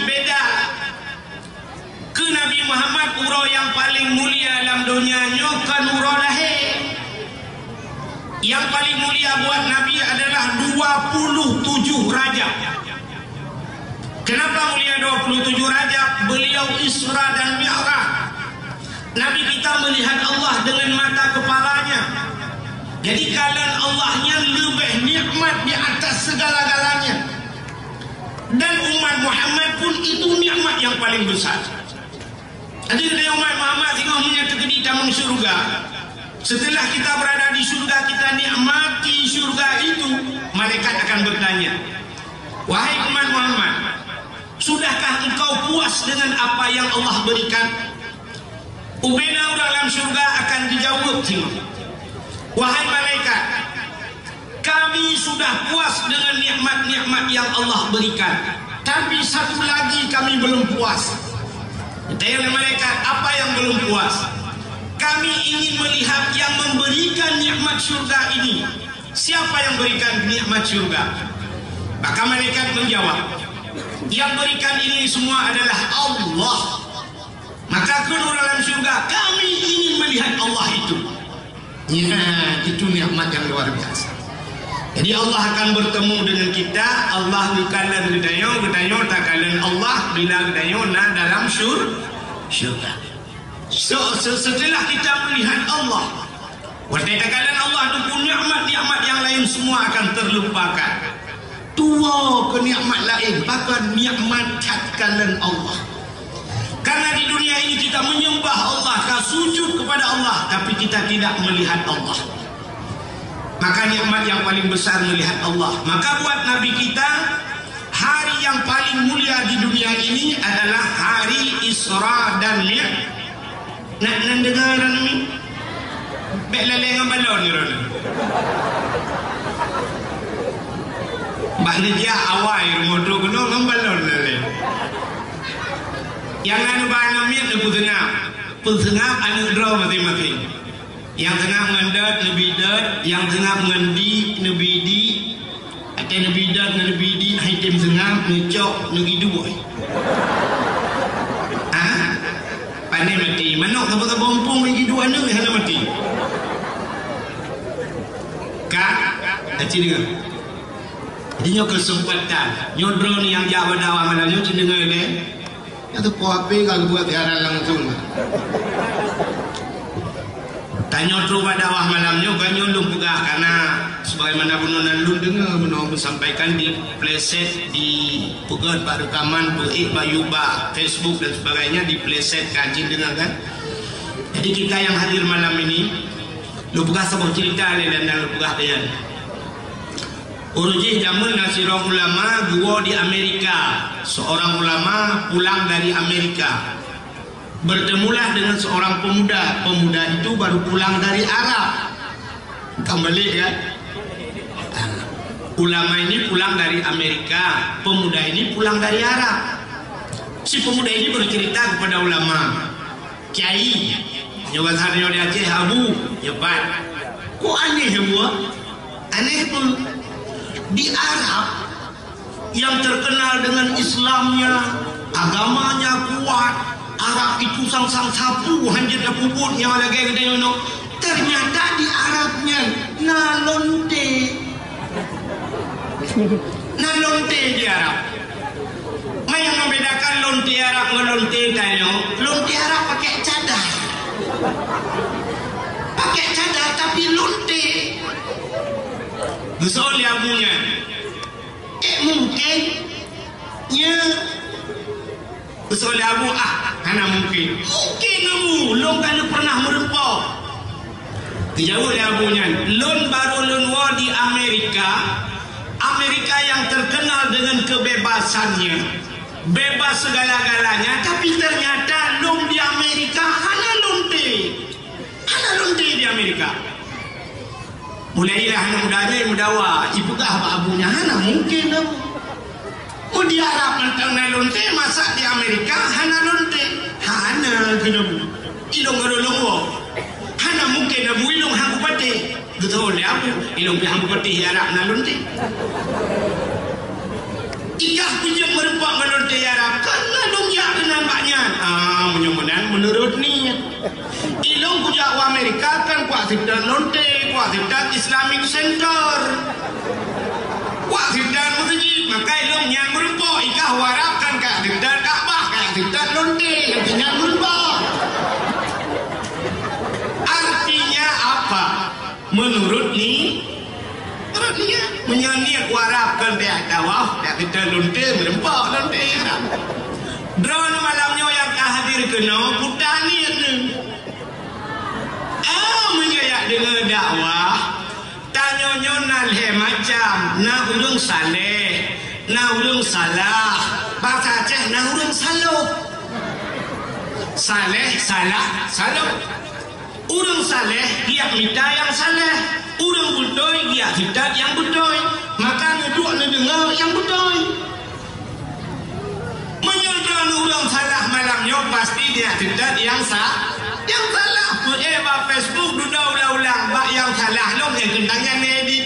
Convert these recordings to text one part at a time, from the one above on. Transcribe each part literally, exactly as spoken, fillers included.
Beda. Keu Nabi Muhammad, uroe nyang paleng mulia lam donya nyoe kon uroe lahé. Nyang paleng mulia buat Nabi adalah dua puluh tujuh Rajab. Kenapa mulia dua puluh tujuh Rajab? Beliau Isra dan Mi'raj. Nabi kita melihat Allah dengan mata kepalanya. Jadi, kalon Allah nyan leubeh nikmat di atas segala-galanya. Dan umat Muhammad pun itu nikmat yang paling besar. Jadi, kata umat Muhammad, singoh meunyoe teukeudi tamong syurga, setelah kita berada di syurga, kita nikmati syurga itu, malaikat akan bertanya, "Wahai umat Muhammad, sudahkah engkau puas dengan apa yang Allah berikan?" Ubena ureuëng lam syurga akan dijaweueb singoh, "Wahai malaikat, kami sudah puas dengan nikmat-nikmat yang Allah berikan. Tapi satu lagi kami belum puas." Ditanya oleh malaikat, "Apa yang belum puas?" "Kami ingin melihat yang memberikan nikmat syurga ini. Siapa yang berikan nikmat syurga?" Maka malaikat menjawab, "Yang berikan ini semua adalah Allah." Maka kheun ureuëng lam syurga, "Kami ingin melihat Allah itu." Ya, itu nikmat yang luar biasa. Jadi, Allah akan bertemu dengan kita, Allah geukalon geutanyoe, geutanyoe takalon Allah bila geutanyoe na dalam syur-, syurga. So, se-, setelah kita melihat Allah, watée takalon Allah, teupeu nikmat-nikmat yang lain semua akan terlupakan. Tuwoe keu nikmat laén, bahkan nikmat that kalon Allah. Karena di dunia ini kita menyembah Allah, ka sujud kepada Allah, tapi kita tidak melihat Allah. Maka nikmat yang paling besar melihat Allah. Maka buat Nabi kita, hari yang paling mulia di dunia ini adalah hari Isra dan Mi'raj. Nak neudeungoe droeneuh? Bék lalée ngon balon droeneuh. Bah neujak awai rumoh droe keunoe ngon balon lalée. Nyang na neuba aneuëk miet neupeuseungab. Peuseungab aneuëk droe maséng-maséng. Nyang seungab ngon dot neubi dot, nyang seungab ngon di neubi di. Watée neubi dot neubi di, hai tem seungab, neucok neugi duek. Ah? Pane maté, manok saboh-saboh muphom neugi duek aneuëk hana maté. Ka? Aci deungoe. Jadi nyoe keuseumpatan. Nyoe droeneuh nyang jak bak dakwah malam nyoe, ci deungoe lé. Nyang teupeue H P ka geubuat siaran langsung. Tanyoe trok bak dakwah malam nyoe, bukan nyoe lôn peugah, karena sebagaimana bunoe nan lôn deungoe, bunoe lôn sampaikan di playset, dipeugét bak reukaman, beuék bak YouTube, bak Facebook dan sebagainya, di playset ka jeuet deungoe kan. Jadi kita yang hadir malam ini, lôn peugah saboh cerita lé dan lôn peugah keu nyan. Uroe jih jameun na sidroe ulama geuwoe di Amerika. Seorang ulama pulang dari Amerika. Bertemulah dengan seorang pemuda. Pemuda itu baru pulang dari Arab. Kan balik, kan? Ulama ini pulang dari Amerika, pemuda ini pulang dari Arab. Si pemuda ini bercerita kepada ulama, "Kiai, nyoe bahasa nyoe di Aceh, Abu, nyoe pat." Kok aneh, Abu, ah? Aneh pun. Di Arab yang terkenal dengan Islamnya, agamanya kuat, Arab itu sang-sang sapu, hanjeuet tapeubuet nyang lagée geutanyoe nyoe. Ternyata di Arab nyan na lonte. Na lonte di Arab. Manyang membedakan lonte Arab ngon lonte tanyoe, lonte Arab pakai cadar. Pakai cadar tapi lonte. Geuseuôt lé Abu nyan. Eh, mungkin. Nya. Geuseuôt lé Abu, ah, hana mungkin. Mungkin Abu, lôn ka pernah meurumpok. Geujaweueb lé Abu nyan, lôn barô lôn woe di Amerika. Amerika yang terkenal dengan kebebasannya, bebas segala-galanya, tapi ternyata lôn di Amerika hana lonte. Hana lonte di Amerika. Mulai lah aneuk muda nyoe meudawa, ipeugah bak Abu nyan, hana mungkin Abu. Mun di Arab mantong na lonte, masa di Amerika hana lonte? Hana, kheun Abu. Ilong ilong woe. Hana mungkin Abu, ilong han kupatéh. Geuteupeue lé Abu, ilong pih han kupatéh di Arab na lonte. Ikah kujeuet meurumpok ngon lonte Arab kan ladôm jak keunan bak nyan. Ah, meunyoe meunan meunurot niet. Ilôn kujak u Amerika kan kuak sitat lonte, kuak sitat Islamic Center. Kuak sitat meuseujid, maka ilôn nyan meureumpok, i kah u Arab kan kuak sitat Ka'bah, kuak sitat lonte, nyang nyan meureumpok. Artinya apa? Meunurot ni, meunurot niet. Meunyoe niet u Arab kan payah tawaf, payah kita lonte, meureumpok lonte Arab. Droeneuh malam nyoe nyang ka hadir keunoe, peue niet nyoe. Ah, meunyoe jak deungoe dakwah, tanyoe nyoe na lhée macam, na ureuëng saleh, na ureuëng salah, basa Aceh na ureuëng saloh. Saleh, salah, saloh. Ureuëng saleh geujak mita nyang saleh, ureuëng beutôi geujak sitat nyang beutôi, maka neuduek neudeungoe nyang beutôi. Meunyoe droeneuh ureuëng salah malam nyoe, pasti geujak sitat nyang sa-, nyang salah. Peuék bak Facebook dudoe ulang-ulang, bak nyang salah lom nyang keuntang nyan edit.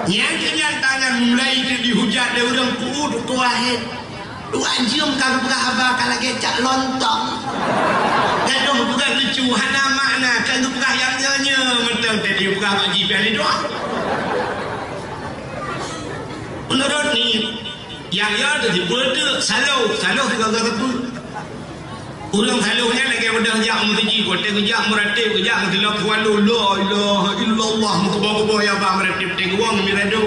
Nyang keu nyan tangan mulai dihujat lé ureuëng, peuet ukeue wahé. Dua jeuem ka geupeugah haba ka lagée cak lontong. Gadôh peugah lucu, hana makna, ka geupeugah nyang nyoe-nyoe mantong, jadi peugah bak jipen itu. Meunurot niet, nyang nyoe teuh saloh, saloh sigoe-goe teupeu. Ureuëng saloh nyan lagée udah jak meuseujid, watée geujak meuratéb, geujak meuseulaweuet, la ilaha illallah, meukeubah-keubah ya bah meuratéb, teuguang mirado.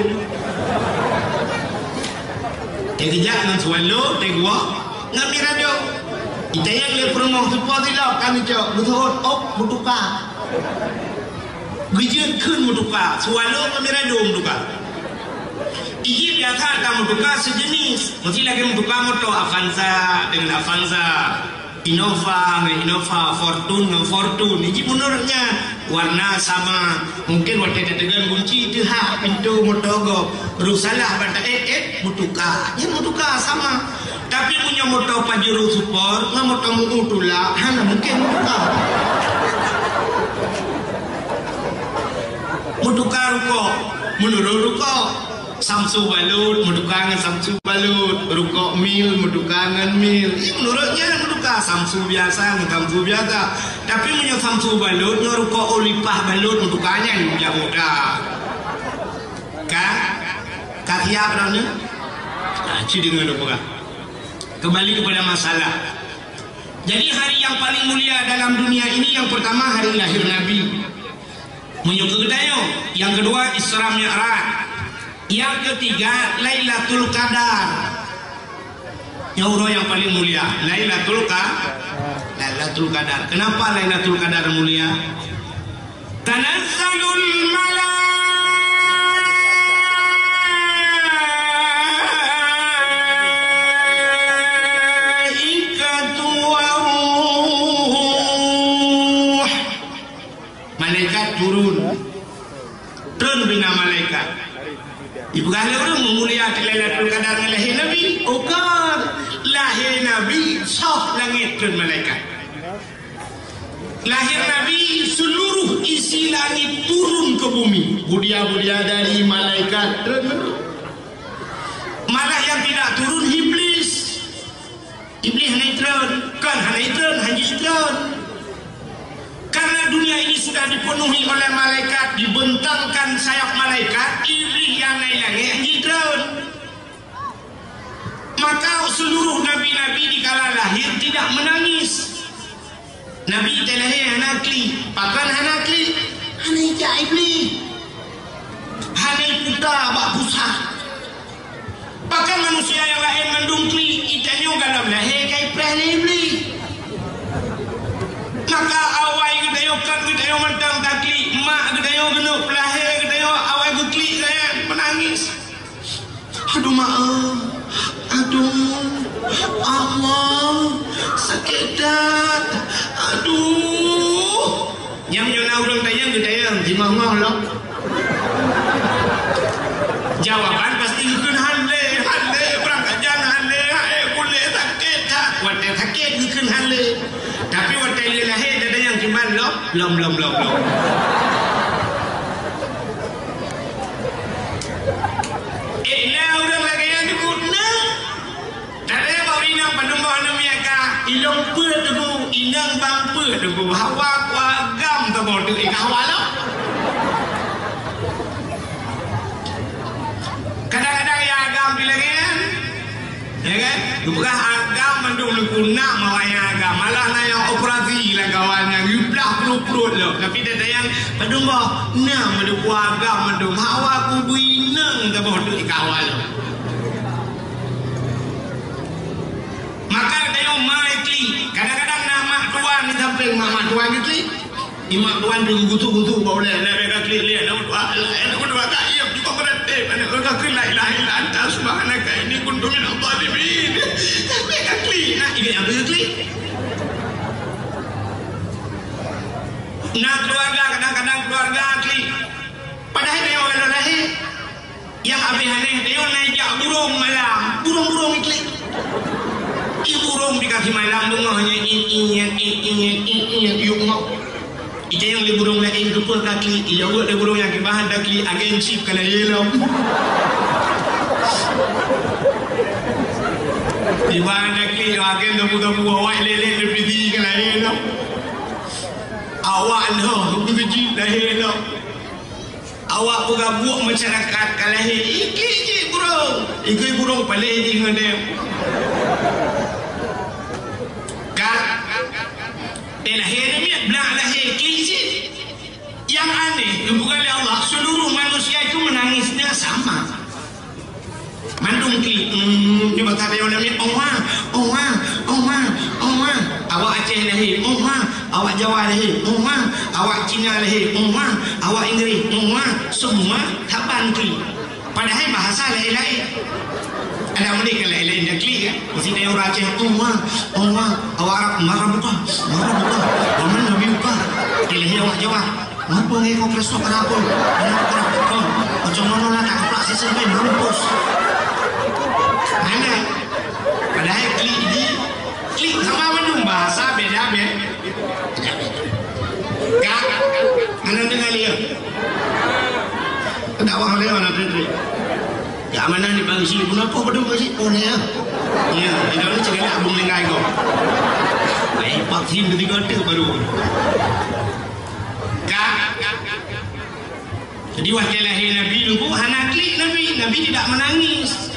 Teukeujak ngon swallow, teuguang ngon mirado. Itanyong lé peurumoh, "Soe po silop?" "Kami, Cok." "Beuseuôt?" "Ôk, meutuka." Geujeuet kheun meutuka, swallow ngon mirado meutuka. Iji biasa ka meutuka seujenis, meusti lagée meutuka moto Avanza deungon Avanza. Innova ngon Innova, Fortuner ngon Fortuner. Iji meunurot nyan, warna sama. Mungkin watée tateugon gunci teuhah pintoe moto gob. Rôh salah ban taék-ék, meutuka. Nyan meutuka sama. Tapi meunyoe moto Pajero Sport ngon moto Mu'u tulak, hana mungken meutuka. Meutuka rukok, meunurot rukok. Samsu balut meutuka ngon samsu balut, rukok mil meutuka ngon mil. Ih, meunurot nyan meutuka samsu biasa ngon samsu biasa. Tapi meunyoe samsu balut ngon rukok Olipah balut meutuka, nyan jak muda. Ka? Ka siap dah ni? Ha, ci deungoe lôn peugah. Kembali kepada masalah. Jadi hari yang paling mulia dalam dunia ini yang pertama hari lahir Nabi. Meunyoe keu geutanyoe, yang kedua Isra Mi'raj, yang ketiga Lailatul Qadar. Nyoe uroe yang paling mulia, Lailatul Qa-, Lailatul Qadar. Kenapa Lailatul Qadar mulia? Tanazzalul malaikatu waruh. Malaikat turun. Turun bina malaikat. Ipeugah lé ureuëng meumulia Lailatul Qadar ngon lahé Nabi. Bukan. Lahé Nabi soh langét turun malaikat. Lahé Nabi seluruh isi langit turun ke bumi. Budia-budia dari malaikat turun. Malah yang tidak turun Iblis. Iblis hana itreun, kon hana itreun, hana itreun. Karena dunia ini sudah dipenuhi oleh malaikat, dibentangkan sayap malaikat, Iblis nyang na i langét hana itreun. Maka seluruh nabi-nabi dikala lahir tidak menangis. Nabi teuh lahé hana klik. Pakon hana klik? Hana ijak Iblih. Hana iputa bak pusat. Pakon manusia nyang laén mandum klik, geutanyoe gohlom lahé ka ipreh lé Iblih. Maka awai geutanyoe kon geutanyoe mantong taklik, mak geutanyoe geuneuk peulahé geutanyoe awai geuklik laén, meunangis. Aduh, mak, ah. Aduh, Allah, sakét that. Aduh. Nyang nyoe na ureuëng tanyong, geutanyong, jingong-ngong lom. Jawaban pasti geukheun hán lé, hán lé, beurangkat jan hán lé, hai, kulét sakét that. Watée sakét geukheun hán lé. Tapi watée lé lahé, tatanyong kiban lom, lom, lom, lom, lom. Eh, na ureuëng lagée nyan dikeue na. Ilong peuet teungku, inong bang peuet teungku, hawa ku agam teuboh teuk ié keu hawa lom. Kadang-kadang nyang agam pih lagèe nyan. Ya kan? Geupeugah agam mandum teungku, na mawah nyang agam. Malah na nyang operasi lam kawan nyan, geuplah pruet-pruet lom. Tapi teuntèe nyang padum boh, na meudeuh agam mandum. Hawa ku bui inong teuboh teuk ié keu hawa lom. Maka tanyoe mai klik. Kadang-kadang na mak tuan di sampéng, mak-mak tuan geuklik. Di mak tuan geugusok-gusok bak ulèe, "Lé, lé, ka klik, lé, lé, lé, lé, ka klik, lé, lé, ka klik, la ilaha illa anta subhanaka inni kuntu minadh dhalimin." Lé, ka klik. Nah, ini apa geuklik? Na keluarga, kadang-kadang keluarga klik. Padahai tanyoe ka lahé. Nyang abéh aneh, tanyoe na jak burông malam, burông-burông iklik. Ié burông di kaki malam beungoh nyan, ing, ing, nyan, ing, ing, nyan, ing, ing, nyan, yuk ngok. Itanyong lé burông laén, "Keupeue ka klik?" Ijaweueb lé burông nyan, "Kiban han taklik, agen chip ka lahé lom." "Kiban han taklik, agen tabu-tabu awak lélét di piti ka lahé lom." Awak noh, beujeuet lahé lom. Awak peugah buet masyarakat ka lahé, iklik jih burông. Iklik burông paléh jih ngon dem. Ka, eh, lahé namiet, blah lahé, iklik jih. Nyang aneh, geupeugah lé Allah, seluruh manusia itu menangisnya sama. Mandum klik, hmm, nyoe bak sabe ureueng laén, "Oma, oma, oma, oma." Awak Aceh lahé, "Oma." Awak Jawa lahé, "Oma." Awak Cina lahé, "Oma." Awak Inggris, "Oma." Semua saban klik. Padahai bahasa laén-laén. Ada meunan kan laén-laén dah klik kan? Mesti ada ureueng Aceh, "Oma, oma." Awak Arab, "Marabuka, marabuka." Wa man nabiyuka. Dia lahé awak Jawa. Ngapo ngieng kok Kristo pada aku? Anak orang kau. Macam mana nak tak keplak sisi lebih mampus. Mana? Padahai klik di, klik sama mandum bahasa beda be. Kak, mana dengar dia? Dakwah dia mana tu? Kak mana ni bang isi? Kenapa betul bang isi? Oh, ya. Ya, tidak ada cerita abang dengar kau. Baik, vaksin ketiga tu baru. Ka. Jadi, watèe lahé Nabi Nuh, hana klik Nabi. Nabi tidak menangis.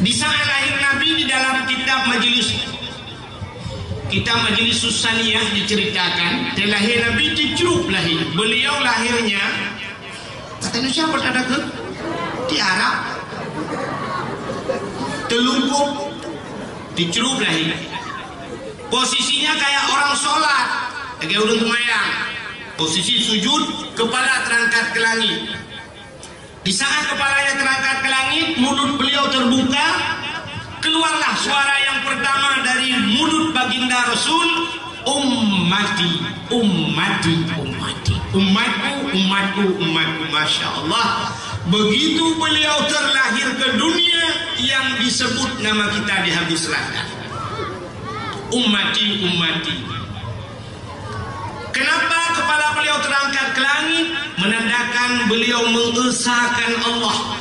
Di saat lahir Nabi, di dalam kitab Majlis, kitab Majlis Susaniyah diceritakan, watèe lahé Nabi teucrup lahé. Beliau lahirnya, kata Indonesia apa ada ke? Di Arab. Teulungkup, teucrup lahé. Posisinya kayak orang sholat, lagèe ureueng seumayang. Posisi sujud, kepala terangkat ke langit. Di saat kepalanya terangkat ke langit, mulut beliau terbuka, keluarlah suara yang pertama dari mulut baginda Rasul, "Ummati, ummati, ummati." Umatku, umatku, umatku. Masya Allah. Begitu beliau terlahir ke dunia, yang disebut nama kita di Habis Selatan. Ummati, ummati. Kenapa kepala beliau terangkat ke langit? Menandakan beliau mengesahkan Allah.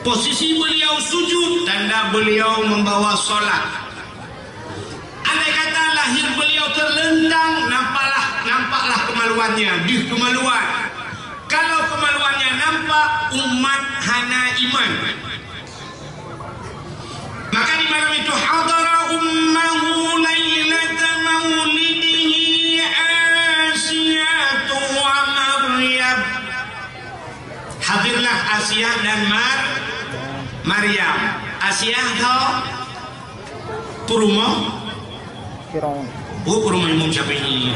Posisi beliau sujud, tanda beliau membawa sholat. Andai kata lahir beliau terlentang, nampaklah, nampaklah kemaluannya, deuh kemaluan. Kalau kemaluannya nampak, umat hana iman. Maka di malam itu, "Hadara ummahu lailata maulidihi Asiyatu wa Maryam." Hadirlah Asiah dan Mar-, Maryam. Asiah tho peurumoh Firaun. Oh, peurumoh Imam Syafi'i.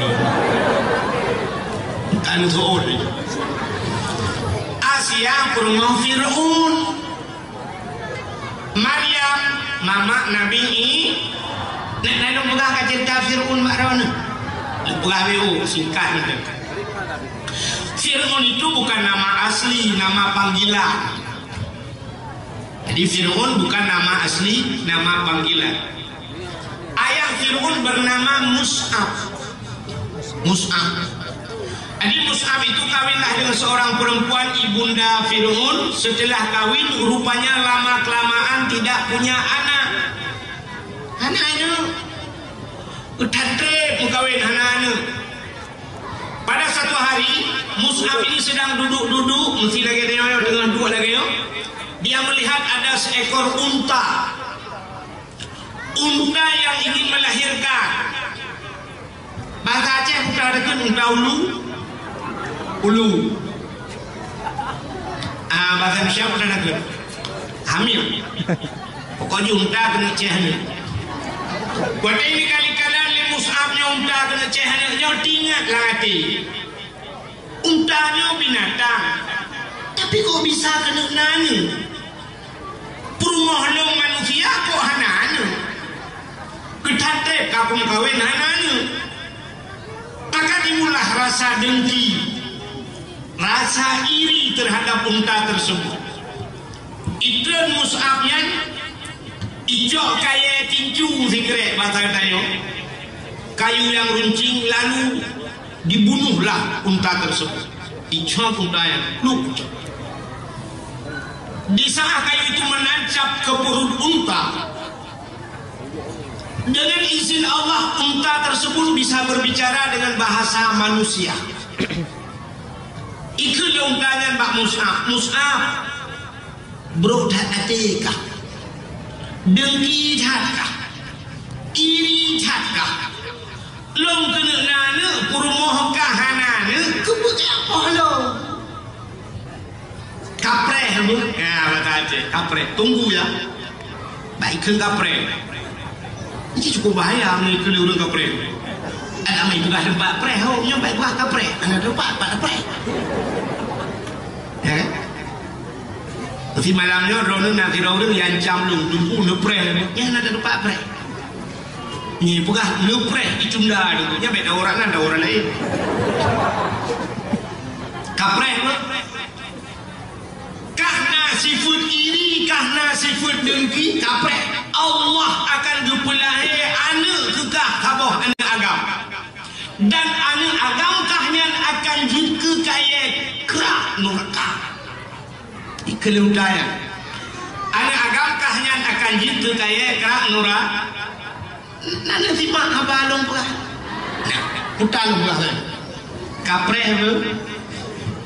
Kan Saud. Asiah peurumoh Firaun. Maryam, mamak Nabi I-, nak lalu peugah ka cerita Firaun mak Firaun. Peugah W O, singkat gitu. Firaun itu bukan nama asli, nama panggilan. Jadi Firaun bukan nama asli, nama panggilan. Ayah Firaun bernama Mus'ab. Mus'ab. Jadi Mus'ab itu kawinlah dengan seorang perempuan ibunda Firaun. Setelah kawin, rupanya lama-kelamaan tidak punya anak. Hana aneuk. That treb meukawen hana aneuk. Pada satu hari, Mus'ab ini sedang duduk-duduk, meusti lagèe nyoe, teungoh duek lagèe nyoe. Dia melihat ada seekor unta. Unta yang ingin melahirkan. Bahasa Aceh unta deukheun unta ulu. Ulu. Ah, bahasa Indonesia unta deukheun hamil. Pokoknya unta keuneuk céh aneuk. Watèe ini kali kalan lé Mus'ab nyoe unta keuneuk céh aneuk nyoe, teuingat lam até. Unta nyoe binatang, tapi kok bisa keuneuk na aneuk? Peurumoh lôn manusia kok hana aneuk? Keu that treb ka kumeukawen hana aneuk. Maka timbullah rasa dengki, rasa iri terhadap unta tersebut. Itreun Mus'ab nyan, icok kayèe tincu sikrek basa geutanyoe, kayu nyang runcing, lalu dibunuhlah unta tersebut. Icok unta nyan, plup. Di saat kayu itu menancap ke perut unta, dengan izin Allah, unta tersebut bisa berbicara dengan bahasa manusia. Ikheun lé unta nyan bak Mus'ab, "Mus'ab, brok that até kah? Dengki that kah? Iri that kah? Lôn keuneuk na aneuk, peurumoh kah hana aneuk, keupeue kah poh lôn?" Kapreh, Bu. Ya, bahasa Aceh. Kapreh. Tunggu, ya. Bèk ikheun kapreh. Ini cukup bahaya, meuikheun lé ureueng kapreh. Adak meuikheun teumpat preh, ho, nyoe bèk bah kapreh. Hana teumpat, pat kapreh. Ya, kan? Tapi malam nyoe, droeneuh na sidroe ureueng nyang ancam lôn, teungku neupreh. Nyan hana teumpat preh. Nyoe peugah neupreh di cunda tu. Nyan bèk tawoe ureueng nan, tawoe ureueng laén. Kapreh, Bu. Kah na sifeuet iri, kah na sifeuet dengki, kapreh. Allah akan geupeulahé aneuk keu kah saboh aneuk agam. Dan aneuk agam kah nyan akan jeuet keu kayèe krak nuraka. Ikheun lé unta nyan. Aneuk agam kah nyan akan jeuet keu kayèe krak nura-, Na neusimak haba lôn peugah. Nah, puta lôn peugah nyan. Kapreh beuh.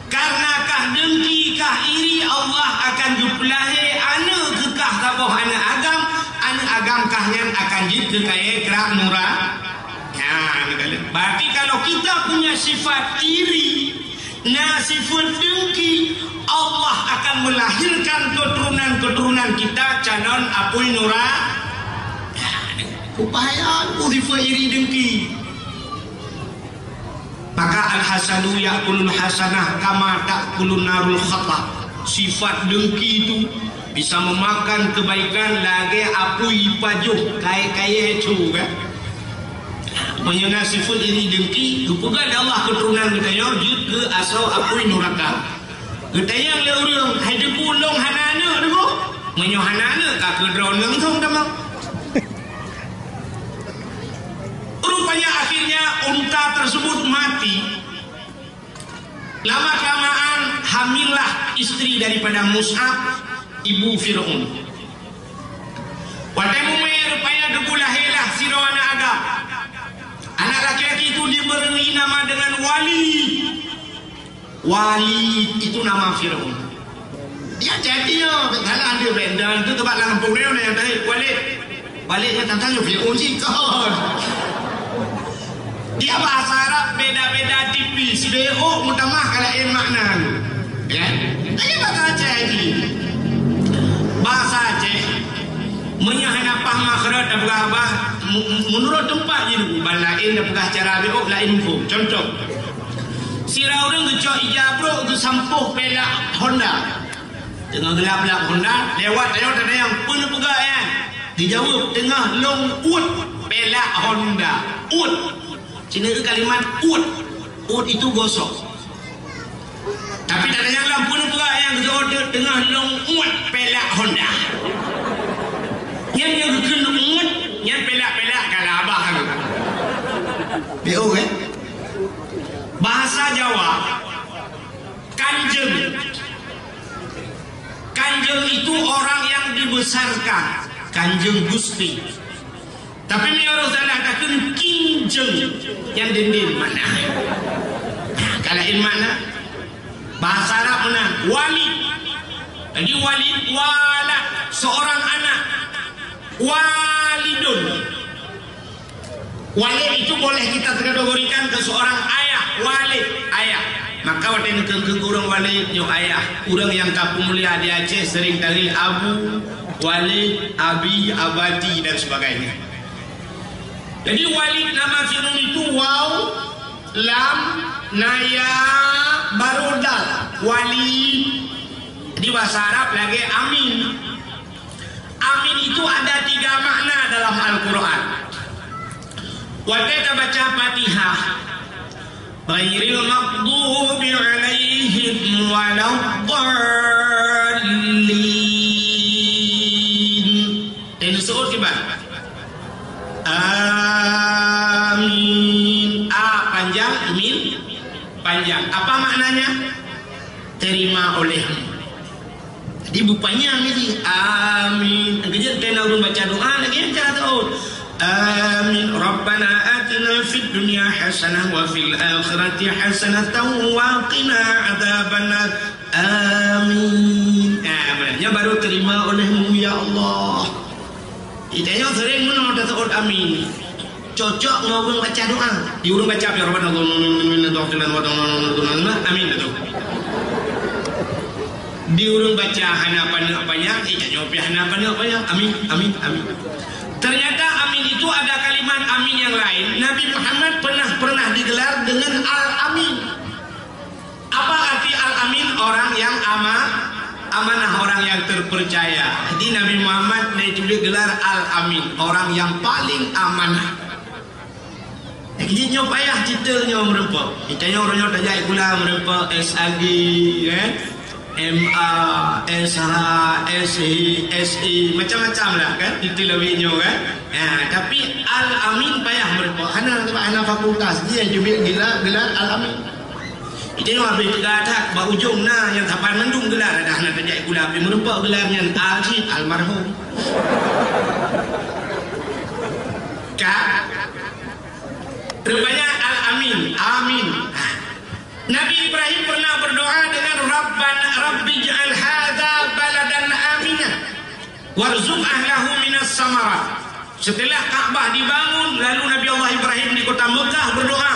Karena kah dengki, kah iri, Allah akan geupeulahé aneuk keu kah saboh aneuk agam, aneuk agam kah nyan akan jeuet keu kayèe krak nura-, Ya, berarti kalau kita punya sifat iri, na sifeuet dengki, Allah akan melahirkan keturunan-keturunan kita calon apui nura-, Upaya ku sifeuet iri dengki. Maka al-hasadu ya'kulul hasanah kama ta'kulun narul khatab. Sifat dengki itu bisa memakan kebaikan lagèe apui pajoh kayèe-kayèe tu, kan? Meunyoe na sifeuet iri dengki, geupeugah lé Allah keuturonan geutanyoe jeuet keu asoe apui nuraka. Geutanyong lé ureueng, "Hai Teungku, lôn hana aneuk, Teungku?" Meunyoe hana aneuk, ka keu droeneuh langsong tamong. Rupanya akhirnya unta tersebut mati. Lama-kelamaan hamillah istri daripada Mus'ab, ibu Fir'aun. Watèe mumè rupanya teupeu lahé lah sidroe aneuk agam. Anak laki-laki itu diberi nama dengan Walid. Walid itu nama Fir'aun. Dia jadi ya, salah dia Brendan itu tempat dalam pengurus ni, Walid. Walid yang tantang Fir'aun sih kau. Dia bahasa Arab beda-beda tipis. Beok meutamah ka laén makna. Ya. Tapi bahasa Aceh ni. Bahasa Aceh, meunyoe hana pahm makhraj dan peugah bah, mu-, mu-, menurut tempat je dulu. Ban laén dan peugah cara beok laén hukum. Contoh, sira ureueng geucok ija brok geusampôh pelak Honda. Teungoh geulap-lap Honda, lewat tanyoe tanyong, "Peue neupeugah nyan?" Dijaweueb, "Teungoh lôn uet pelak Honda." Uet. Cina keu kalimat uet. Uet itu gosok. Tapi tanyong lom, "Peue neupeugah nyan?" Geujaweueb, "Teungoh lôn uet pelak Honda." Nyan nyang geukheun uet, nyan pelak-pelak ka labah tu. Beok, eh? Bahasa Jawa, Kanjeng. Kanjeng itu orang yang dibesarkan. Kanjeng Gusti. Tapi meunyoe roh salah takheun kinjeng, nyan dindin makna. Ka laén makna. Bahasa Arab meunan, walid. Jadi walid, walad, seorang anak. Walidun. Walid itu boleh kita kategorikan ke seorang ayah, walid, ayah. Maka watèe neukheun-kheun ureueng walid, nyoe ayah. Ureueng nyang ka peumulia di Aceh sering tari abu, walid, abi, abati, dan sebagainya. Jadi walid nama fi'il itu waw, lam, na ya, baru dal. Walid. Di bahasa Arab lagèe amin. Amin itu ada tiga makna dalam Al-Quran. Watèe tabaca Fatihah, ghairil maghdubi alaihim waladdallin. Ini disebut kiban? Amin. A panjang, min panjang. Apa maknanya? Terima olehmu. Jadi bupanyang jadi amin. Keujeuet keu na ureueng baca doa lagèe nyan cara taôt. Amin. Rabbana atina fid dunya hasanah wa fil akhirati hasanatan wa qina adzabannar. Amin. Ah, nyan baru terima olehmu ya Allah. Di tanyoe sering meunoe taseut amin. Cocok ngon ureueng baca doa. Di ureueng baca, "Ya Rabbana, amin," tu. Di ureueng baca hana paneuk panyang, di tanyoe pih hana paneuk panyang. Amin, amin, amin. Ternyata amin itu ada kalimat amin yang lain. Nabi Muhammad pernah, pernah digelar dengan Al-Amin. Apa arti Al-Amin? Orang yang ama-, amanah, orang yang terpercaya. Jadi Nabi Muhammad na teubiet gelar Al-Amin, orang yang paling amanah. Jadi nyoe payah titel nyoe meureumpok. Kita nyoe uroe nyoe tajak sikula meureumpok S A G, eh? M A, S H, S H, S E, macam-macam lah kan titel awak nyoe kan. Nah, tapi Al-Amin payah meureumpok. Hana, hana fakultas, dia teubiet gelar, gelar Al-Amin. Itu habéh teuga that, bak ujong na nyang saban mandum gelar, dah na tajak sikula, tapi meureumpok gelar nyan Al cit, almarhum. Ka? Rupanya Al-Amin. Amin. Nabi Ibrahim pernah berdoa dengan, "Rabbana, Rabbi ij'al hadza baladan amina." Warzuq ahlahu minas samarat. Setelah Ka'bah dibangun, lalu Nabi Allah Ibrahim di kota Mekah berdoa,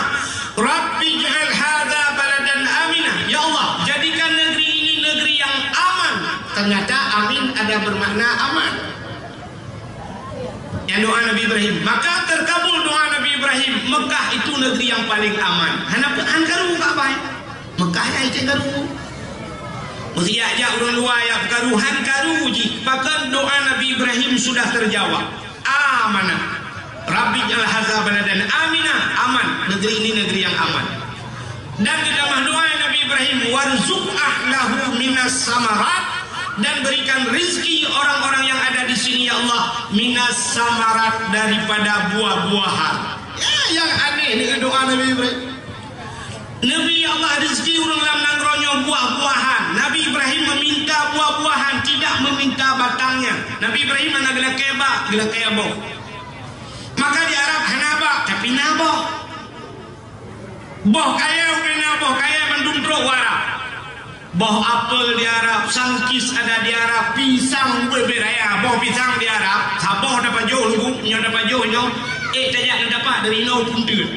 "Rabbi ij'al hadza baladan amina." Ya Allah, jadikan negeri ini negeri yang aman. Ternyata amin ada bermakna aman. Yang doa Nabi Ibrahim. Maka terkabul doa Nabi Ibrahim. Mekah itu negeri yang paling aman. Hana pe-, han karu Ka'bah. Mekah ya itu karu. Mesti jak ureueng luwa ya karu, han karu jih. Bahkan doa Nabi Ibrahim sudah terjawab. Amanah. Rabbi ij'al hadza baladan amina. Aman. Negeri ini negeri yang aman. Dan ditamah doa Nabi Ibrahim, "Warzuq ahlahu minas samarat," dan berikan rizki orang-orang yang ada di sini, ya Allah, minas samarat, daripada buah-buahan. Ya, yang aneh dengan doa Nabi Ibrahim. Nabi, "Ya Allah, rizki ureueng lam nanggroe nyoe buah-buahan." Nabi Ibrahim meminta buah-buahan, tidak meminta batangnya. Nabi Ibrahim hana geulakèe bak, geulakèe boh. Maka di Arab hana bak, tapi na boh. Boh kayèe, ubé na boh kayèe mandum trok u Arab. Boh apel di Arab, sangkis ada di Arab, pisang ubé-bé raya, boh pisang di Arab, saboh tapajoh lubuk, nyoe tapajoh nyoe, ék tajak na dapat dari inoe pun teut.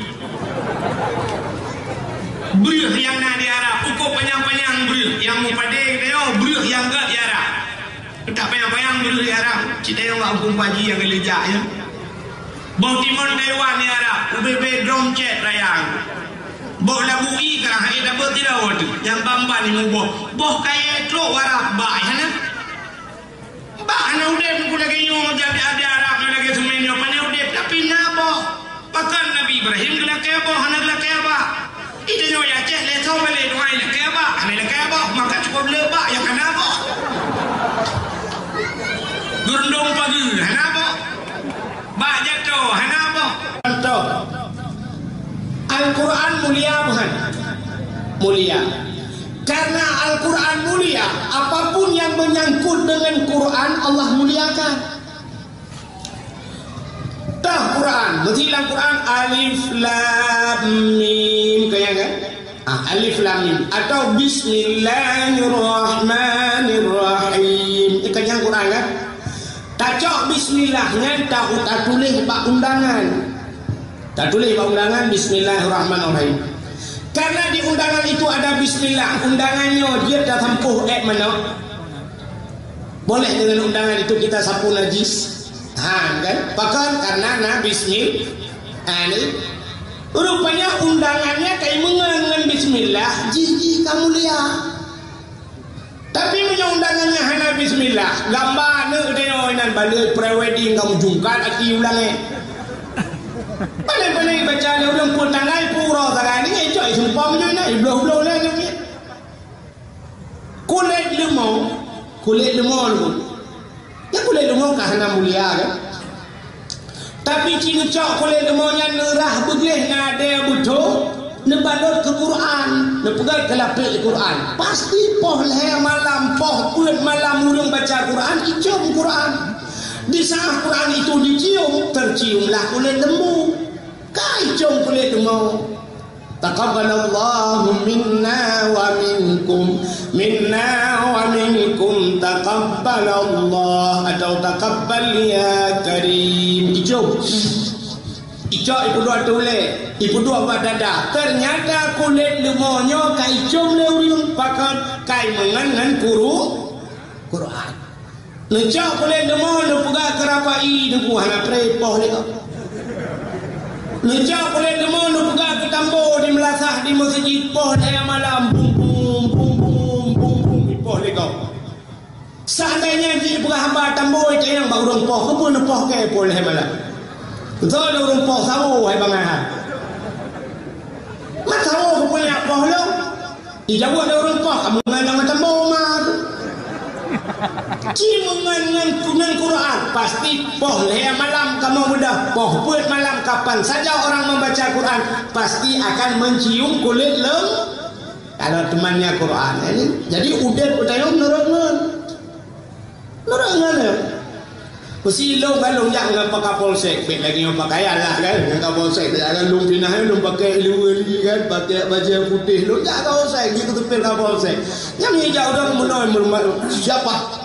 Breueh nyang na di Arab, ukoe panyang-panyang breueh, nyang meupadé geutanyoe, breueh nyang gèt di Arab. Teuka panyang-panyang breueh di Arab, cit ayong bak Hukôm Paji nyang geuleujak nyan. Boh timon Taiwan di Arab, ubé-bé drom cét raya. Boh labu ie ka hai tabeuet sidroe teuh, nyang ban-ban imeubôh. Boh kayèe trok u Arab bak hana. Bak hana udép, meunyoe lagèe nyoe, jadi di Arab nyoe lagèe seumén nyoe, pane udép, tapi na boh. Pakon Nabi Ibrahim geulakèe boh, hana geulakèe bak. Di tanyoe Aceh, lé soe balè doa ilakèe bak, hana ilakèe boh, maka cukôp le bak nyang hana boh. Geurundong pageue, hana boh. Bak jato, hana boh. Contoh, Al-Quran mulia bukan? Mulia. Karena Al-Quran mulia, apapun yang menyangkut dengan Quran, Allah muliakan. Toh, Nanti dalam Quran alif lam mim, kan, kan? Ah, alif lam mim atau bismillahirrahmanirrahim. Kan dalam Quran, kan? Tacok bismillah nyan ta-, tatuléh bak undangan. Tatuléh bak undangan bismillahirrahmanirrahim. Karena di undangan itu ada bismillah, undangan nyoe jeuet tasampôh ék manok. Boleh dengan undangan itu kita sapu najis? Ha, kan? Pakon? Karena na bismillah. Ha, ni. Rupanya undangannya kai meungon ngon bismillah, jih-jih ka mulia. Tapi meunyoe undangannya hana bismillah, gamba aneuk teuh nyoe nan baleuet pre-wedding ka meujungkat aki ulang, eh. Paléng-paléng baca lé ureueng pun tanggai pura sagai ni, eh, cok, eh, sumpah meunyoe na, eh, bloh-bloh na, na, na. Kulét leumô, kulét leumô nyoe. Ya, kulét leumô ka hana mulia, kan? Tapi ci neucok kulét leumô nyan neurah beugleh ngon adèe beutôi, neubalot keu Quran, neupeugèt keu lapék Quran. Pasti poh lhèe malam, poh peuet malam ureueng baca Quran, icôm Quran. Di saat Quran itu dicium, terciumlah kulét leumô. Ka icôm kulét leumô. Taqabbalallahu minna wa minkum, minna wa minkum, taqabbalallah atau taqabbal ya karim. Icôm. Icok ipeuduek ateueh ulèe, ipeuduek bak dada. Ternyata kulét leumô nyoe ka icôm lé ureueng, pakon? Kai meungon ngon kuru-, Quran. Neucok kulét leumô neupeugah keu rapai, neuku hana pré, poh lé gob. Neucok kulét leumô neupeugah keu tambo di meulasah di meuseujid, poh lhèe malam, bum bum, bum bum, bum bum, poh lé gob. Seandainya jipeugah haba tambo, itanyong bak ureueng poh, keupeue neupoh kèe poh lhèe malam? Beutôi lé ureueng poh sawo, hai bangai hai. Masa woe keupeue nyak poh lom? Ijaweueb lé ureueng poh, kamoe ngon lam mata boma tu. Ci meungon ngon, ngon Quran, pasti poh lhèe malam kamoe beudôh, poh peuet malam, kapan saja orang membaca Quran, pasti akan mencium kulét leum-, kalau temannya Quran, eh, jadi udép geutanyoe meunurot ngon. Nurot ngon nyan. Peusi lôn ka lôn jak ngon Pak Kapolsek, bèk lagèe nyoe pakaian lah kan. Ngon Kapolsek, jak kan lôn pinah, lôn pakai luweue li kan, pakai bajèe putéh. Lôn jak Kapolsek, di keuteupeue Kapolsek. Nyan meunyo jak ureueng meunoe, meurumat, "Siapa?"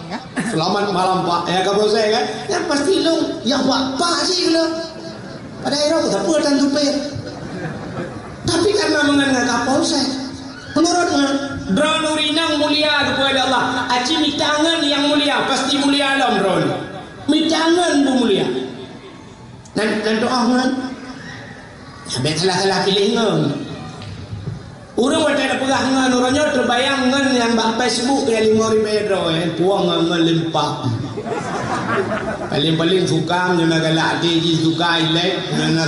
"Selamat malam, Pak." Ya, Kapolsek kan. Nyan pasti lôn, "Ya, Pak." "Pak" cit lôn. Padahai roh, "Siapa tan tupéh?" Tapi karena meungon ngon Kapolsek, meunurot ngon, droeneuh ureueng inong mulia keupada Allah. Aci mita ngon nyang mulia, pasti mulia lom droeneuh. Mita ngon beu mulia. Nan, nan doa ngon. Bèk salah-salah piléh ngon. Ureueng watèe tapeugah ngon uroe nyoe teubayang ngon nyang bak Facebook nyang limong ribèe droe, eh, puang ngon, ngon limpak. Paling-paling suka, meunyoe na galak até jih suka, ilèe, meunyoe na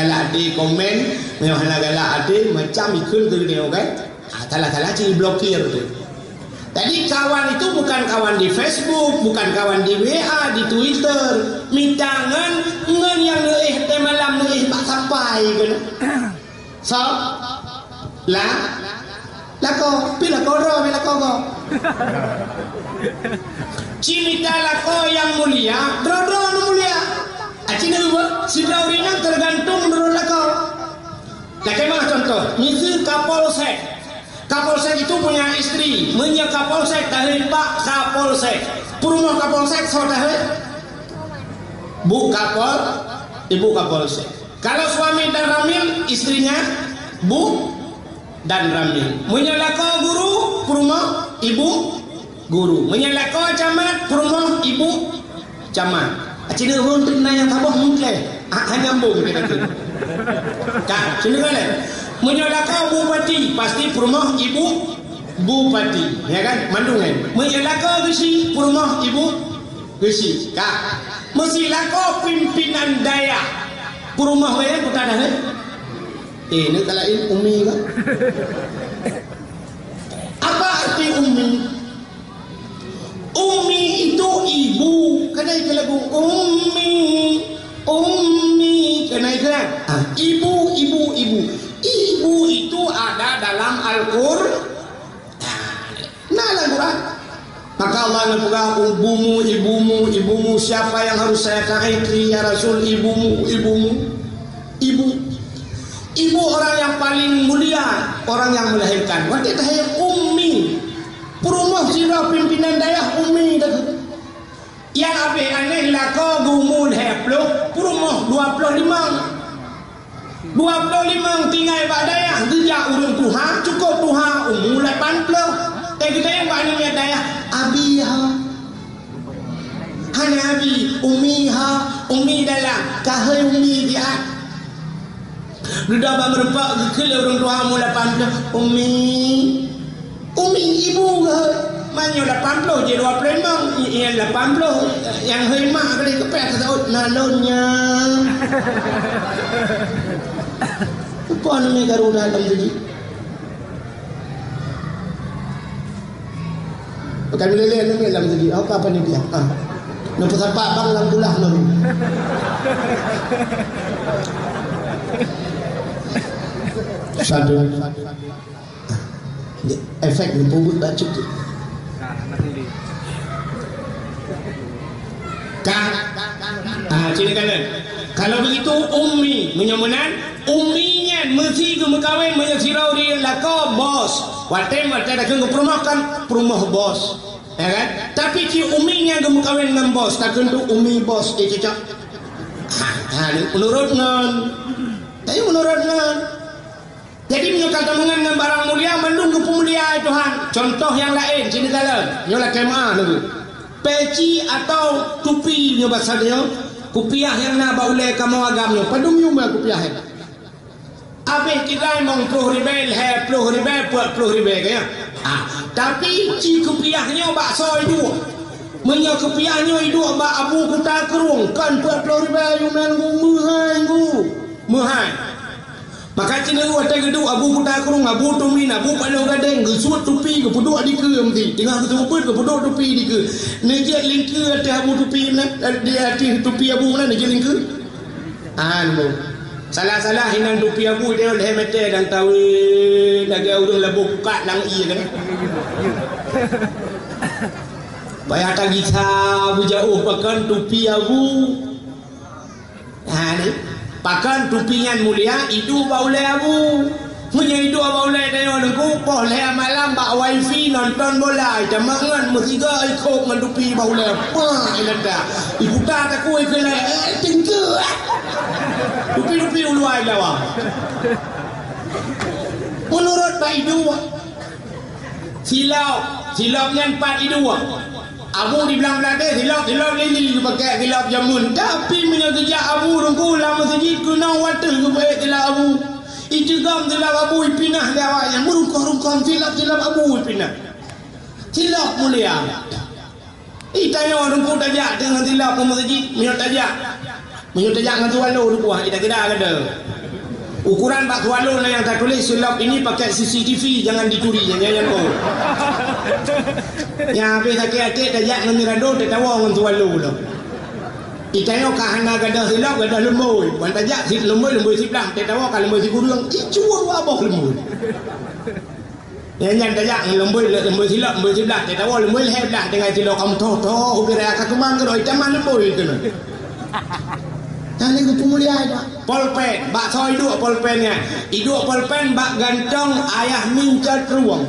galak até komen, meunyoe hana galak até, macam ikheun keu geutanyoe, kan? Ah, salah-salah cit blokir tu. Jadi, kawan itu bukan kawan di Facebook, bukan kawan di W A, di Twitter. Mita ngon, ngon nyang neuéh teuh malam neuéh bak sapai keunoe. So, la, lakoe, pi lakoe droe, pi lakoe gob. Ci mita lakoe nyang mulia, droe-droe nyang mulia. Aci na ubah, sidroe ureueng inong tergantung meunurot lakoe. Lakèe meu'ah contoh, miseue Kapolsek. Kapolsek itu punya istri. Meunyoe Kapolsek tahé Pak Kapolsek. Peurumoh Kapolsek soe tahé? Bu Kapol, Ibu Kapolsek. Kalau suami dan Ramil, istrinya Bu dan Ramil. Meunyoe lakoe guru, peurumoh Ibu Guru. Meunyoe lakoe camat, peurumoh Ibu Camat. Aci na ureueng teuk na nyang saboh meukleh. Ah, hana nyambung kita tu. Ka, sini kan? Meunyoe lakoe bupati, pasti peurumoh Ibu Bupati, ya kan? Mandum kan? Meunyoe lakoe geuchik, peurumoh Ibu Geuchik. Ka. Meusi lakoe pimpinan dayah, peurumoh gaya kuta dah, eh? Eh, ni kalau ini umi kan? Apa arti umi? Ummi itu ibu. Kan na ikheun lagu, "Ummi, ummi." Kan na ikheun kan? Ah, ibu, ibu, ibu. Ibu itu ada dalam Al-Qur-, nah, na lam Quran. Maka Allah neupeugah, "Ibumu, ibumu, ibumu, siapa yang harus saya taati, ya Rasul, ibumu, ibumu?" Ibu. Ibu orang yang paling mulia, orang yang melahirkan. Watèe tahayeu ummi. Peurumoh sidroe pimpinan dayah ummi dah. Nyang abéh aneuk lakoe geumu lhèe ploh, peurumoh dua ploh limong. Dua ploh limong tinggai bak dayah, geujak ureueng tuha, cukôp tuha, umu lapan ploh. Teugeudeng bak aneuk dayah, abi ha. Hana abi, umi ha, umi dalam, ka hôi umi siat. Dudoe bak meurumpok geukheun lé ureueng tuha umu lapan ploh, "Umi, umi, ibu keuh." Meunyoe lapan ploh jih dua ploh limong, i-, i-, lapan ploh, nyang hôi mak keuh keupèe teusaut, "Na lôn nyan." Peue nami karu dalam tadi? Bukan lé-lé nami lam tadi. Apa, apa ni dia? Ah. Nang peusapa bang lam kulah nang. Satu. Efek ni pun tak cukup. Ka? Ah, sini kanan. Kalau begitu, ummi, meunyoe meunan, ummi nyan meusi geumeukawen meunyoe sidroe ureueng lakoe bos. Watèe, watèe takheun geupeurumoh kan, peurumoh bos. Ya kan? Tapi cit ummi nyan geumeukawen ngon bos, takheun tu ummi bos, eh, cocok. Ha, ha, menurut ngon. Tapi menurut ngon. Jadi, meunyoe ka teumeungon ngon barang mulia, mandum geupeumulia, hai Tuhan. Contoh nyang laén, sini kalon. Nyoe lakèe meu'ah neugui. Peci atau tupi nyoe basa nyoe, kupiah nyang na bak ulèe kamoe agam nyoe. Padum yum kupiah nyan? Abéh tinggai limong ploh ribèe, lhèe ploh ribèe, peuet ploh ribèe, ka nyan. Ah, tapi ci kupiah nyoe bak soe iduek. Meunyoe kupiah nyoe iduek bak Abu Kuta Krueng, kon peuet ploh ribèe yum nyan gu, meuhai gu. Meuhai. Maka cit nyoe watèe geuduek Abu Kuta Krueng, Abu Tumin, Abu Paloh Gadeng, geusuet tupi, geupeuduek dikeue meuti. Teungoh geuseumeubeuet, geupeuduek tupi dikeue. Neujeuet lingkeue ateueh Abu tupi meunan, eh, di ateueh tupi Abu meunan, neujeuet lingkeue. An, bu. Salah-salah hinan tupi Abu, dia lhèe mètè dan tawi lagèe ureueng laboh pukat lam ié kan. Payah tagisa beujaôh pakon tupi Abu. Ha, ni. Pakon tupi nyan mulia, iduek bak ulèe Abu. Meunyoe iduek bak ulèe tanyoe Teungku, poh lhèe malam bak wifi nonton bola, ita mangat meusiga ikôt ngon tupi bak ulèe. Pah, ilata. Iputa takue keu lhèe, eh, tingkeu. Tupi-tupi uluwa ilawa. Menurut bak iduek. Silop, silop nyan pat iduek. Abu di blang-blang deh, silop, silop lili geupakè silop jameun. Tapi meunyoe geujak Abu Teungku lam meuseujid keunong watèe geupeuék silop Abu. Iceugom silop Abu ipinah lé awak nyan, meurungkong-rungkong silop-silop Abu ipinah. Silop mulia. Ih, tanyoe Teungku tajak deungon silop u meuseujid, meunyoe tajak. Meunyoe tajak ngon swallow Teungku, ah, ita kira kata. Ukuran bak swallow na nyang tatuléh, "Silop ini pakai C C T V, jangan dicuri." Nyan, nyan, nyan, oh. Nyang habéh sakét até tajak ngon Mirado, tatawa ngon swallow lom. Ih, tanyoe ka hana gadoh silop, gadoh lumbôi. Ban tajak si lumbôi, lumbôi siblah, tatawa ka lumbôi sikureueng. Ih, cuba dua boh lumbôi. Nyan, nyan tajak lumbôi, lumbôi silop, lumbôi siblah, tatawa lumbôi lhèe blah, tinggai silop kamoe tho-tho, ubé raya ka keumang keudroe, ih tamah lumbôi keunoe. Nyan lé geupeumulia, Pak. Polpen, bak soe iduek polpen nyan? Iduek polpen bak gantong Ayah Min Cot Rueng.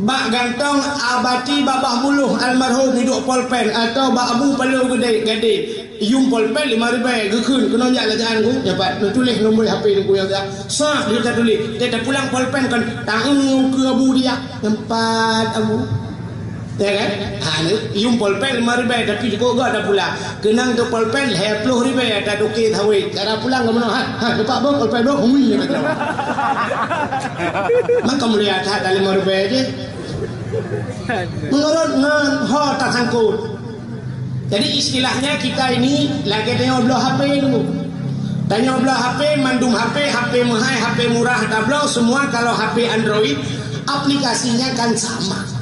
Bak gantong Abati Babah Buluh almarhum iduek polpen, atau bak Abu Paloh Gede, Gade. Yum polpen lima ribèe, geukheun keunoe jak lé Tuhan ku, nyoe pat neutuléh nombor H P Teungku nyang dah. Sah, dia tatuléh. Dia tapulang polpen kan, tangan keu Abu dia. Nyoe pat Abu. Ya kan? Ha, ni, yum polpen lima ribèe, tapi jukuk gak tapulang. Keunong tu polpen lhèe ploh ribèe, ada duke sawit. Cara pulang ke mana? Ha, ha, dapat bang polpen dua, hui, ya kata. Maka mulia that dah lima ribèe je. Menurut ngon ho tasangkut. Jadi, istilahnya kita ini lagèe tanyoe bloe H P dulu. Tanyoe bloe H P, mandum H P, H P meuhai, H P murah tabloe, semua kalau H P Android, aplikasinya kan sama.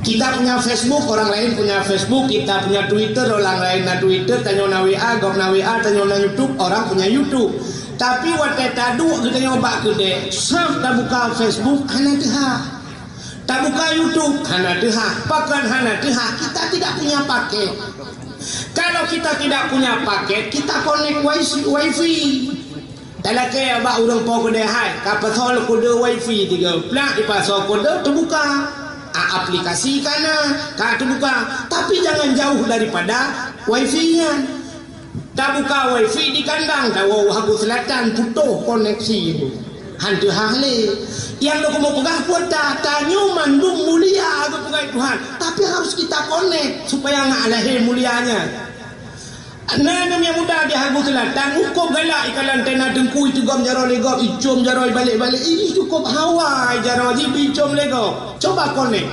Kita punya Facebook, orang lain punya Facebook, kita punya Twitter, orang lain na Twitter, tanyoe na W A, gob na W A, tanyoe na YouTube, orang punya YouTube. Tapi watèe taduek geutanyoe bak keudè, sah tabuka Facebook, hana teuhah. Tabuka YouTube, hana teuhah. Pakon hana teuhah, kita tidak punya paket. Kalau Kita tidak punya paket, kita konek wifi. Talakée bak ureuëng po keudè hai, ka pasoe kode wifi tiga, plak dipasoe kode teubuka. A, aplikasi ka na, ka teubuka. Tapi jangan jauh daripada wifi nyan. Tabuka wifi di kandang, tawoe Habu Selatan, putôh koneksi. Hantu hah lé. Nyang lôn keumeung peugah kuota, tanyoe mandum mulia geupeugah Tuhan. Tapi harus kita konek supaya ngat lahé mulianya. Na aneuk nyang muda di Habu Selatan, cukôp galak ikalon tena teungku, icugom jaroe lé gob, icom jaroe balek-balek. Ini cukôp hawa jaroe jih, icom lé gob. Coba konek.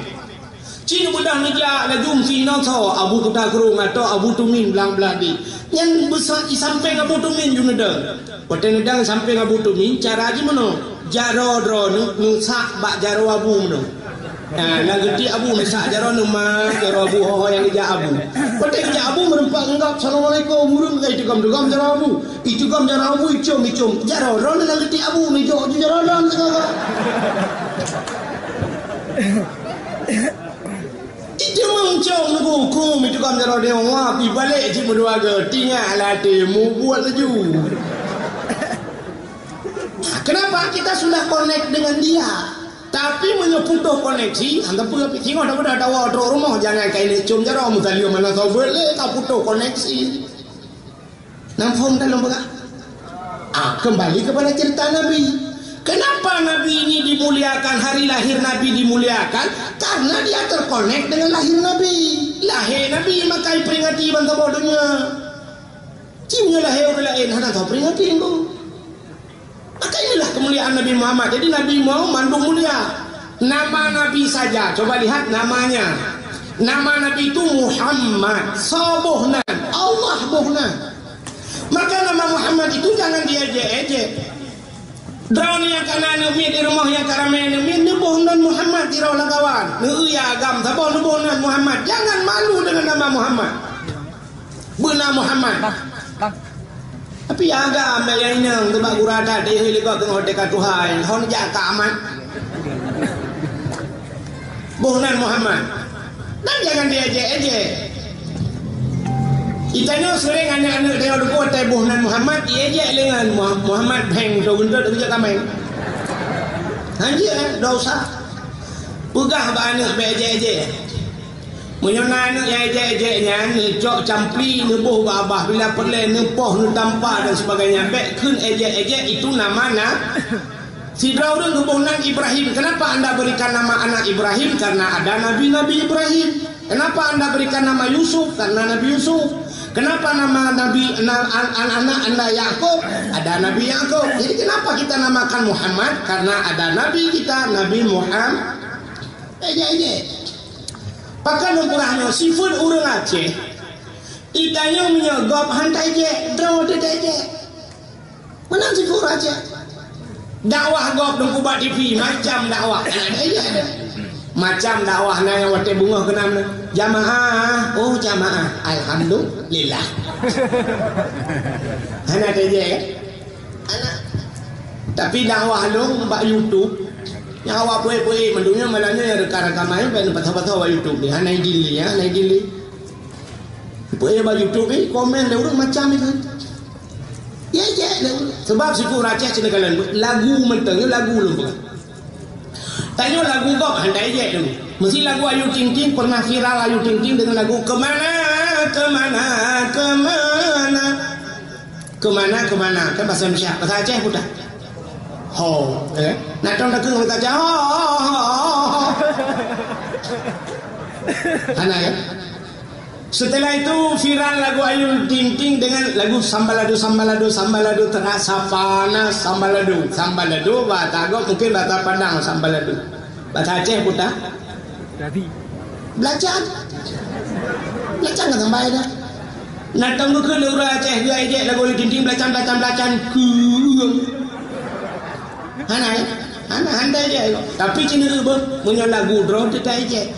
Cit beudôh neujak laju meusi inoe soe, Abu Kuta Krueng atau Abu Tumin blang-blang di. Nyan beusa-, isampéng Abu Tumin ju neudong. Watée neudong sampéng Abu Tumin, cara jih meunoe. Jaroe droeneuh neusak bak jaroe Abu meunoe. Nah, na geuti Abu neusak jaroe neuh, ma jaroe Abu, ho-ho nyang geujak Abu. Watée geujak Abu meureumpok ngon gob, "Assalamualaikum," ureuëng ka itugom-tugom jaroe Abu. Itugom jaroe Abu, icom-icom. Jaroe droeneuh na geuti Abu, neujok ju jaroe droeneuh sigoe. Itu meuncong nunggu huköm itu kan jaroe dewan wab, ibalek cit meudua geuh, tinggai lam até, mubuet laju. Kenapa? Kita sudah connect dengan dia. Tapi meunyoe putôh koneksi, hana peue pih singoh dah beudah dawa trok rumoh, jangan kai lé com jaroe, meusaleuem hana soe beuet lé, ka putôh koneksi. Nang phom dalam peugah. Ah, kembali kepada cerita Nabi. Kenapa Nabi ini dimuliakan, hari lahir Nabi dimuliakan? Karena dia terkonek dengan lahir Nabi. Lahé Nabi maka iperingati ban saboh donya. Cit nyoe lahé ureuëng laén hana taperingati engkau. Maka inilah kemuliaan Nabi Muhammad. Jadi Nabi Muhammad mandum mulia. Nama Nabi saja, coba lihat namanya. Nama Nabi itu Muhammad. Soe boh nan? Allah boh nan. Maka nama Muhammad itu jangan diejek-ejek. Droeneuh nyang ka na aneuk miet di rumoh, nyang ka ramé aneuk miet, neuboh nan Muhammad di droe lamkawan. Neueu agam saboh neuboh nan Muhammad. Jangan malu dengan nama Muhammad. Beuna Muhammad. Bang, bang. Tapi agam bèk nyang inong teubak gura that deh likot teungoh teuka tuha, hon jak ka amat. Boh nan Muhammad. Dan jangan diejek-ejek. Itanyoe seuréng aneuk-aneuk tanyoe deuh watèe boh nan Muhammad, iejek lé ngon Muha-, Muhammad Beng, tu guntot tu jak tameng. Hanjeuet, eh, dosa. Peugah bak aneuk bèk ejek-ejek. Meunyoe na aneuk nyang ejek-ejek nyan, neucok campli, neuboh babah, bila peureulèe neupoh, neutampa dan sebagainya, bèk kheun ejek-ejek, itu nama na-, sidroe ureueng geuboh nan Ibrahim. Kenapa anda berikan nama anak Ibrahim? Karena ada nabi-nabi Ibrahim. Kenapa anda berikan nama Yusuf? Karena Nabi Yusuf. Kenapa nama nabi, na-, an-, an-, anak anda Yakub? Ada Nabi Yakub. Jadi kenapa kita namakan Muhammad? Karena ada nabi kita, Nabi Muhammad. Ejek-ejek. Pakon lôn peugah nyoe, sifeuet ureueng Aceh. Itanyoe meunyoe gob han taejek, droe teuh taejek. Meunan sifeuet ureueng Aceh. Dakwah gob dong kubak T V, macam dakwah. Hana taejek deh. Macam dakwah na nyang watèe beungoh keunan. Jamaah, oh jamaah. Alhamdulillah. Hana taejek, ya? Hana. Tapi dakwah lôn bak YouTube, nyang awak peuék-peuék mandum nyan malam nyoe nyang reuka-reuka main, ban pasoe-pasoe bak YouTube ni. Hana idin lé, ya, hana idin lé. Peuék bak YouTube ni, komen lé ureueng macam itu. Ya, ya, lé ureueng. Sebab sifeuet ureueng Aceh sinoe kalon lagu mantong, nyoe lagu lôn peugah. Tanyoe lagu gob han taejek dulu. Meusi lagu Ayu Ting Ting pernah viral, Ayu Ting Ting dengan lagu Kemana, Kemana, Kemana. Kemana, kemana? Kan bahasa Indonesia. Bahasa Aceh pun dah. Ho, eh? Nak tahu nak kena bahasa Aceh. Ho, ho, ho, ho, ho. Hana, ya? Setelah itu viral lagu Ayu Ting Ting dengan lagu Sambalado, Sambalado, Sambalado, terasa panas Sambalado. Sambalado, bahasa Agam mungkin bahasa Padang Sambalado. Bahasa Aceh pun dah. Jadi. Belacan. Belacan kan sampai dah. Nak tunggu ke lura Aceh dia ejek lagu Ayu Ting Ting belacan, belacan, belacan. Keueng. Hana, ya? Hana, hana ejek. Tapi cina beuh, meunyoe lagu droe teuka ejek.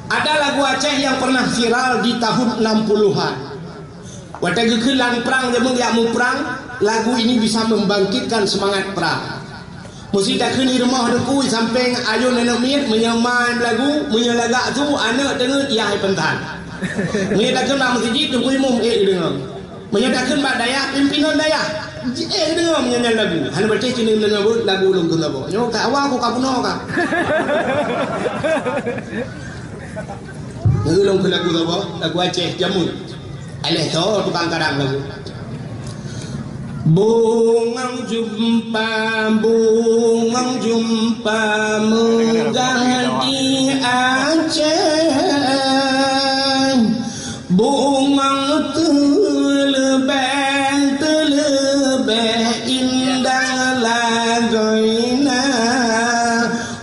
Ada lagu Aceh yang pernah viral di tahun enam puluhan. Watèe geukheun lam prang, jameun jak muprang, lagu ini bisa membangkitkan semangat perang. Meusi takheun di rumoh teungku, sampéng ayôn aneuk miet, meunyoe ma lagu, meunyoe lagak su, aneuk teungeut, yah ipeuntan. Meunyoe takheun bak meuseujid, teungku imum ék geudeungoe. Meunyoe takheun bak dayah, pimpinan dayah, ék geudeungoe meunyoe nyan lagu. Hana beuteh keuneuk deungoe buet lagu lôn kheun saboh. Nyoe ka awai ku ka bunoe ka. Nyoe lôn kheun lagu saboh, lagu Aceh jameun. Aléh tho tukang karang lagu. Bungong jeumpa, bungong jeumpa meugah di Aceh. Bungong teuleubeh, teuleubeh indah lagoina.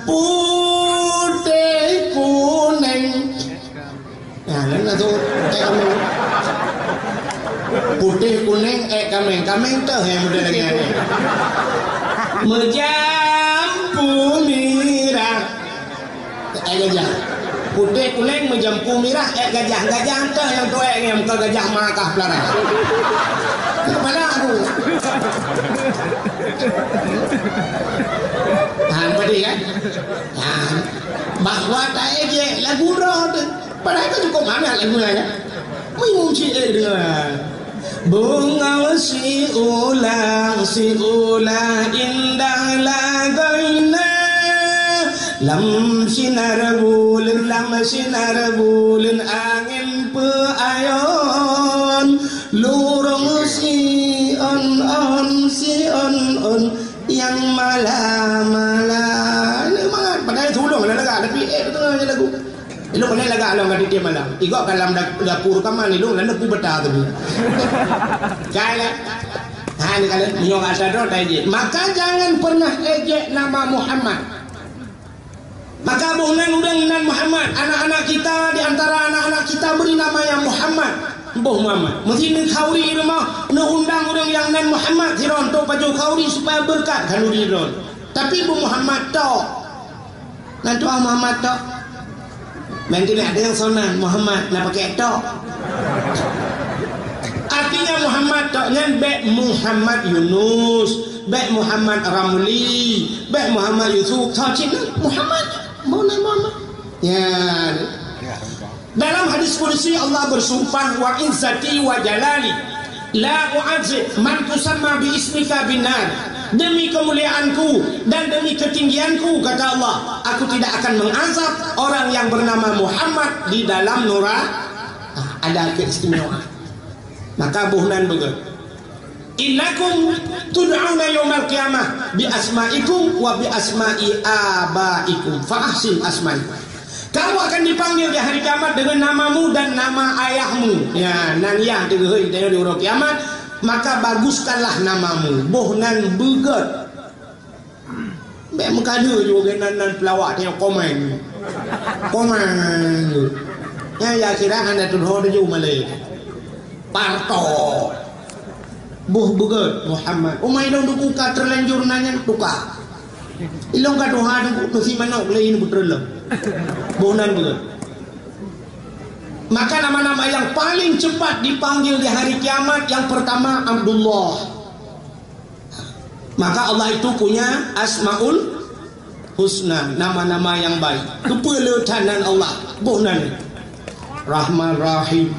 Putéh kunéng. Nah, laén na tu, ék kaméng. Putéh kunéng, ék kaméng. Kaméng teuh nyang model lagèe nyan. Meujampu mirah. Ék gajah. Putéh kunéng meujampu mirah, ék gajah. Gajah teuh nyang tuék nyan, bukan gajah ma kah pelara. Kepala aku. Ha, tadi kan? Ha. Bahwa tak ék lagu roh tu. Padahai ka cukôp mangat lagu nyan, kan? Meuimeum cit ék deungoe. Beungoh siulah, siulah indah lagoina. Lam sinar buleuen, lam sinar buleuen angén peuayon. Lurông siôn-ôn, siôn-ôn nyang mala-mala. Nyan mangat, padahai tulông na lagak, tapi ék beutôi nyan lagu. Ilôn keuneuk lagak lom ka tiep malam. Igoe ka lam da-, dapur kaman ilôn lalu ku beta tu. Kai lah. Ha, ni kalian meunyoe asa droe tai jih. Maka jangan pernah ejek nama Muhammad. Maka boh nan ureuëng nan Muhammad, anak-anak kita, di antara anak-anak kita beri nama yang Muhammad. Boh Muhammad. Mesti neukhauri di rumoh, neuundang ureuëng nyang nan Muhammad sidroe untuk pajoh khauri supaya beureukat khanuri droe. Tapi boh Muhammad tok. Nan tuan Muhammad tok. Mungkin ada yang sonan Muhammad na pakai tok. Artinya Muhammad tok nyan bèk Muhammad Yunus, bèk Muhammad Ramli, bèk Muhammad Yusuf, tho cit Muhammad. Boh nan Muhammad. Ya. Dalam hadis qudsi Allah bersumpah, "Wa izzati wa jalali, la u'adzib man tusamma bi ismika binnar." Demi kemuliaanku dan demi ketinggianku, kata Allah, aku tidak akan mengazab orang yang bernama Muhammad di dalam nura-, ah, ada keistimewaan. Maka boh nan beugét. "Innakum tud'auna yaumal qiyamah bi asma'ikum wa bi asma'i abaikum fa ahsin asma'ikum." Kamu akan dipanggil di hari kiamat dengan namamu dan nama ayahmu. Ya, nan yah digeuhôi di uroe kiamat, maka baguskanlah namamu. Boh nan beugét. Bèk meukadeue ju geunan nan peulawak tanyoe komen. Komen. Nyan ya kira hana tuho tuju malée. Parto. Boh beugét Muhammad. Umai dong duku ka terlanjur nanya tuka. Ilong ka tuha duku nusi manok lé ini putra lom. Boh nan beugét. Maka nama-nama yang paling cepat dipanggil di hari kiamat yang pertama Abdullah. Maka Allah itu punya Asmaul Husna, nama-nama yang baik. Keupeue le that nan Allah? Boh nan. Rahman, Rahim,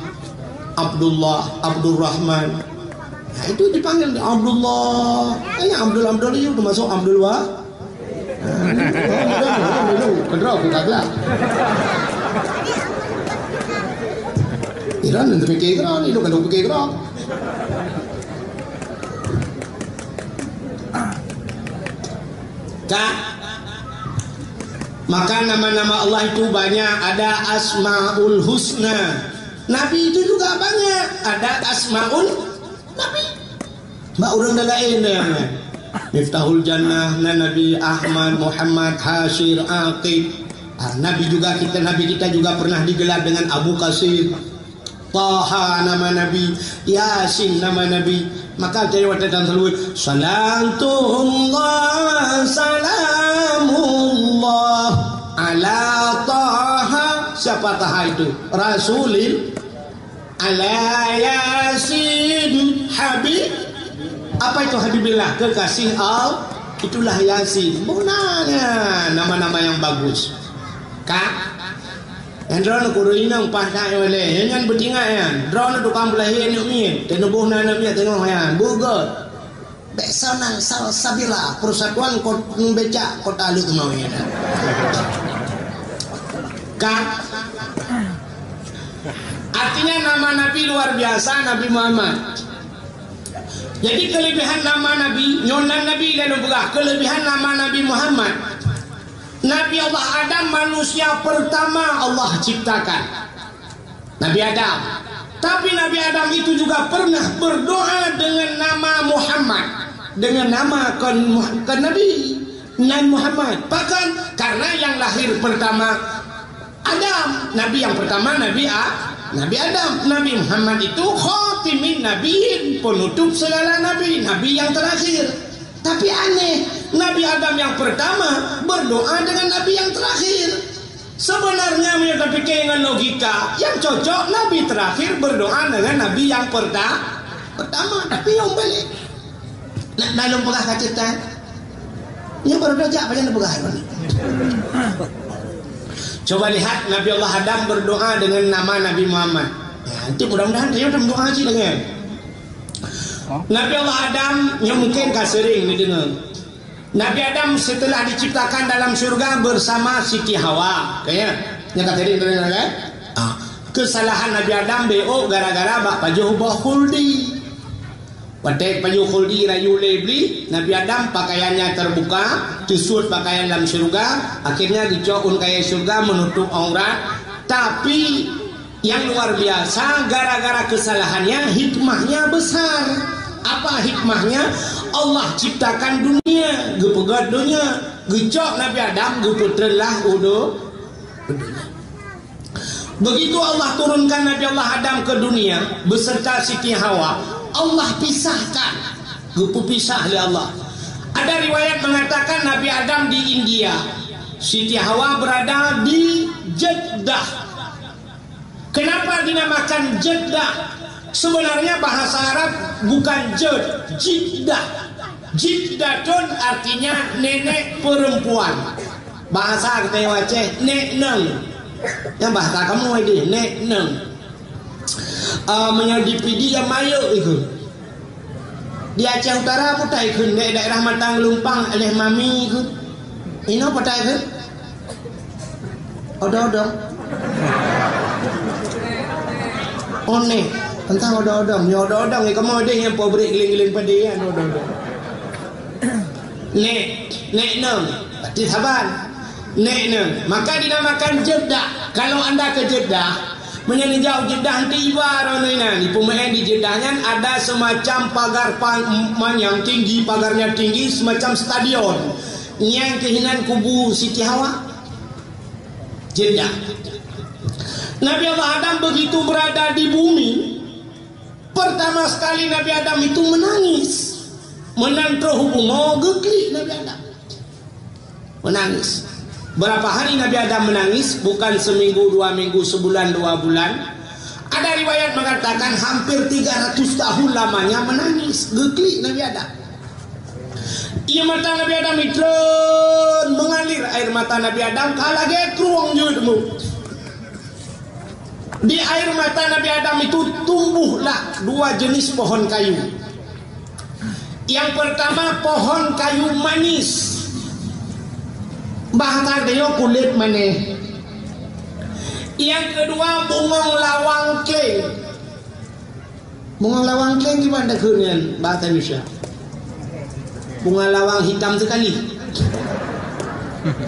Abdullah, Abdul Rahman. Nah, itu dipanggil Abdullah. Hanya Abdul, Abdul itu termasuk Abdul Wa-, ah, itu, itu, itu, itu, itu, itu, itu. Iran nanti pikir Iran, itu kan pikir Iran. Ka? Maka nama-nama Allah itu banyak, ada Asmaul Husna. Nabi itu juga banyak, ada Asmaul Nabi. Bak ureuëng laén nyan. Miftahul Jannah, na Nabi Ahmad, Muhammad, Hasyir, Aqib. Ah, Nabi juga kita, Nabi kita juga pernah digelar dengan Abu Qasir. Taha nama Nabi, Yasin nama Nabi. Maka jawab tentang seluruh, "Salatullah, salamullah ala Taha." Siapa Taha itu? Rasulil, ala Yasin, Habib. Apa itu Habibillah? Kekasih Allah. Itulah Yasin. Benarnya nama-nama yang bagus. Ka? Nyan droeneuh kuru inong paih that nyoe lé. Nyan, nyan beutinggai nyan. Droeneuh tukang beulahé aneuk miet. Teuneubôh na aneuk miet teungoh nyan. Beugét. Bèk salah, Salsabila, Persatuan Kot-, Becak Kota Lheuh Mawé. Kan? Artinya nama Nabi luar biasa, Nabi Muhammad. Jadi kelebihan nama Nabi, nyoe nan Nabi lalu peugah, kelebihan nama Nabi Muhammad. Nabi Allah Adam manusia pertama Allah ciptakan. Nabi Adam. Tapi Nabi Adam itu juga pernah berdoa dengan nama Muhammad. Dengan nama kon, kon Nabi. Nan Muhammad. Pakon? Karena yang lahir pertama Adam. Nabi yang pertama Nabi A-, Nabi Adam. Nabi Muhammad itu khatimin nabiin, penutup segala nabi. Nabi yang terakhir. Tapi aneh, Nabi Adam yang pertama berdoa dengan Nabi yang terakhir. Sebenarnya, meunyoe tapike ngon logika, yang cocok Nabi terakhir berdoa dengan Nabi yang perta-, pertama. Tapi nyang balik. Nak dalam peugah kata tan. Nyoe baru dah jak, banyak peugah. Coba lihat, Nabi Allah Adam berdoa dengan nama Nabi Muhammad. Ya, itu mudah-mudahan dia berdoa sih dengan. Nabi Allah Adam, nyoe mungkin ka sering didengar. Nabi Adam setelah diciptakan dalam syurga bersama Siti Hawa. Kayaknya, yang kata tadi dengar kan? Ah, kesalahan Nabi Adam beok gara-gara bak pajoh boh khuldi. Watèe pajoh khuldi rayu lé Iblis, Nabi Adam pakaiannya terbuka, teusut pakaian lam syurga, akhirnya geucok ôn kayèe syurga menutup aurat. Tapi yang luar biasa, gara-gara kesalahannya, hikmahnya besar. Apa hikmahnya? Allah ciptakan dunia, geupeugöt donya, geucok Nabi Adam, geupeutreun lah u do-, u donya. Begitu Allah turunkan Nabi Allah Adam ke dunia beserta Siti Hawa, Allah pisahkan, geupeupisah lé Allah. Ada riwayat mengatakan Nabi Adam di India, Siti Hawa berada di Jeddah. Kenapa dinamakan Jeddah? Sebenarnya bahasa Arab bukan Jed, Jiddah. Jiddatun artinya nenek perempuan. Bahasa kita yang Aceh, nek neng. Yang bahasa kamu aja, nek neng. Ah, meunyoe di Pidie ya mayok itu. Di Aceh Utara pun tai kheun, di daerah Matang Lumpang, Aleh Mami kheun. Inoe patai kheun? Odong-odong. Oneh. Entah odong-odong. Ya odong-odong. Ya kamu ada yang pabrik giling-giling padi ya, odong-odong. Nek, nek nong. Berarti saban. Nek nong. Maka dinamakan Jeddah. Kalau anda ke Jeddah, meunyoe neujak u Jeddah, nanti iba roh inan. Di peumaén di Jeddah nyan ada semacam pagar pan-, manyang tinggi, pagarnya tinggi, semacam stadion. Nyang keuh inan kubu Siti Hawa. Jeddah. Nabi Allah Adam begitu berada di bumi, pertama sekali Nabi Adam itu menangis. Meunan troh u bumoe geuklik Nabi Adam. Menangis. Berapa hari Nabi Adam menangis? Bukan seminggu, dua minggu, sebulan, dua bulan. Ada riwayat mengatakan hampir tiga ratus tahun lamanya menangis. Geuklik Nabi Adam. Ié mata Nabi Adam itreun, mengalir air mata Nabi Adam, ka lagèe krueng jeuet mu. Di air mata Nabi Adam itu tumbuhlah dua jenis pohon kayu. Yang pertama pohon kayu manis. Bahasa Melayu kulét manéh. Yang kedua bungong lawang kleng. Bunga lawang kleng gimana takheun nyan bahasa Indonesia? Bunga lawang hitam sekali.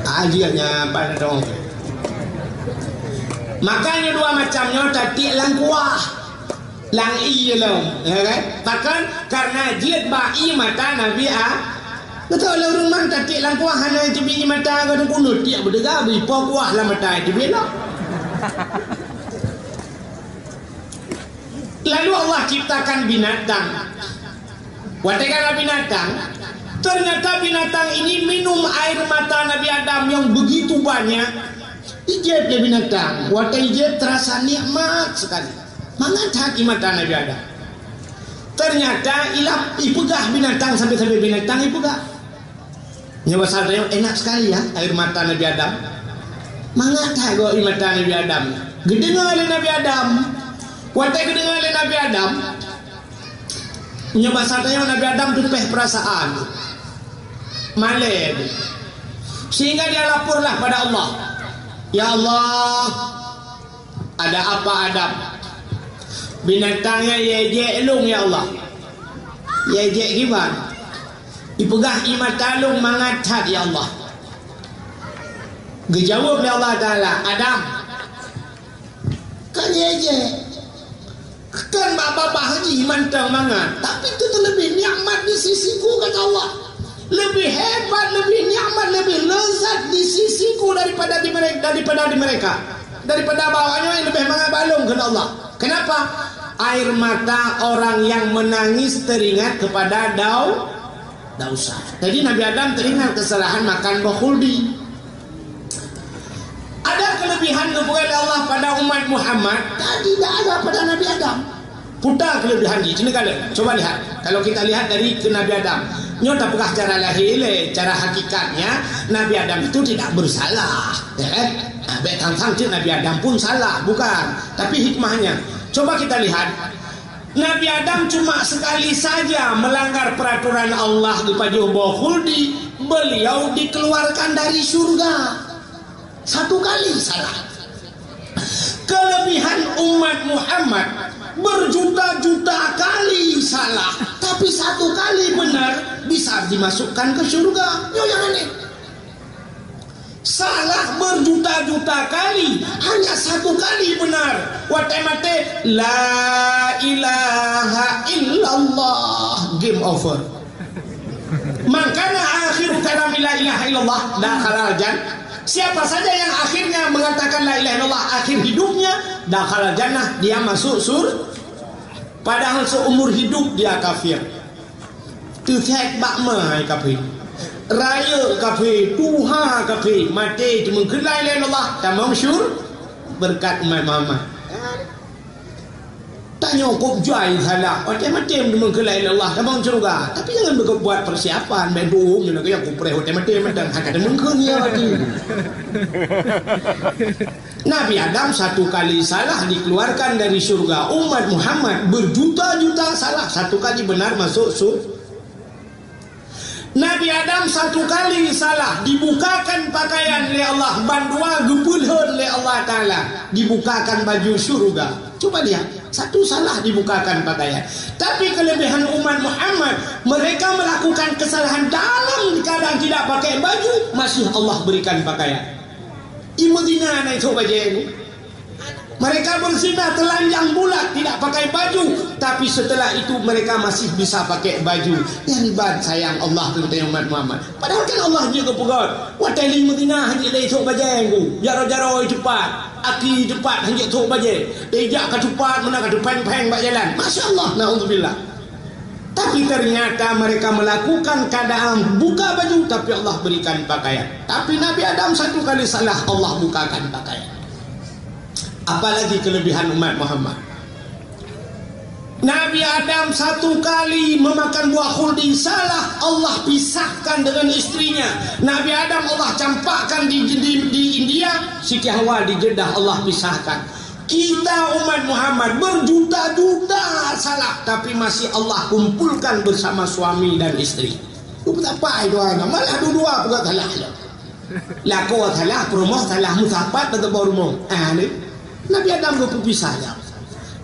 Ah, dia nya apa dong. Makanya dua macam nyoe tatiek lam kuah. Lam ié lom, ya kan? Bahkan karena jeuet bak ié mata Nabi A. Betul lah ureueng man tatiek lam kuah hana itu biji mata ka kunut tiek beudeuga beri po kuah lam mata itu bela. Lalu Allah ciptakan binatang. Watèe ka na binatang, ternyata binatang ini minum air mata Nabi Adam yang begitu banyak. Ijieb lé binatang. Watèe ijieb terasa nikmat sekali. Mangat that ié mata Nabi Adam. Ternyata ilap ipeugah binatang sampai-sampai binatang ipeugah. Nyoe pasal teuh enak sekali ya air mata Nabi Adam. Mangat that gob ié mata Nabi Adam. Geudeungoe lé Nabi Adam. Watée geudeungoe lé Nabi Adam, nyoe basa tanyoe Nabi Adam teupeh peurasaan. Malée. Sehingga dia laporlah pada Allah. "Ya Allah, ada apa Adam? Binatang nyan ijek lôn, ya Allah." "Ijek kiban?" "Ipeugah ié mata lôn mangat that, ya Allah." Geujaweueb lé Allah Taala, "Adam, kan ijek. Kan bak babah jih mantong mangat, tapi teuleubeh nikmat di sisiku," kata Allah. "Leubeh hebat, leubeh nikmat, leubeh lezat di sisiku daripada di mereka, daripada di mereka. Daripada bak awaknyan leubeh mangat bak lôn," kheun Allah. Kenapa? Air mata orang yang menangis teringat kepada dau-, dosa. Jadi Nabi Adam teringat kesalahan makan buah khuldi. Ada kelebihan geupeugah lé Allah pada umat Muhammad, tadi tidak ada pada Nabi Adam. Peue kelebihan jih, sini kalian. Coba lihat. Kalau kita lihat dari ke Nabi Adam, nyoe tapeugah cara lahé lé, cara hakikatnya Nabi Adam itu tidak bersalah, ya kan? Nah, bèk tang-tang cit Nabi Adam pun salah, bukan. Tapi hikmahnya, coba kita lihat. Nabi Adam cuma sekali saja melanggar peraturan Allah geupajoh boh khuldi, beliau dikeluarkan dari surga. Satu kali salah. Kelebihan umat Muhammad, berjuta-juta kali salah, tapi satu kali benar bisa dimasukkan ke surga. Nyoe nyang aneh. Salah berjuta-juta kali, hanya satu kali benar. Watée maté, "La ilaha illallah." Game over. "Man kana akhiru kalami la ilaha illallah, dakhalal jan-." Siapa saja yang akhirnya mengatakan la ilaha illallah akhir hidupnya, dakhalal jannah, dia masuk sur-, padahal seumur hidup dia kafir. Teuthèk bak ma kafé, rayeuk kafé, tuha kafé, maté teumeung kheun la ilaha illallah, tamong syur-, berkat umat Muhammad. Tanyoe kok jai salah, watée maté teumeung kheun la ilaha illallah, tamong syeuruga. Tapi jangan berbuat persiapan, bèk dum nyoe lagèe nyang kupreh watée maté mantong, hana teumeung kheun ya watée. Nabi Adam satu kali salah dikeluarkan dari syurga. Umat Muhammad berjuta-juta salah, satu kali benar masuk sur-, Nabi Adam satu kali salah dibukakan pakaian lé Allah, bandua geupeulhon lé Allah Taala, dibukakan baju syurga. Coba lihat, satu salah dibukakan pakaian. Tapi kelebihan umat Muhammad, mereka melakukan kesalahan dalam keadaan tidak pakai baju, masih Allah berikan pakaian. Imeudinan na itu bajée. Mereka berzina telanjang bulat, tidak pakai baju, tapi setelah itu mereka masih bisa pakai baju. Nyan ban sayang Allah keu geutanyoe umat Muhammad. Padahal kan Allah jeuet geupeugah, "Watée lé meuzina hanjeuet lé sôk bajée ku, jaroe-jaroe teupat, aki teupat hanjeuet sôk bajée. Ijak ka teupat meunan ka teupéng-péng bak jalan." Masya Allah, naudzubillah. Tapi ternyata mereka melakukan keadaan buka baju, tapi Allah berikan pakaian. Tapi Nabi Adam satu kali salah, Allah bukakan pakaian. Apalagi kelebihan umat Muhammad. Nabi Adam satu kali memakan buah khuldi, salah, Allah pisahkan dengan istrinya. Nabi Adam Allah campakkan di, di, di India, Siti Hawa di Jeddah Allah pisahkan. Kita umat Muhammad berjuta-juta salah, tapi masih Allah kumpulkan bersama suami dan istri. Lu betapa itu anak, malah dua-dua pula salah. Lakoe salah, peurumoh salah, meusapat dan teuboh rumoh. Ah, ni. Nabi Adam geupeupisah ya.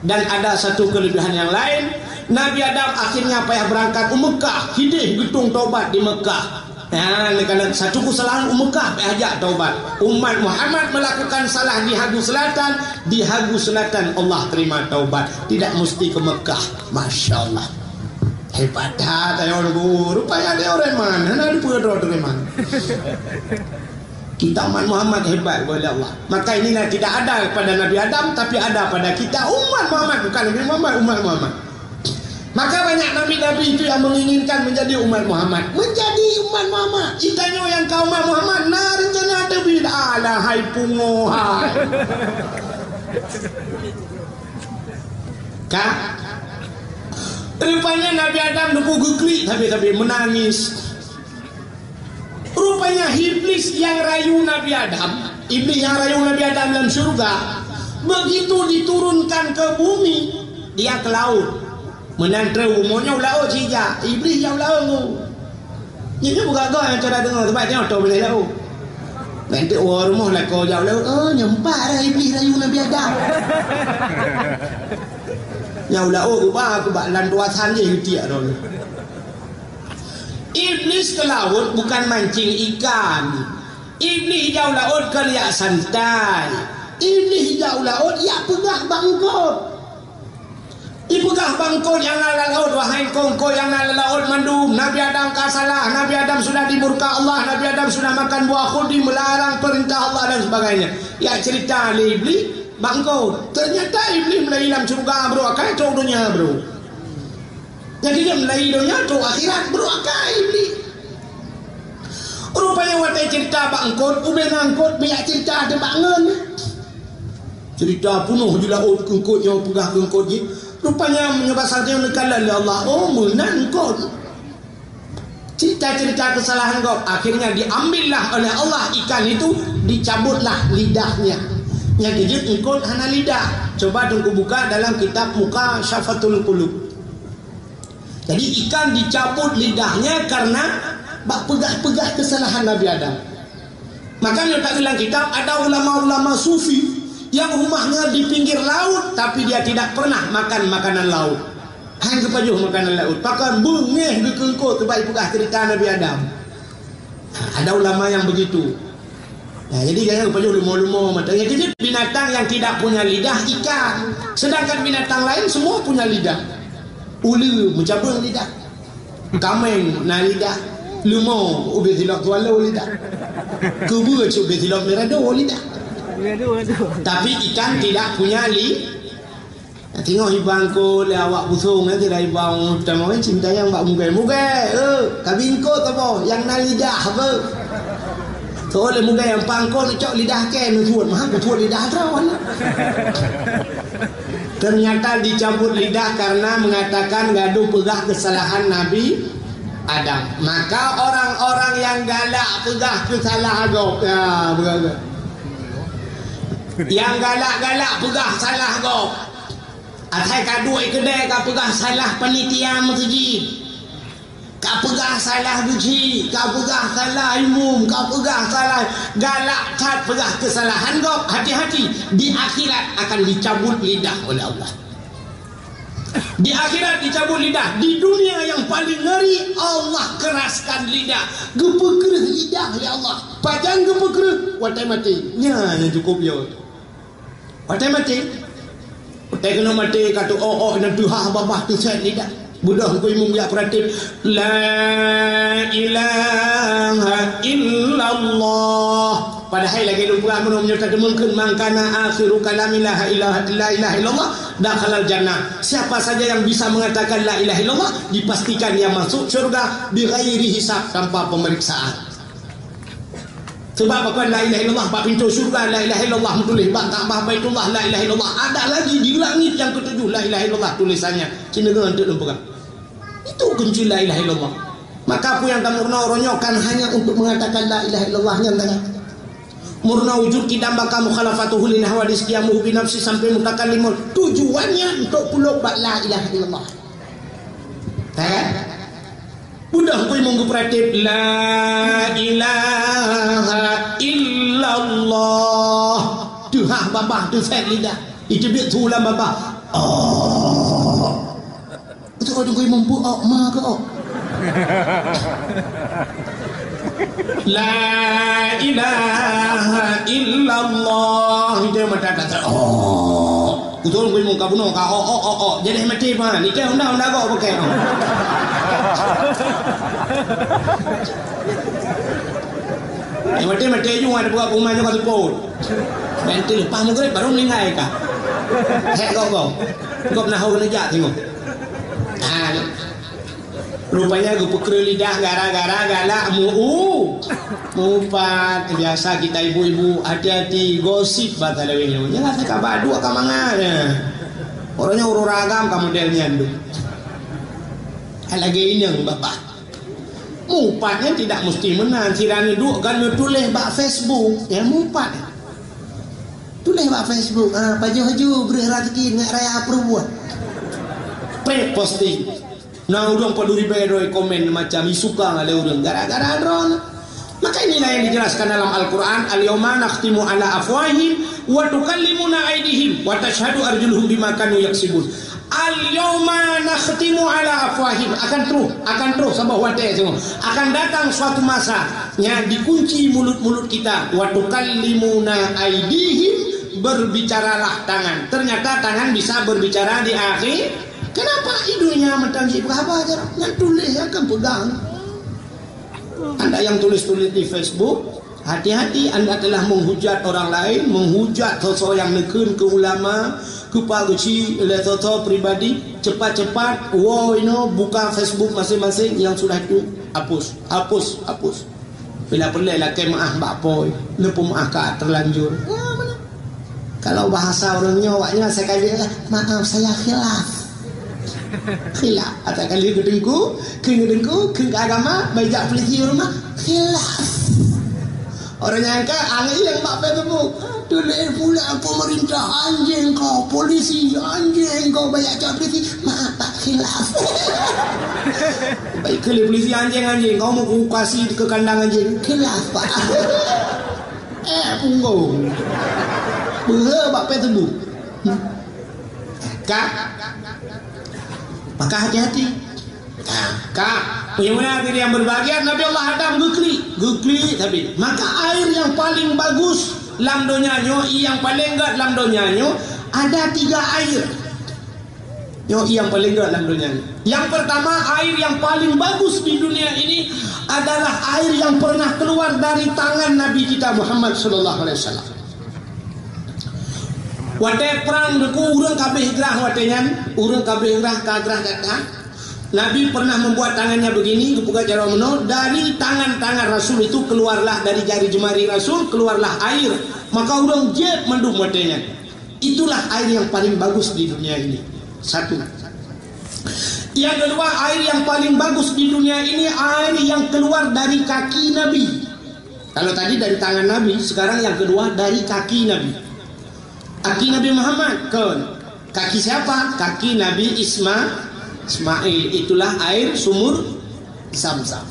Dan ada satu kelebihan yang lain, Nabi Adam akhirnya payah berangkat u Mekah, hideh geutung taubat di Mekah. Ha, ni kalau satu kesalahan u Mekah, payah jak taubat. Umat Muhammad melakukan salah di Hagu Selatan, di Hagu Selatan Allah terima taubat. Tidak mesti ke Mekah. Masya Allah. Hebat that, ayo guru. Rupanya ada orang mana? Ada dua orang mana? Kita umat Muhammad hebat oleh Allah. Maka inilah tidak ada pada Nabi Adam, tapi ada pada kita umat Muhammad, bukan Nabi Muhammad, umat Muhammad. Maka banyak nabi-nabi itu yang menginginkan menjadi umat Muhammad. Menjadi umat Muhammad. Itanyoe nyang ka umat Muhammad, na rencana teubiet. Alah, hai pungo, hai. Ka? Rupanya Nabi Adam neupeugeuklik sabe-sabe, menangis. Rupanya Iblis yang rayu Nabi Adam, Iblih nyang rayu Nabi Adam lam syeuruga, begitu diturunkan ke bumi, dia ke laôt. Meunan trok bumoe nyoe u laôt sijak, Iblih nyang u laôt. Nyoe buka goe nyang cara deungoe, sebab nyoe to binéh laôt. Nanti woe rumoh lakoe jak u laôt, "Oh, nyoe pat dah Iblih rayu Nabi Adam." Nyang u laôt geuba, geuba lam tuasan jih geutiek droe. Iblih ke laôt bukan mancing ikan. Iblih jak u laôt kon jak santai. Iblih jak u laôt jak peugah bak eungkôt. Ipeugah bak eungkôt nyang na lam laôt, "Wahai eungkôt-eungkôt nyang na lam laôt mandum, Nabi Adam ka salah, Nabi Adam sudah dimurka Allah, Nabi Adam sudah makan buah khuldi, melarang peurintah Allah dan sebagainya." Jak cerita lé Iblih bak eungkôt. Ternyata Iblih meulai lam syeuruga brôk, akai trok donya brôk. Jadi dia meulai donya trok akhirat, brôk akai Iblih. Rupanya watée cerita bak eungkôt, ubé na eungkôt bijak cerita teuh bak ngon. Cerita peunoh di laôt keu eungkôt nyoe peugah keu eungkôt jih. Rupanya meunyoe basa nyoe neukalon lé Allah, "Oh, meunan eungkôt." Cerita-cerita kesalahan gob, akhirnya diambillah oleh Allah ikan itu, dicabutlah lidahnya. Nyang keujeuet eungkôt hana lidah. Coba Teungku buka dalam kitab Mukasyafatul Qulub. Jadi ikan dicabut lidahnya karena bak peugah-peugah kesalahan Nabi Adam. Maka nyoe taeu lam kitab, ada ulama-ulama sufi yang rumahnya di pinggir laut, tapi dia tidak pernah makan makanan laut. Han geupajoh makanan laut. Pakon beungéh geukeungkot teubai peugah cerita Nabi Adam. Ada ulama yang begitu. Nah, jadi jangan geupajoh lumo-lumo mata. Yang kejut binatang yang tidak punya lidah ikan. Sedangkan binatang lain semua punya lidah. Uleue meucabeueng lidah. Kaméng na lidah. Leumo ubé silop swallow lidah. Keubeu cit ubé silop mirado lidah. Mirado, mirado. Tapi ikan tidak punya li-, Teungoh iba eungkôt lé awak busong, eh, tidak iba tamong, eh, cinta nyang bak mugée. Mugée, eh, kabi eungkôt apa? Nyang na lidah apa? Soe lé mugée nyang pangkon cok lidah kée neusuet, mah kusuet lidah droe. Ternyata dicabut lidah karena mengatakan gadoh peugah kesalahan Nabi Adam. Maka orang-orang yang galak peugah kesalahan gob, ya, peugah, peugah. Yang galak-galak peugah salah gob. Asai ka duek keudée ka peugah salah panitia meuseujid. Ka peugah salah geuchik, ka peugah salah imum, ka peugah salah, galak that peugah keusalahan gob, hati-hati, di akhirat akan dicabut lidah oleh Allah. Di akhirat dicabut lidah, di dunia yang paling ngeri Allah keraskan lidah, geupeukreuh lidah lé Allah. Pajan geupeukreuh? Watée maté. Nyan nyang cukup yo. Watée maté, watée keunoe maté ka teuok-ok dan teuhah babah teusét lidah. Beudôh Teungku Imum jak peuratéb, "La ilaha illallah." Padahai lagée lôn peugah meunyoe, meunyoe tadeungoe kheun, "Man kana akhiru kalami la ilaha, la ilaha illallah, dakhalal jannah." Siapa saja yang bisa mengatakan la ilaha illallah, dipastikan ia masuk syurga bighairi hisab, tanpa pemeriksaan. Sebab pakon la ilaha illallah bak pintoe syurga, la ilaha illallah meutuléh bak Ka'bah Baitullah, la ilaha illallah. Ada lagi di langit yang ketujuh la ilaha illallah tulisannya. Cina ngon teuk lôn peugah. Itu kunci la ilaha illallah. Maka peue nyang tameurunoe uroe nyoe kan hanya untuk mengatakan la ilaha illallah nyan saja. Meurunoe wujud kidam baka mukhalafatuhu lil hawadis qiyamuhu bi nafsi sampai mutakallimun. Tujuannya untuk pulok bak la ilaha illallah. Ya kan? Beudôh Teungku Imum geupeuratéb, "La ilaha illallah." Teuhah babah teusét lidah. Iteubiet su lam babah. Oh. Beutôi Teungku Imum peue ok, ma keu ok. "La ilaha illallah." Itu mata kata. Oh. Beutôi Teungku Imum ka bunoe ka ok, ok, ok, ok. Jadi maté mah. Ni kan undang-undang kok pakai. Eh, maté, maté ju ada buat rumah nyoe ka seupôt. Nanti lepas maghrib baru meninggai ka. Hek kok kok. Kok pernah kau kena jak tengok. Ah, rupanya geupeukreuh lidah gara-gara galak mu-, u-, mupat. Biasa kita ibu-ibu hati-hati gosip bak lawét nyoe. Jangan saya kabar dua ka mangat. Orang nyoe urang agam ka model nyan tu. Lagi inong bapak. Mupat nyan tidak mesti meunan. Sira neuduek kan neutuléh bak Facebook. Ya mupat. Tuléh bak Facebook, ah, pajoh-pajoh breueh raseuki ngat raya peurubuah. Pek posting. Na ureuëng paduri bero komen macam isuka lé ureuëng gara-gara droe. Maka inilah yang dijelaskan dalam Al-Quran, "Al-yauma nakhtimu ala afwahihim wa tukallimuna aidihim wa tashhadu arjuluhum bima kanu yaksibun." "Al-yauma nakhtimu ala afwahim." Akan terus, akan terus saboh watée tu. Akan datang suatu masa yang dikunci mulut-mulut kita. "Wa tukallimuna aidihim," berbicaralah tangan. Ternyata tangan bisa berbicara di akhir. Kenapa idunya matang jipeugah haba jarang? Nyan tuléh akan pegang. Anda yang tulis-tulis di Facebook, hati-hati anda telah menghujat orang lain, menghujat soe-soe nyang neukheun keu ulama, keu pak geuchik lé soe-soe pribadi, cepat-cepat woe inoe buka Facebook masing-masing yang sudah itu hapus, hapus, hapus. Bila peureulée lakée meuáh bak po, neupeumeuáh ka terlanjur. Ya, mana? Kalau bahasa ureuëng nyoe, awak nyoe sekali, "Maaf, saya khilaf." Khilaf. Atau kali geuteungku, keu geuteungku, keu agama, baijak polisi rumah, khilaf. Orang nyangka anjing bak Facebook. Tuléh pula pemerintah anjing kau, polisi anjing kau, baijak polisi. Maaf, Pak, khilaf. Baik kali polisi anjing-anjing, kau mau kukasi ke kandang anjing. Khilaf, Pak. Eh, punggong. Beuhe bak pé tebu. Ka. Maka hati-hati. Ka. Ka. Punya mana tadi yang berbahagia, Nabi Allah Adam geuklik. Geuklik tapi. Maka air yang paling bagus lam donya nyoe, yang paling gét lam donya nyoe, ada tiga air. Nyoe nyang paling gét lam dunia ni. Yang pertama, air yang paling bagus di dunia ini adalah air yang pernah keluar dari tangan Nabi kita Muhammad sallallahu alaihi wasallam. Watée prang deku ureuëng kabeh grah watée nyan, ureuëng kabeh grah ka grah gata. Nabi pernah membuat tangannya begini, geupeugah jaroe meunoe, dari tangan-tangan Rasul itu keluarlah, dari jari jemari Rasul keluarlah air. Maka ureuëng jép mandum watée nyan. Itulah air yang paling bagus di dunia ini. Satu. Yang kedua, air yang paling bagus di dunia ini air yang keluar dari kaki Nabi. Kalau tadi dari tangan Nabi, sekarang yang kedua dari kaki Nabi. Kaki Nabi Muhammad, kon. Kaki siapa? Kaki Nabi Isma-, Ismail. Itulah air sumur Zam-Zam.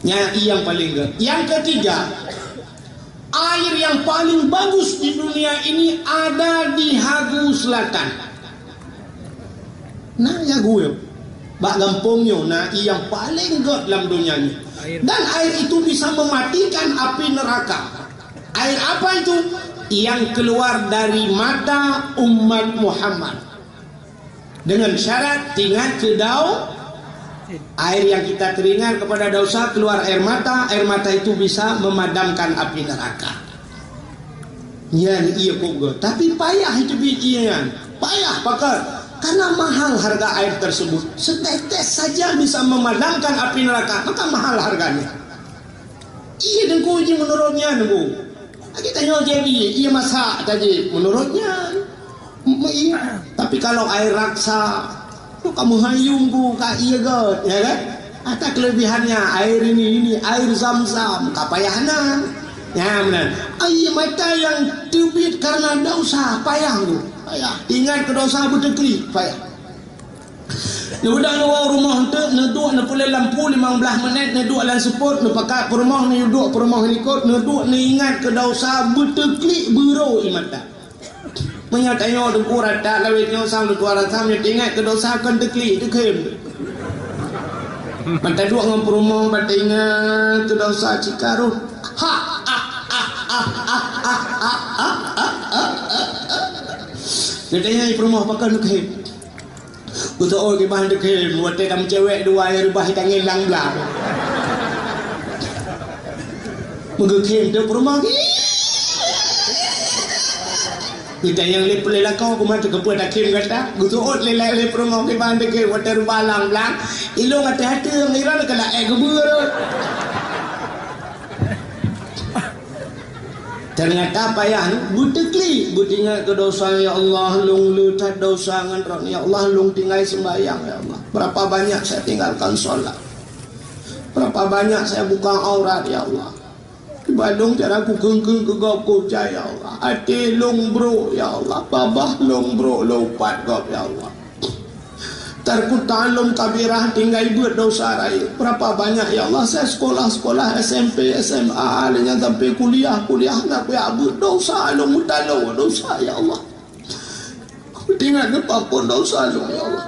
Nyan yang paling gét. Yang ketiga, air yang paling bagus di dunia ini ada di Hagu Selatan. Nah, ya gue. Bak gampông nyoe na nyang paling gét lam dunia ni. Dan air itu bisa mematikan api neraka. Air apa itu? Yang keluar dari mata umat Muhammad. Dengan syarat teuingat keu dau-, air yang kita teringat kepada dosa, keluar air mata, air mata itu bisa memadamkan api neraka. Nyan iya kok gét. Tapi payah itu biji nyan. Payah pakon. Karena mahal harga air tersebut. Setetes saja bisa memadamkan api neraka, maka mahal harganya. Iya dengku ji menurutnya nunggu. Lagi tanya jadi, iya masak tadi menurutnya. Iya. Tapi kalau air raksa, tu kamu hayung ku ka iya gét, ya kan? Ada kelebihannya air ini, ini air zam-zam, ka payah na. Ya benar. Air mata yang terbit karena dosa, payah tu. Payah. Ingat ke dosa beuteuklih, payah. Neubeudôh neuwoe rumoh eunteuk, neuduek neupeuleueh lampu limong blaih minét, neuduek lam seupôt, neupakat peurumoh, neuduek peurumoh likot, neuduek neuingat keu dosa beuteuklih beurô ié mata. Meunyoe tanyoe teungku rata lawét nyoe sang teungku rasa meunyoe teuingat keu dosa kon teuklih teukhém. Mata duek ngon peurumoh bak teuingat keu dosa cikaroh. Ha, ah, ah, ah. Neutanyoe peurumoh pakon teukhém. Beutôi kiban teukhém, watée tam cewek dua nyang reubah tangieng lam blang. Meugeukhém teuh peurumoh. Kita nyang lé peulé lakoe kuman teukeupeu takhém gata. Geuseuôt lé lé peurumoh kiban teukhém watée reubah lam blang. Ilong até-até ngiran keunak ék geubeue. Ternyata payah ni, beuteuklih, beuteuingat keu dosa, "Ya Allah, lôn le that dosa ngon Droeneuh. Ya Allah, lôn tinggai sembahyang, ya Allah. Berapa banyak saya tinggalkan sholat. Berapa banyak saya buka aurat, ya Allah." Balong cara kukheun-kheun keu gob kucai, ya Allah. Até lôn brok, ya Allah. Babah lôn brok, lôn upat gob, ya Allah. Tarku ta'allum kabirah tinggai beuet dosa rayeuk. Berapa banyak, ya Allah, saya sekolah-sekolah S M P, S M A, lheuh nyan sampai kuliah, kuliah na kuyak beuet dosa, lôn meutalo dosa, ya Allah. Kuingat neupeuampon dosa lôn, ya Allah.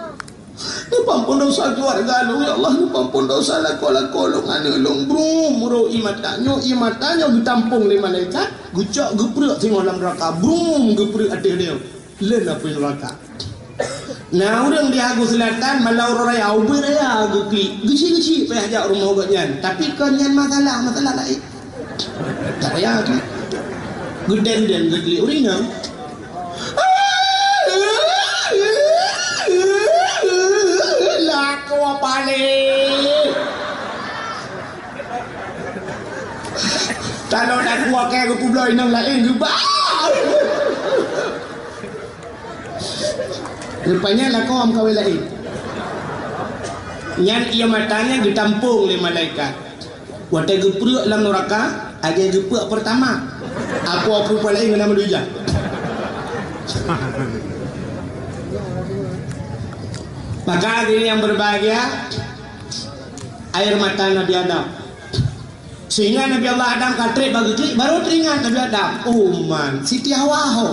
Neupeuampon dosa keluarga lôn, ya Allah. Neupeuampon dosa lakoe-lakoe lôn, aneuk lôn. Brum, ro ié mata nyoe, ié mata nyoe geutampong lé malaikat, geucok geupreuek singoh lam neuraka. Brum, geupreuek ateueh dia. Lheuh na apui neuraka. Na ureueng di Hagu Selatan, malam uroe raya, ubit raya geuklik. Geuchik-geuchik payah jak rumoh gobnyan. Tapi kon nyan masalah, masalah laén. Tak payah tu. Geuden-den geuklik ureueng nyan. Lakoe paléh. Talo lakoe keu geupubloe inong laén geuba. Rupanya lakoe meukawen laén. Nyan ié mata nyan geutampong lé malaikat. Watée geupreuek lam neuraka, lagée geupreuek peurtama. Apo-apo laén ngon nama duja. Maka hadirin yang berbahagia, air mata Nabi Adam. Sehingga Nabi Allah Adam ka treb bak geuklik, baru teringat Nabi Adam. Oh man, Siti Hawa ho.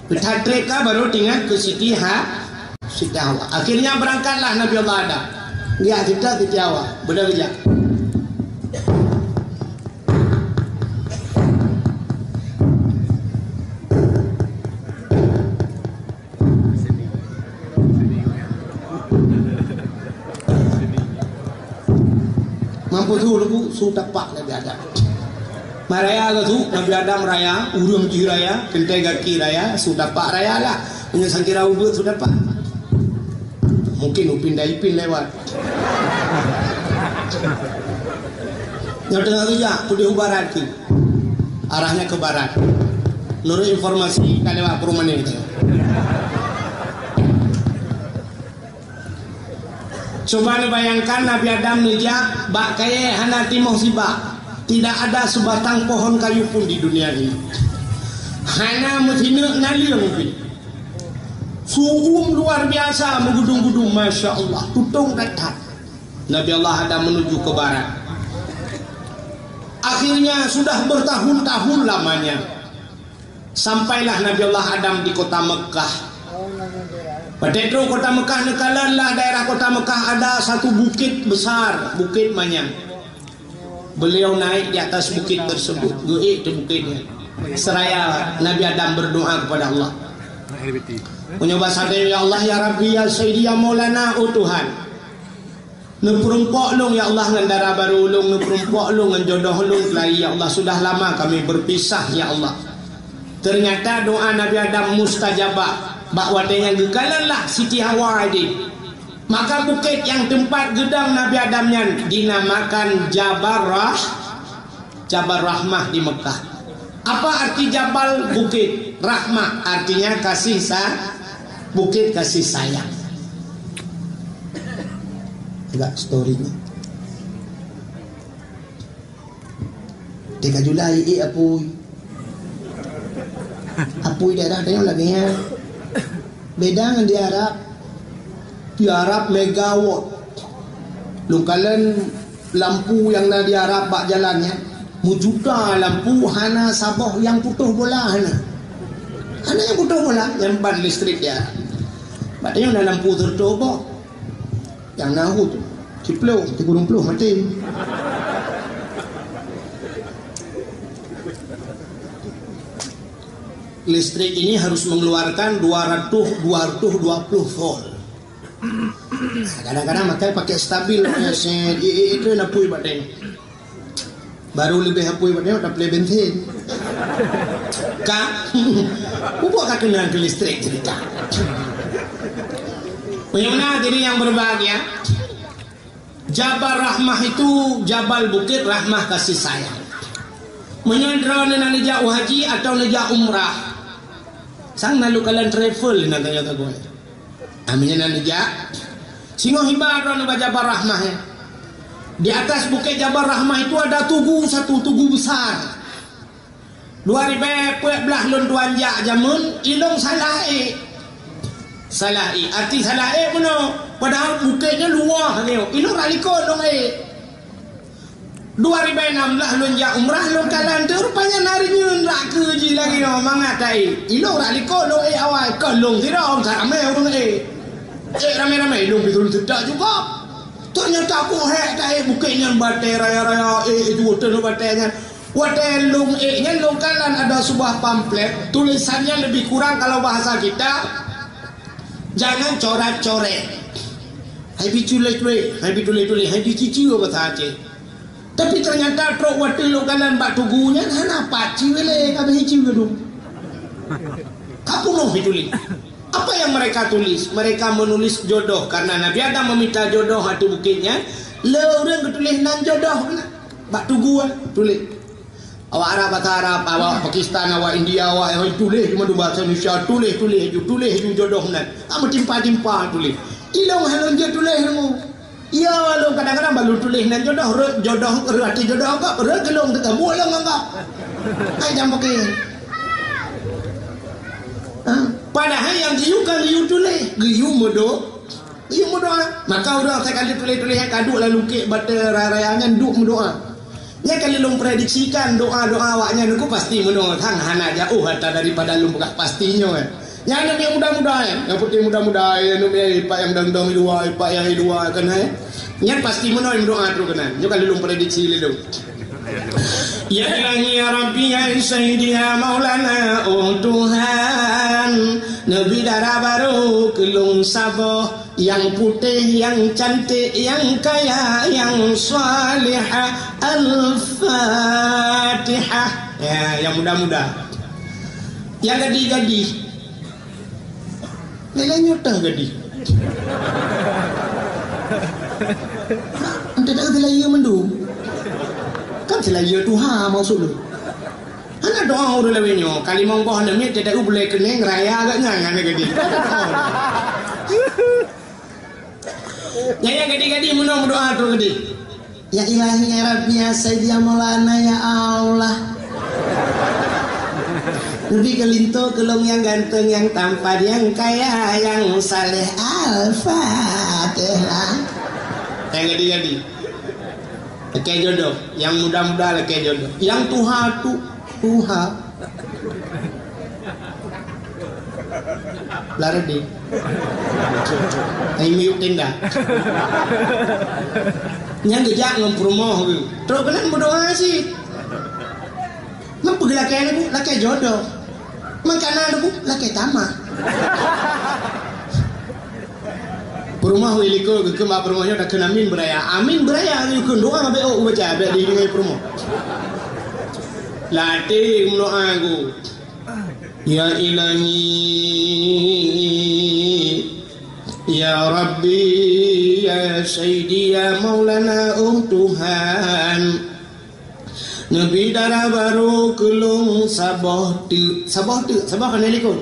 Ka treb ka baru teringat keu Siti Ha-, Siti Hawa. Akhirnya berangkatlah Nabi Allah Adam. Geujak Siti Hawa. Beudôh geujak. Mampu su leubeh su tapak Nabi Adam. Maraya ka su, Nabi Adam raya, ureueng jih raya, teuntée gaki raya, su tapak raya lah. Meunyoe sangkira ubeut su tapak. Mungkin upin dan ipin lewat. Nyoe teungoh geujak, peudeh u barat keuh. Arahnya ke barat. Menurut informasi, ka lewat perumahan itu. Coba neubayangkan Nabi Adam neujak bak kayée hana timoh sibak. Tidak ada sebatang pohon kayu pun di dunia ini. Hana meusineuk naleueng pih. Su'um luar biasa meugudong-gudong, masya Allah, tutong that-that. Nabi Allah Adam menuju ke barat. Akhirnya sudah bertahun-tahun lamanya, sampailah Nabi Allah Adam di kota Mekah. Watée trok kota Mekah, neukalon lah daerah kota Mekah ada satu bukit besar, Bukit Manyang. Beliau naik di atas bukit tersebut, geuék di bukit nyan. Seraya Nabi Adam berdoa kepada Allah. Meunyoe basa geutanyoe, "Ya Allah, ya Rabbi, ya Sayyidi, ya Maulana, oh Tuhan. Neupeurumpok lôn, ya Allah, ngon dara barô lôn, neupeurumpok lôn ngon jodoh lôn keulayi, ya Allah. Sudah lama kami berpisah, ya Allah." Ternyata doa Nabi Adam mustajabah. Bak watée nyan geukalon lah Siti Hawa ideh. Maka bukét nyang teumpat geudong Nabi Adam nyan jinamakan Jabal Rah-, Jabal Rahmah di Mekah. Apa arti Jabal? Bukét. Rahmah artinya kasih sa-, bukét kasih sayang. Agak story-nya. Teuka Julai, eh, apui. Apui daerah tanyoe lagèe nyan. Beda ngon di Arab. Di Arab megawatt. Lôn kalon lampu nyang na di Arab bak jalan nyan. Meujuta lampu, hana saboh nyang putôh bola hana. Hana nyang putôh bola, nyang ban listrik di Arab. Bak tanyoe na lampu sireutoh boh. Nyang na hu tu, siplôh, sikureueng plôh maté. Listrik ini harus mengeluarkan dua ratus, dua ratus dua puluh volt. Kadang-kadang makai pakai stabil, ya, set, i, i, itu na apui bak tanyoe. Baru leubeh apui bak tanyoe, taplé bensin. Ka? Ubak ka keunong keu listrik cerita. Bagaimana hadirin yang berbahagia? Jabal Rahmah itu, Jabal Bukit Rahmah kasih sayang. Meunyoe droeneuh na neujak u haji atau neujak umrah, sang na lôn kalon travel na tanyoe ka geuh. Aminyan na neujak. Singoh iba droeneuh bak Jabal Rahmah, eh. Di atas Bukit Jabal Rahmah itu ada tugu satu, tugu besar. Dua ribèe peuet blah lôn tuan jak jameun, ilong salah ék. Salah ék, arti salah ék meunoe, padahai bukét nyan luwah nyoe. Ilong rot likot lôn ék. Dua ribèe nam blah lôn jak umrah, lôn kalon teuk, rupanya na reunyeun rot keu jih lagèe nyoe, mangat taék. Ilong rot likot lôn ék awai, kon lôn sidroe, ka ramè ureueng ék. Ék ramè-ramè, ilong pih lôn seutôt juga. Teunyata buhèk taék bukét nyan batèe raya-raya, ék, ék, dua teungoh batèe nyan. Watèe lôn ék nyan lôn kalon ada sebuah pamflet, tulisan nyan lebih kurang kalau bahasa kita, jangan coret-coret. Hai bi tuléh-tuléh, hai bi tuléh-tuléh, hai bi cici bahasa Aceh. Tapi ternyata trok watèe lôn kalon bak tugu nyan hana pat ci lé, ka beuhi ci geudu. Ka punoh dituléh. Apa yang mereka tulis? Mereka menulis jodoh karena Nabi Adam meminta jodoh ateueh bukét nyan. Le ureueng geutuléh nan jodoh keunan. Bak tugu, eh, tuléh. Awak Arab, basa Arab, awak Pakistan, awak India, awak, eh, tuléh cuma dua bahasa Indonesia, tuléh, tuléh ju, tuléh ju jodoh nan. Tak meutimpa-timpa tuléh. Ilong hai lôn jeuet tuléh ilmu. Ya, lôn kadang-kadang balu tuléh nan jodoh, rot jodoh, rot hati jodoh kok, rot keu lôn teuka buet lôn ngon kok. Hai jam pakai. Ha? Padahai nyang geuyue kan geuyue tuléh, geuyue meudo-, geuyue meudoa. Maka ureueng asai ka lheueh tuléh-tuléh nyan ka duek lam lukét batèe raya-raya nyan duek meudoa. Nyan ka lheueh lôn prediksikan doa-doa awaknyan nyoe pasti meunoe, hana jaoh ata daripada lôn peugah pasti nyoe. Nyan aneuk nyang muda-muda nyan, nyang putih muda-muda, aneuk nyang ipak nyang dong-dong di luwa, ipak nyang di luwa keunan. Nyan pasti meunoe meudoa trok keunan. Nyoe ka lheueh lôn prediksi lé lôn. Ya Ilahi, ya Rabbi, ya Sayyidi, ya Maulana, oh Tuhan, neubi dara barô keu lôn saboh, nyang putéh, nyang cantik, nyang kaya, nyang salihah. Al-Fatihah. Ya, nyang muda-muda. Nyang gadih-gadih. Lelai nyoe teuh gadih. Ante tak seulaya mandum. Kan seulaya tuha maksud lôn. Hana doa ureueng lawét nyoe. Kalimong boh aneuk miet teuh bulèe keuneng raya agak nyan, nyan gadih. Nyan nyang gadih-gadih meunoe meudoa trok gadih. Ya Ilahi, ya Rabbi, ya Sayyidi, ya Maulana, ya Allah. Neubi keu linto keu lôn nyang ganteng, nyang tampan, nyang kaya, nyang saleh. Al-Fatihah. Nyang gadih-gadih. Lakèe jodoh. Nyang muda-muda lakèe jodoh. Nyang tuha tu, tuha. Laredi. Hai miyueb tenda. Nyang geujak ngon peurumoh geuh. Trok keunan meudoa cit. Ngon peue geulakèe lé bu, lakèe jodoh. Makanan lé bu, lakèe tamah. Peurumoh wéh likot geukheun bak peurumoh nyoe takheun amin beuraya. Amin beuraya geukheun doa bèk ôk baca bèk dideungö peurumoh. Latèe meudoa geuh. Ya Ilahi, ya Rabbi, ya Sayyidi, ya Maulana, oh Tuhan. Neubi dara barô keu lôn saboh teuk. Saboh teuk, saboh kan likot.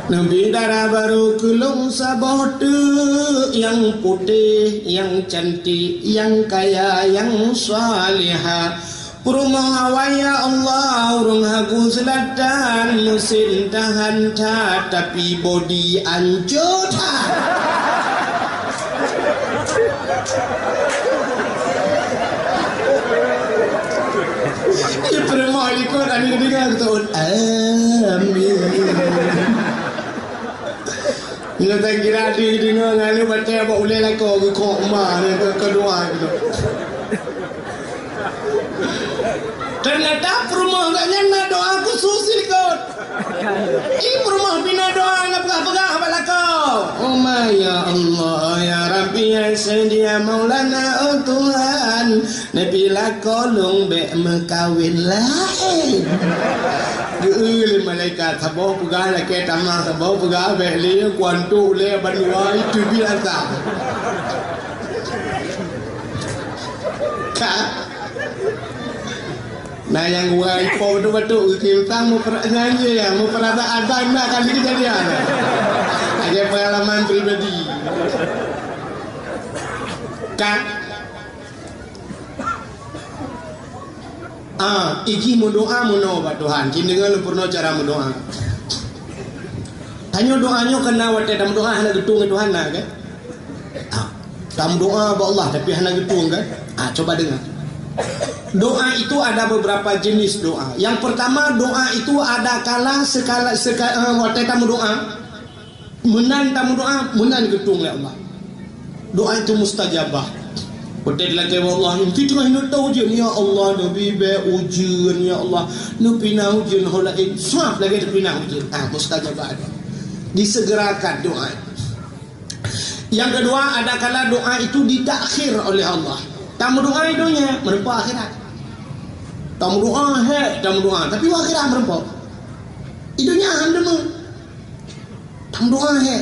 Neubi dara barô keu lôn saboh teuk, nyang putéh, nyang cantik, nyang kaya, nyang salihah. Peurumoh awai ya Allah, ureueng Hagu Seulatan, meusén tahan that, tapi bodi ancô that. Di peurumoh likot, aneuk deungon, amin. Nyoe tan kira di deungon ngon batèe bak ulèe lakoe geukok ma nyoe keu, keu doa gitu. Ternyata peurumoh geuh nyan na doa khusus di likot. Di peurumoh pih na doa nyang peugah-peugah bak lakoe. Oh ma ya Allah, ya Rabbi, ya Sayyidi, ya Maulana, oh Tuhan. Neubi lakoe lôn bèk meukawen laén. Geu-eu lé malaikat, saboh peugah lakèe tamah, saboh peugah bèk lé, kuantok lé bandua, itu biasa. Ka. Nah, nyang gurèe ipo beutôi-beutôi, geukim tang meupeura-, nyan jih ya, meupeurasaan banda kali keujadian. Aja pengalaman pribadi. Ka. Ah, iji meudoa meunoe bak Tuhan. Cit deungoe lôn peurunoe cara meudoa. Tanyoe doa nyoe keu na watée tameudoa hana geutueng Tuhan na, kan? Ah, tameudoa bak Allah tapi hana geutueng, kan? Ah, coba dengar. Doa itu ada beberapa jenis doa. Yang pertama, doa itu ada kala sekala, seka-, eh, watée tameudoa. Meunan tameudoa, meunan geutueng lé Allah. Doa itu mustajabah. Watée dilakée bak Allah, nyan teungoh hinoe teuh ujeuen, "Ya Allah, neubi bék ujeuen, ya Allah. Neupinah ujeuen ho laén." Sab lagée teupinah ujeuen. Ah, mustajabah. Disegerakan doa. Yang kedua, ada kala doa itu ditakhir oleh Allah. Tameudoa i donya, meureumpok akhirat. Tameudoa, he, tameudoa, tapi u akhirat meureumpok. I donya han deungoe. Tameudoa, he.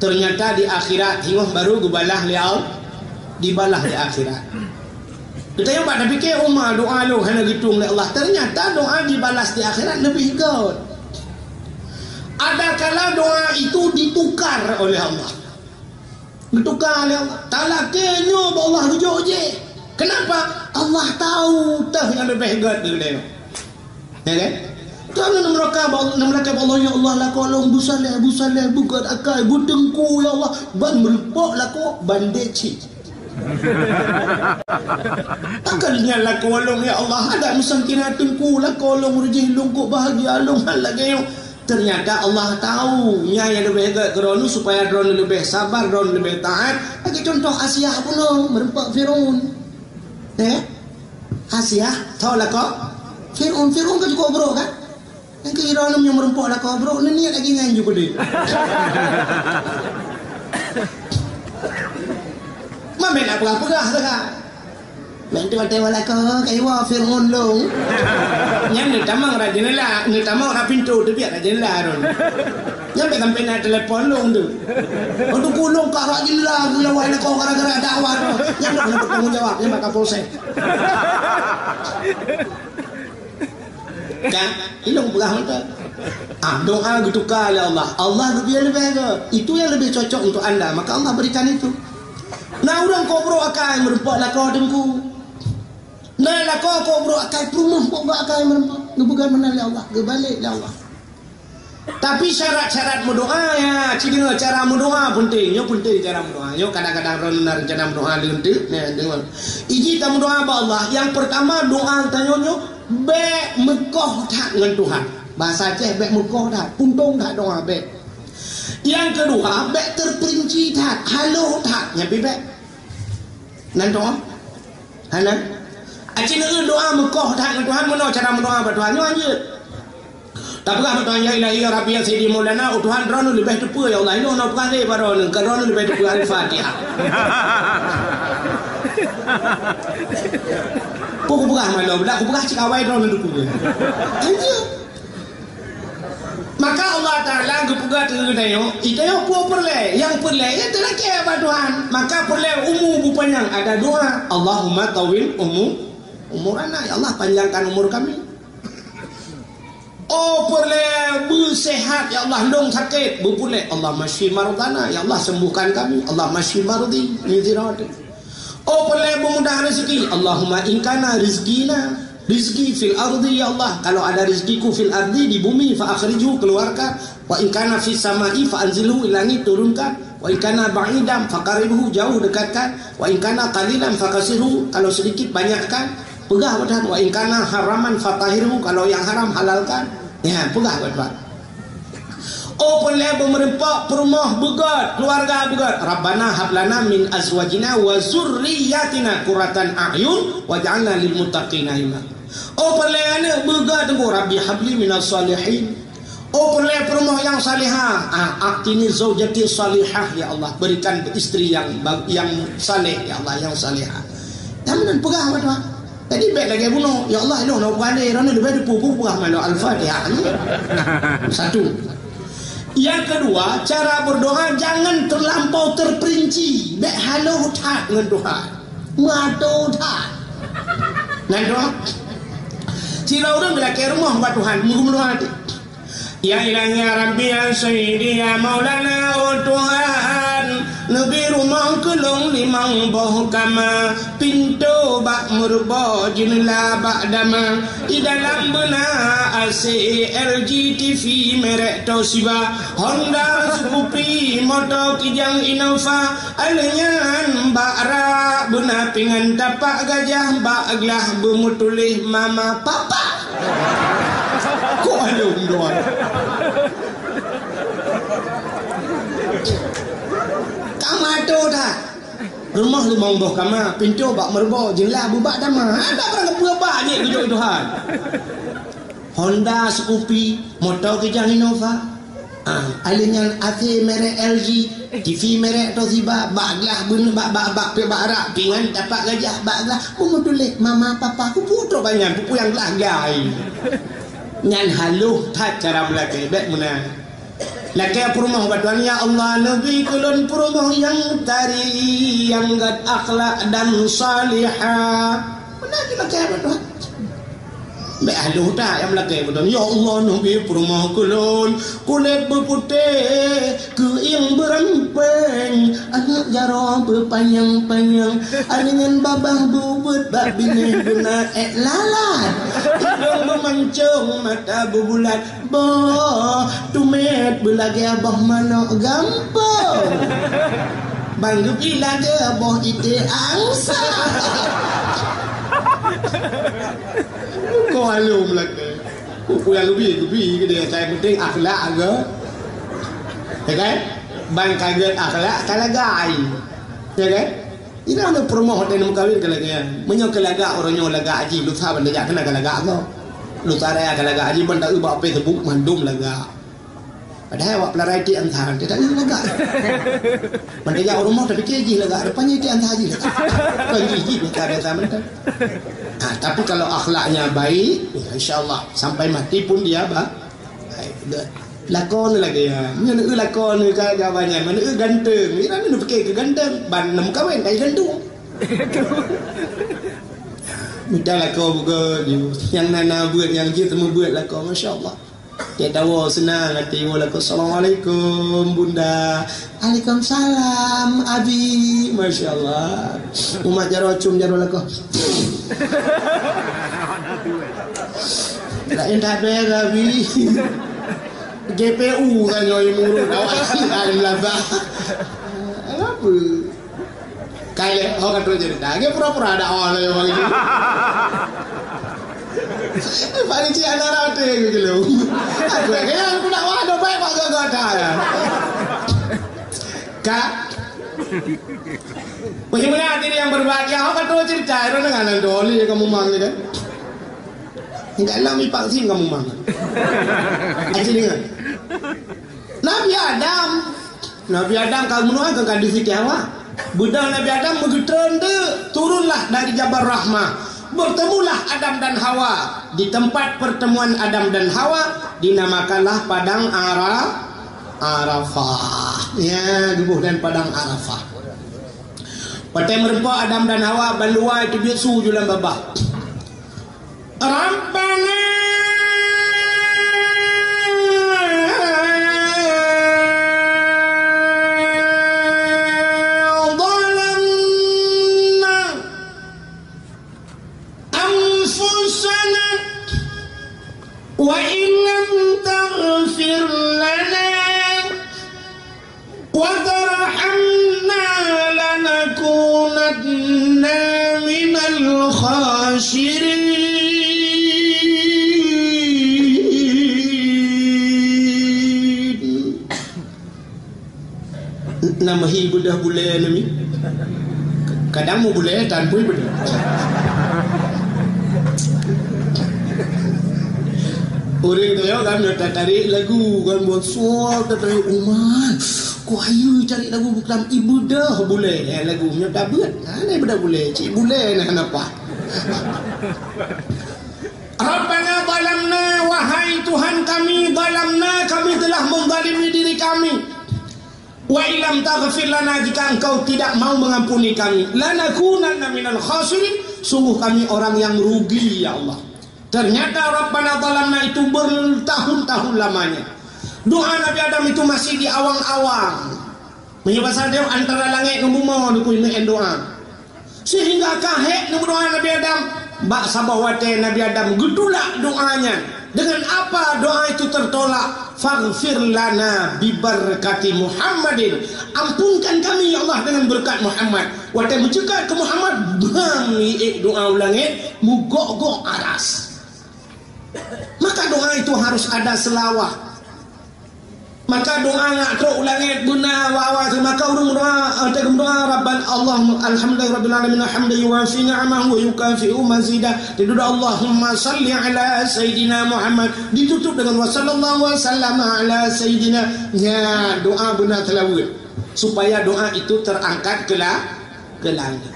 Ternyata di akhirat, teungoh baru geubalah lé Allah, dibalah di akhirat. Geutanyoe bak tapike, "Uma, doa lôn hana geutueng lé Allah." Ternyata doa dibalas di akhirat leubeh göt. Ada kala doa itu ditukar oleh Allah. Geutukar lé Allah. Talakée nyoe bak Allah geujok jih. Kenapa? Allah tahu teuh nyang leubeh göt daripada nyoe. Ya kan? Droeneuh neumeudoa bak Allah, neumeudoa bak Allah, "Ya Allah, lakoe lôn beusaleh, beusaleh, beugöt akai, beuteungku, ya Allah, ban meureumpok lakoe, ban deuh cit." Pakon nyan lakoe lôn, ya Allah, adak meusangkira teungku lakoe lôn, reujih lôn kok bahagia lôn hal lagée nyoe. Ternyata Allah tahu nyan nyang leubeh göt keu droeneuh supaya droeneuh leubeh sabar, droeneuh leubeh taat. Lagée contoh Asiah bunoe meureumpok Firaun. Eh? Asiah, tho lakoe Firaun. Firaun kan cukup brok kan? Nyang keu droeneuh meureumpok lakoe brok, neuniet lagée nyan ju keudeh. Mamét nak peugah-peugah sagai. Meunteuek watée lakoe kaiwa Firaun lôn. Nyan neutamong rot jeundela, neutamong rot pintoe teubiet rot jeundela droen. Nyan bèk sampoe na telepon lôn tu. Oh, teungku lôn ka rot jeundela, geulawai lakoe gara-gara dakwah tu. Nyan lôn keuneuk bertanggung jawab, nyan bak Kapolsek. Kan? Ilong peugah mantap. Ah, doa geutuka lé Allah. Allah geubri leubeh ke? Itu yang lebih cocok untuk anda, maka Allah berikan itu. Na ureuëng kok brok akai meureumpok lakoe teungku. Na lakoe kok brok akai peurumoh kok brok akai meureumpok. Geupeugah meunan lé Allah, geubalek lé Allah. Tapi syarat-syarat meudoa ya, ci deungoe cara meudoa penting. Nyoe penting cara meudoa. Nyoe kadang-kadang droeneuh na rencana meudoa leunteuk, nyoe deungoe. Iji tameudoa bak Allah. Yang pertama doa tanyoe nyoe bèk meukoh that ngon Tuhan. Bahasa Aceh bèk meukoh that, puntông that doa bèk. Yang kedua bèk terperinci that, haloh that, nyan pih bèk. Nan doa? Hana? Aci neueu doa meukoh that ngon Tuhan, meunoe cara meudoa bak Tuhan nyoe hanjeuet. Tapeugah bak Tuhan, "Ya Ilahi, ya Rabbi, ya Sayyidi Maulana, oh Tuhan, droeneuh leubeh teupeue, ya Allah, ilong na peugah lé bak droeneuh, keu droeneuh leubeh teupeue Al-Fatihah." Peue kupeugah meunoe, beudak kupeugah cit awai droeneuh teupeue. Hanjeuet. Maka Allah Taala geupeugah keu geutanyoe, "Geutanyoe peue peureulèe? Nyang peureulèe, ya teulakèe bak Tuhan." Maka peureulèe umu beupanyang, ada doa, "Allahumma tawil umu, umurana." Ya Allah, panjangkan umur kami. Oh, peureulèe beuseuhat, ya Allah, lôn sakét, beupeureulèe, "Allahumma shfi mardana." Ya Allah, sembuhkan kami. "Allahumma shfi mardhi min zirati." Oh, peureulèe beumudah rezeki. "Allahumma in kana rizqina, rizqi fil ardi, ya Allah. Kalau ada rezekiku fil ardi, di bumi, fa akhrijhu, keluarkan. Wa in kana fis sama'i, fa anzilhu, di langit, turunkan. Wa in kana ba'idan, fa qarribhu, jauh, dekatkan. Wa in kana qalilan, fa kassirhu, kalau sedikit, banyakkan." Peugah bak Tuhan, "Wa in kana haraman, fa tahhirhu, kalau yang haram, halalkan." Ya, peugah bak Tuhan. Oh, peureulèe beumeureumpok, peurumoh beugöt, keluarga beugöt. "Rabbana hab lana min azwajina wa zurriyyatina qurratan a'yun waj'alna lil muttaqina imama." Oh, peureulèe aneuk beugöt, teungku, "Rabbi habli minas shalihin." Oh, peureulèe peurumoh nyang salihah. Ah, "A'tini zaujati shalihah, ya Allah, berikan istri yang ba-, yang saleh, ya Allah, yang salihah." Nyang meunan peugah bak Tuhan. Jadi bèk lagèe bunoe, "Ya Allah, ilong na peugah lé, droeneuh leubeh teupeue, peugah meunoe." Al-Fatihah. Satu. Yang kedua, cara berdoa jangan terlampau terperinci. Bèk haloh that ngon Tuhan. Meuadoe that. Ngon Tuhan. Sidroe ureueng geulakèe rumoh bak Tuhan, meugeumeundoa teuh. "Ya Ilahi, ya Rabbi, ya Sayyidi, ya Maulana, oh Tuhan, neubi rumoh keu lôn Mang boh kama, pintoe bak meurubo, jeunela bak dama. Di dalam beuna A C, L G, T V merek Toshiba, Honda, Scoopy, moto Kijang, Innova. Alèh nyan bak rak beuna pingan tapak gajah, bak glah beumeutuléh mama papa. Kok along doang. Kama tho that. Rumoh limong boh kama, pintoe bak meurubo, jeunela bak dama. Hana barang peue bak jih geujok Tuhan. Honda, Scoopy, moto Kijang, Innova. Ah, alèh nyan A C merek L G, T V merek Toshiba, bak glah beuna, bak, bak, bak, bak rak, pingan tapak gajah, bak glah beumeutuléh mama papa, kupu trok banyan, peue-peue nyang glah gai. Nyan halôh that cara meulakèe, bèk meunan. Lakèe peurumoh bak Tuhan, "Ya Allah, neubi keu lôn peurumoh nyang tari, nyang gèt akhlak dan salihah." Meunan jih lakèe bak Tuhan. Bèk halôh that nyang lakèe bak Tuhan. "Ya Allah, neubi peurumoh keu lôn kulét beuputéh, keuieng beurampéng, aneuk jaroe beupanyang-panyang, aneuk nyan babah beuet bak binéh beuna èk lalat, idong beumancông, mata beubulat." Boh tumét beulagèe boh manok gampông. Ban geubi lagèe boh ité angsa. Kok along lakèe. Kok nyang geubi, geubi keudéh, nyang penting akhlak geuh. Ya kan? Ban ka gèt akhlak ka lagak ai. Ya kan? Inong peurumoh watèe neumeukawen ka lagèe nyan. Meunyoe ka lagak uroe nyoe lagak jih, lusa ban tajak keunan ka lagak goe. Lusa raya ka lagak jih, ban taeu bak Facebook mandum lagak. Padahai awak peularai tiek ansa, teuka lagak. Ban tajak u rumoh tapike jih lagak, rupanya tiek ansa jih lagak. Bukan jih, jih biasa-biasa mantong. Ah, tapi kalau akhlaknya baik, ya insya Allah sampai mati pun dia ba-, baik. Lakoe ni lagèe nyan. Nyoe neu lakoe ni ka, ka banyak. Mana eu ganteng. Ira ni pike keu ganteng. Ban neumeukawen kai ganteng. Mita lakoe buka je. Nyang na, na buet, nyang jeuet teuma buet lakoe. Masya Allah. Dia tawa senang hati. Wa lakoe, "Assalamualaikum, Bunda." "Waalaikumsalam, Abi." Masya Allah. Umat jaroe cum jaroe lakoe. Lain tak ada, Abi. G P U kan nyoe murut awak. Alim labah. Apa? Kali, oh, kan terus cerita. Dia pura-pura ada awak lah yang bagi. Paling cik anak rata gitu loh. Aku kaya aku nak wah, dah baik, Pak, gagal dah ya. Kak. Bagaimana hadirin yang berbahagia? Oh, kan terus cerita. Itu dengan Doli kamu mang ni kan? Enggak lama ipaksin kamu mang. Aji dengar. Nabi Adam. Nabi Adam ka meunoe kan ka di Siti Hawa. Beudôh Nabi Adam meugeutreun deuk, turunlah dari Jabal Rahmah. Bertemulah Adam dan Hawa. Di tempat pertemuan Adam dan Hawa dinamakanlah Padang Ara-, Arafah. Ya, geuboh dan Padang Arafah. Watèe meureumpok Adam dan Hawa, ban luwa teubiet su ju lam babah. Rabbana zalamna anfusana wa in lam taghfir lana wa tarhamna lanakunanna minal khasirin. Nambahi beudôh bulèe nami. Kadang meu bulèe tan pui beudôh. Ureueng teuyo kan, nyoe tatarék lagu kan, buet suara tatarék umat. Kok hayu cari lagu bukan ibeudôh bulèe, eh, lagu nyoe tabeuet. Hana ibeudôh bulèe, cit bulèe nah napa. Rabbana zalamna, wahai Tuhan kami, zalamna, kami telah menzalimi diri kami. Wa illam taghfir lana, jika Engkau tidak mau mengampuni kami, lanakunanna minal khasirin, sungguh kami orang yang rugi, ya Allah. Ternyata Rabbana zalamna itu bertahun-tahun lamanya. Doa Nabi Adam itu masih di awang-awang. Meunyoe basa Arab, antara langét ngon bumoe neukui meu'en doa. Sehingga ka hék neumeudoa Nabi Adam. Bak saboh watée Nabi Adam geutulak doa nyan. Dengan apa doa itu tertolak? "Faghfir lana bibarakati Muhammadin." Ampunkan kami, ya Allah, dengan berkat Muhammad. Watée meuceukat keu Muhammad, bang iék doa u langét, mugok-gok aras. Maka doa itu harus ada selawat. Maka doa ngak trok u langét beuna wa-wa, maka ureuëng doa, eh, teuk doa Rabban Allah, alhamdulillahi rabbil alamin, hamdan yuwafi ni'amahu wa yukafi'u mazidah. Didudoe Allahumma salli ala sayyidina Muhammad. Ditutup dengan wa sallallahu wa sallama ala sayyidina. Nya doa beuna teulaweuet. Supaya doa itu terangkat ke la-, ke langit.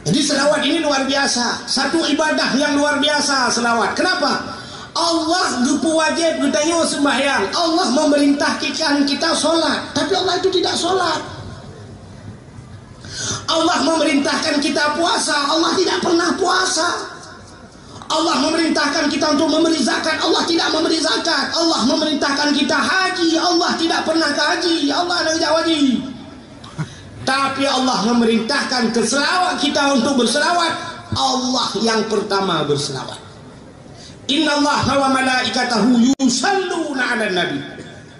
Jadi selawat ini luar biasa. Satu ibadah yang luar biasa selawat. Kenapa? Allah geupeuwajéb geutanyoe sembahyang. Allah memerintahkan kita sholat. Tapi Allah itu tidak sholat. Allah memerintahkan kita puasa. Allah tidak pernah puasa. Allah memerintahkan kita untuk memberi zakat. Allah tidak memberi zakat. Allah memerintahkan kita haji. Allah tidak pernah ke haji. Allah tidak wajib. Tapi Allah memerintahkan ke selawat kita untuk berselawat. Allah yang pertama berselawat. Innallaha wa malaikatahu yusalluna 'alan nabi.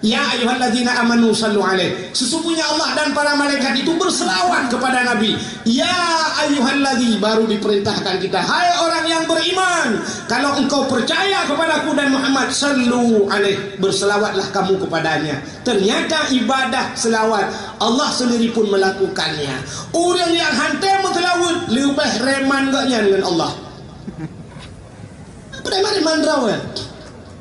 Ya ayyuhalladzina amanu sallu alaihi. Sesungguhnya Allah dan para malaikat itu berselawat kepada Nabi. Ya ayyuhalladzi, baru diperintahkan kita, "Hai orang yang beriman, kalau engkau percaya kepadaku dan Muhammad, sallu alaihi, berselawatlah kamu kepadanya." Ternyata ibadah selawat Allah sendiri pun melakukannya. Ureuëng nyang hana meuseulaweuet leubeh reman gobnyan ngon Allah. Preman-preman droe, eh.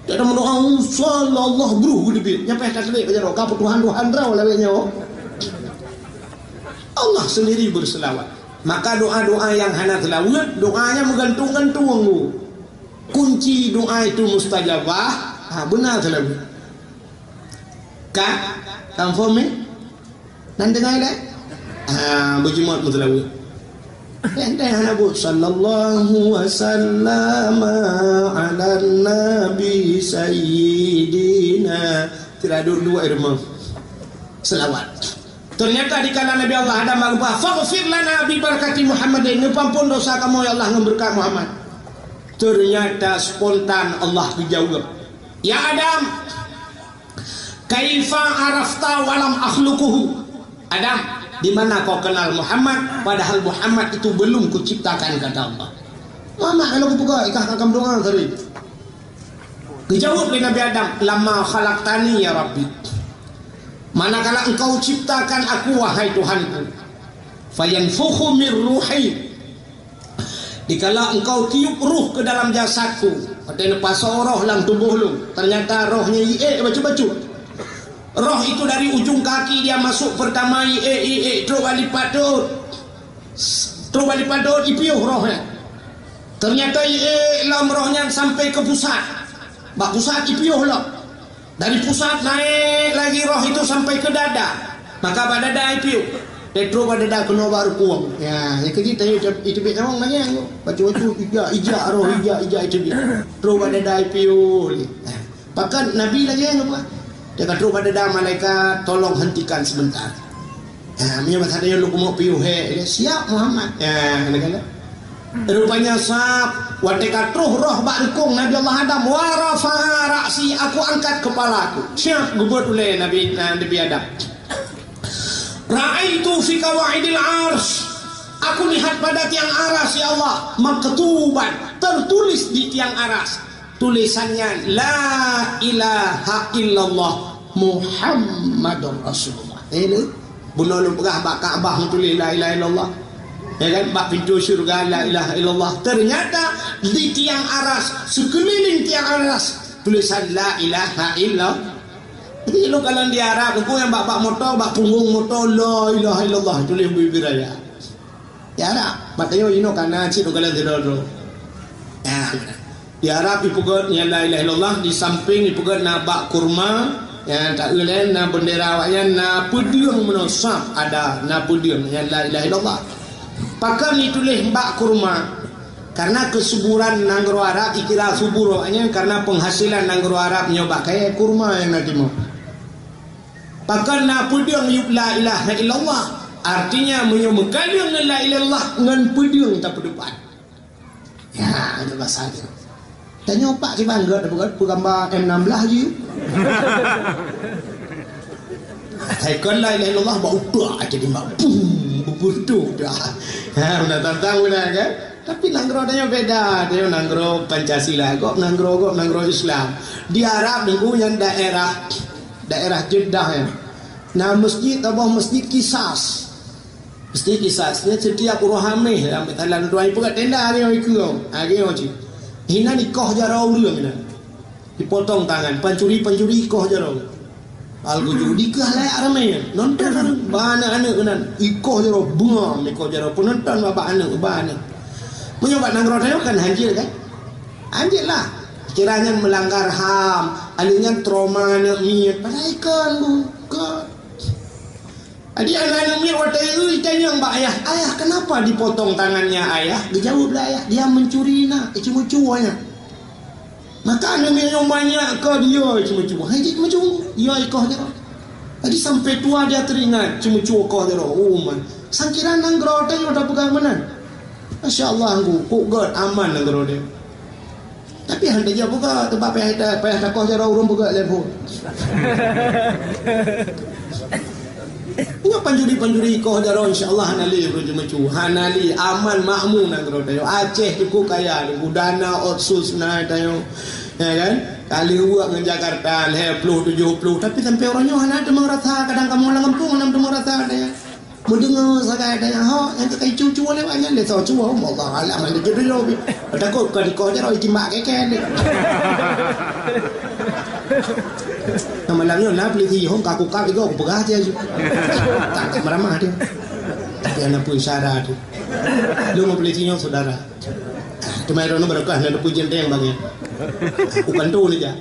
Dia ada mendoa, "Sallallahu bruh," geuteubiet. Nyampai ka teubit bak jaroe, ka peutuhan-tuhan droe lagée nyoe. Allah sendiri berselawat. Maka doa-doa yang hana seulaweuet, doanya meugantung-gantung. Kunci doa itu mustajabah, ha, beuna seulaweuet. Ka? Confirm, eh? Nan teungoh ilée? Ah, beujeumat meuseulaweuet. Entah hana buet, "Sallallahu wa sallama ala nabi sayyidina." Tidak dua-dua irma. Selawat. Ternyata dikala Nabi Allah Adam bak geupeuhah, "Faghfir lana bi barakati Muhammadin." Neupeuampon dosa kamoe, ya Allah, ngon beureukat Muhammad. Ternyata spontan Allah geujaweueb, "Ya Adam, kaifa arafta wa lam akhluquhu?" Adam, di mana kau kenal Muhammad, padahal Muhammad itu belum kuciptakan, kata Allah. Muhammad, kalau kupeugah, ikah akan doa tadi. Geujaweueb lé Nabi Adam, "Lamma khalaqtani ya Rabbi." Manakala engkau ciptakan aku, wahai Tuhanku. Fayanfukhu mir ruhi. Dikala engkau tiup ruh ke dalam jasadku, watée neupasoe roh lam tuboh lôn, ternyata roh nyan iék bacut-bacut. Roh itu dari ujung kaki dia masuk pertama iék, iék, trok bak lipat dot. Trok bak lipat dot ipiôh roh nyan. Ternyata iék lom roh nyan sampai ke pusat. Bak pusat ipiôh lom. Dari pusat naik lagi roh itu sampai ke dada. Maka bak dada ipiôh. Trok bak dada keunoe bak rukueng. Ya, nyang keuji tanyoe iteubiet nyawöng nangèe. Bacut-bacut ijak, ijak roh, ijak, ijak iteubiet. Trok bak dada ipiôh lé. Pakat Nabi lagèe nyan apa? Dia ka trok bak dada malaikat, "Tolong hentikan sebentar." Ha, meunyoe basa tanyoe lôn keumeung piôh hék, "Siap, Muhammad." Ha, keuneuk. Rupanya sab, watèe ka troh roh bak rukueng Nabi Allah Adam, "Wa rafa'a ra'si, aku angkat kepalaku." Siap geubeuet ulèe Nabi, Nabi Adam. "Ra'aitu fi qawaidil arsy." Aku lihat pada tiang aras, ya Allah, maktuban, tertulis di tiang aras. Tulisannya, "La ilaha illallah Muhammadur Rasulullah." Eh, ni. Bunoe lôn peugah bak Ka'bah meutuléh, "La ilaha illallah." Ya kan? Bak pintoe syeuruga, "La ilaha illallah." Ternyata di tiang aras, sekeliling tiang aras, tulisan, "La ilaha illallah." Jadi, lôn kalon di Arab, engko nyang bak, bak moto, bak punggong moto, "La ilaha illallah," tuléh bibir raya. Ya, na. Maka nyoe inoe kana cit lôn kalon sidroe-droe. Ya. Di Arab ipeugöt nyan la ilaha illallah, di samping ipeugöt na bak kurma, ya, taeu lé na bendera awaknyan, na peudeueng meunoe saf ada, na peudeueng nyan la ilaha illallah. Pakon ituléh bak kurma? Karena kesuburan nanggroe Arab ikira subur awaknyan karena penghasilan nanggroe Arab nyoe bak kayèe kurma nyang na timoh. Pakon na peudeueng yub la ilaha illallah? Artinya, meunyoe meukalon ngon la ilaha illallah, ngon peudeueng tapeudeupat. Ya, ada bahasa dia. Tanyoe pak kiban gèt, bukan peugamba M enam belas je. Hai kon la ilaha illallah, bak utak aja di mak. Bum, bubur tu dah. Ha, udah tantang udah kan? Tapi nanggroe tanyoe beda. Tanyoe nanggroe Pancasila, gop nanggroe, gop nanggroe Islam. Di Arab nunggu yang daerah, daerah Jeddah ya. Nah, masjid, tabah masjid Kisas. Masjid Kisas, nyan setiap uroe Hameh, dalam ketalan dua ibu kat tenda, hari yang ikut, hari yang cik. Hinan ikoh jaroe ureueng hinan. Dipotong tangan, pancuri-pancuri ikoh jaroe. Al-Gujudi keuh layak ramé. Nonton bareng, ba aneuk-aneuk keunan. Ikoh jaroe, buam ikoh jaroe. Penonton babah aneuk, ba aneuk. Meunyoe bak nanggroe tanyoe kan hanjeuet kan? Hanjeuet lah. Kira nyan melanggar ham, alèh nyan trauma aneuk miet. Padahai kon, Bu, kon. Jadi aneuk miet watèe eu itanyong bak ayah, "Ayah, kenapa dipotong tangannya, Ayah?" Geujaweueb lé ayah, "Dia mencuri, Nak, iceumeucue nyan." Maka aneuk miet nyoe manyak keu dia iceumeucue. Hai jeuet meucue, ya ikoh jaroe. Jadi sampai tua dia teringat ceumeucue ikoh jaroe. Oh man. Sangkira nanggroe tanyoe tapeugah meunan. Masya Allah, Teungku, kok gèt aman nanggroe tanyoe. Tapi han tajak buka, teuma payah ta-, payah takoh jaroe ureueng buka lé phon. Nyoe pancuri-pancuri ikoh jaroe, insya Allah hana lé ureueng ceumeucue. Hana lé, aman makmu nanggroe tanyoe. Aceh cukup kaya, Teungku, dana otsus na tanyoe. Ya kan? Kali uak ngon Jakarta, lhèe ploh, tujoh ploh. Tapi sampai uroe nyoe hana teuma rasa, kadang kamoe lam gampông hana teuma rasa tanyoe. Meudeungoe sagai tanyoe, ho, nyang ka icu-cu lewat nyan, lé soe cue, Allah alam, ada jodoh. Takot ka dikoh jaroe, itimbak keken. Nah, malam nyoe na polisi, hong ka kukab igo, kupeugah aja. Tak, tak meramah dia. Tapi anak pun syara tu. Lu ngon polisi nyoe saudara. Teuma droeneuh barokah na teupeu jenteng bagi. Bukan tu ni ja.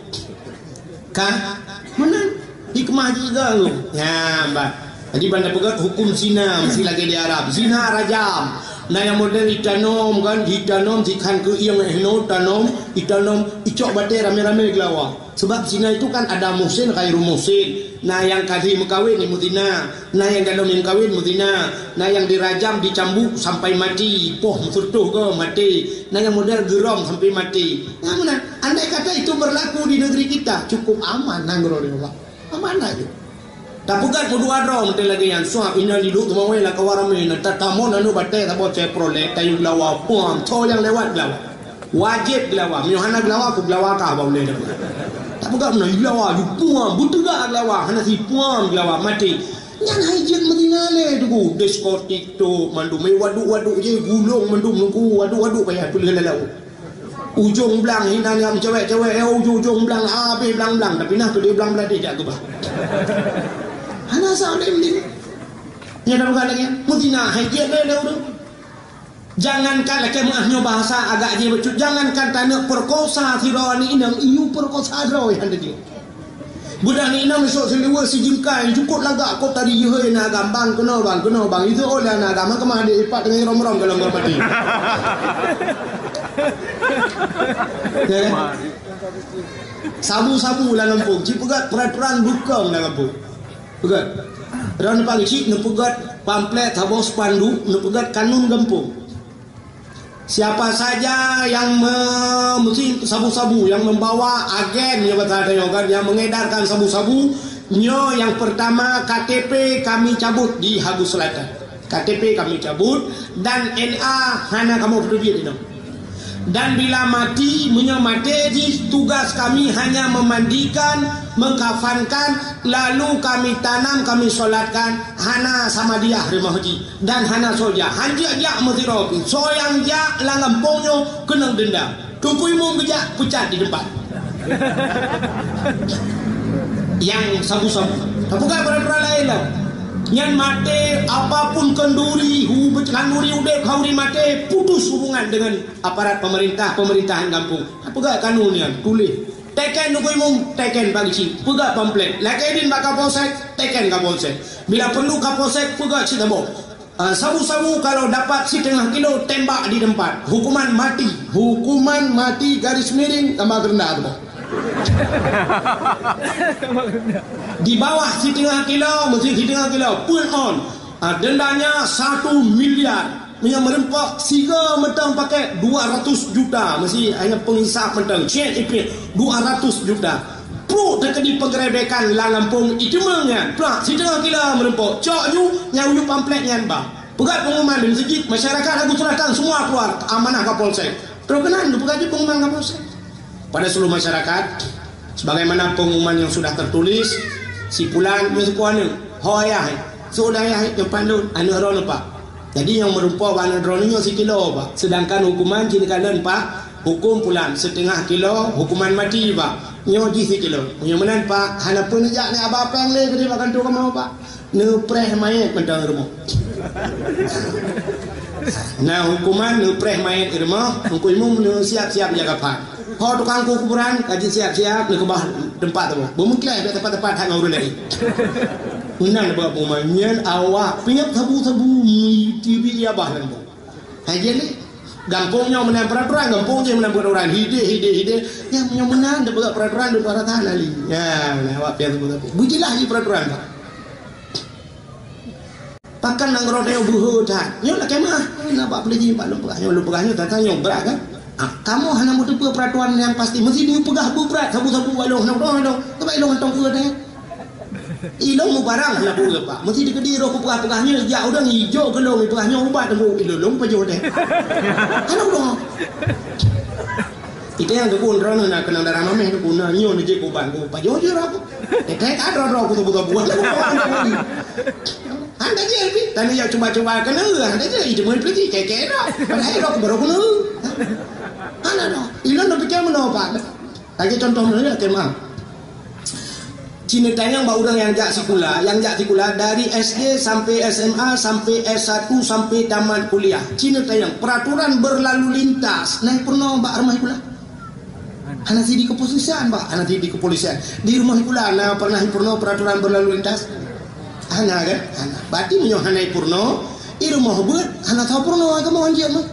Kan? Meunan. Hikmah juga tu. Ya, bah. Jadi banda peugah hukum zina mesti lagi di Arab. Zina rajam. Nah, yang model itanom kan, itanom sikhan keu ieng ehno tanom, itanom icok batèe ramé-ramé geulawa. Sebab zina itu kan ada muhsin, ghairu muhsin. Na nyang ka lheueh meukawen, meuzina. Na nyang dalam meukawen, meuzina. Na nyang dirajam, dicambuk sampai mati. Poh meuseureutoh ke mati. Na nyang model geurom sampai mati. Nyang meunan, andai kata itu berlaku di negeri kita, cukup aman nanggroe nyoe, Pak. Aman aja. Tapeugah keudua droe meuteun lagèe nyan, suah inan diduk teumawai lam kawan ramé, na tatamong nanu batèe saboh Chevrolet, tayue geulawa, puang, tho nyang lewat geulawa. Wajéb geulawa. Meunyoe hana geulawa, ku geulawa kah bak ulèe nyan. Tapeugah meunan, geulawa, ju puang, beuteuga geulawa, hana si puang geulawa, maté. Nyan hai jeuet meuzina lé Teungku, diskotik tu, mandum, eh, waduk-waduk je, gulong mandum Teungku, waduk-waduk payah peuleueh lalau. Ujong blang hinan nyang cewek-cewek, eh, ujong-ujong blang, habéh blang-blang, tapi nah keudéh blang-blang deh jak keubah. Hana sa udeb ni. Nyan dah bukan lagi. Meuzina, hai jeuet lé, lé ureueng. Jangankan lakèe meu'ah nyoe bahasa agak jih bacut, jangankan taneuk perkosa sidroe aneuk inong, iyue perkosa droe han teuh. Budak aneuk inong isok siluweue sijingkai, cukop lagak kok tadi jeuhôi na agam, bang keunoe bang, keunoe bang, itu oleh na agam, keumah adek ipat teungoh rom-rom dalam hormati. Ya kan? Sabu-sabu lam gampông, jipeugöt peraturan bukong lam gampông. Peugöt. Droeneuh pagi cit neupeugöt pamflet saboh spanduk, neupeugöt kanun gampông. Siapa saja yang me-, mesti sabu-sabu, yang membawa agen, ya, bahasa tanyoe kan, yang mengedarkan sabu-sabu, nyoe yang pertama K T P kami cabut di Hagus Selatan. K T P kami cabut dan N A hana kamoe peuteubiet inoe. Dan bila mati, meunyoe maté jih, tugas kami hanya memandikan, mengkafankan, lalu kami tanam, kami solatkan, hana samadiyah rumoh jih dan hana soe jak. Han jijak jak meusidroe pih. Soe nyang jak lam gampông nyoe keunong denda. Teungku Imum geujak peucat di teumpat. Nyang sabu-sabu. Tapeugah peuratoran laén lom. Nyan maté, apapun khanduri, hu-, khanduri udeb, khanduri maté, putus hubungan dengan aparat pemerintah, pemerintahan gampông. Tapeugah kanun nyan, tuléh. Teken Teungku Imum, teken bak geuchik. Peugah pamflet. Lakèe idin bak Kapolsek, teken Kapolsek. Bila peurlu Kapolsek, peugah cit saboh. Ah, sabu-sabu kalau dapat setengah kilo, tembak di tempat. Hukuman mati. Hukuman mati garis miring tambah rendah tu. Di bawah siteungoh kilo, meusti siteungoh kilo, peuet on. Ah, dendanya satu miliar. Meunyoe meureumpok sigoe mantong paket dua ratus juta, meusti hana peungisap mantong, cek ipiek dua ratus juta. Pruet teukeudi penggerebekan lam gampông iteumeung nyan. Plak, siteungoh kilo meureumpok. Cok ju, nyang uju pamflet nyan bah. Peugah pengumuman di meuseujid, masyarakat Agus Selatan semua keluar, amanah Kapolsek. Trok keunan geupeugah jih pengumuman Kapolsek. Pada seluruh masyarakat, sebagaimana pengumuman yang sudah tertulis, si pulan nyoe seuku aneuk, ho ayah, eh, soe ayah, eh, nyoe pat lôn, aneuk droeneuh, Pak. Jadi nyang meureumpok bak aneuk droeneuh nyoe sikilo, Pak. Sedangkan hukuman jih neukalon, Pak, hukum pulan siteungoh kilo, hukuman mati, Pak. Nyoe jih sikilo. Meunyoe meunan, Pak, hana peue neujak ngon aba péng lé keudéh bak kantô kamoe, Pak. Neupreh manyét mantong i rumoh. Na hukuman neupreh manyét i rumoh, Teungku Imum neusiap-siap jaga pat. Ho tukang kue kuburan, ka jisiap-siap, neukeubah teumpat tu. Beumeukleh bak teumpat-teumpat hana ureueng laén. Meunan bak pengumuman nyan awak piep sabu-sabu, mi T V ya bah lam. Hai jadi, gampông nyoe meunan peraturan, gampông jih meunan peraturan. Hideh, hideh, hideh. Nyang nyoe meunan teupeugah peraturan di peraturan ahli. Ya, nah, awak pian teupeugah. Beujeulaih jih peraturan, Pak. Pakon nanggroe tanyoe beuhe that. Nyoe lakée meu'ah. Na bak peuleuji bak lôn peugah nyoe, lôn peugah nyoe, tata nyoe brat kan? Ah, kamoe hana meuteupeue peraturan nyang pasti. Meusti neupeugah beubrat sabu-sabu bak lôn, hana udong, hana udong. Coba ilôn mantong peue that. Ilôn mubarang hana peue, Pak. Meusti dikeudi roh kupeugah-peugah nyoe, jak udang ijo keu lôn, peugah nyoe ubat teungku, ilôn lôn pajoh deh. Hana udong. Ita nyang teupeu droeneuh na keunong darah mameh teupeu na nyoe neujeuet ubat ku pajoh jih roh ku. Teuka droe-droe ku teupeu-teupeu. Hana jeuet pih, tanyoe jak cuba-cuba keuneuk, hana jeuet, iteumeu pih kèe-kèe droe. Padahai roh ku baroe keuneuk. Hana droe. Ilôn neupike meunoe, Pak. Lagèe contoh meunan, ya, tema. Cina tanyong bak ureueng nyang jak sikula, nyang jak sikula dari S D sampai S M A, sampai S satu, sampai tamat kuliah. Cina tanyong peraturan berlalu lintas, na peurunoe bak rumoh sikula? Hana sideh kepolisian, Pak, hana sideh kepolisian. Di rumoh sikula na pernah peurunoe peraturan berlalu lintas? Hana, kan? Hana. Berarti meunyoe hana peurunoe, i rumoh beuet hana tao peurunoe, kamoe hanjeuet meuh.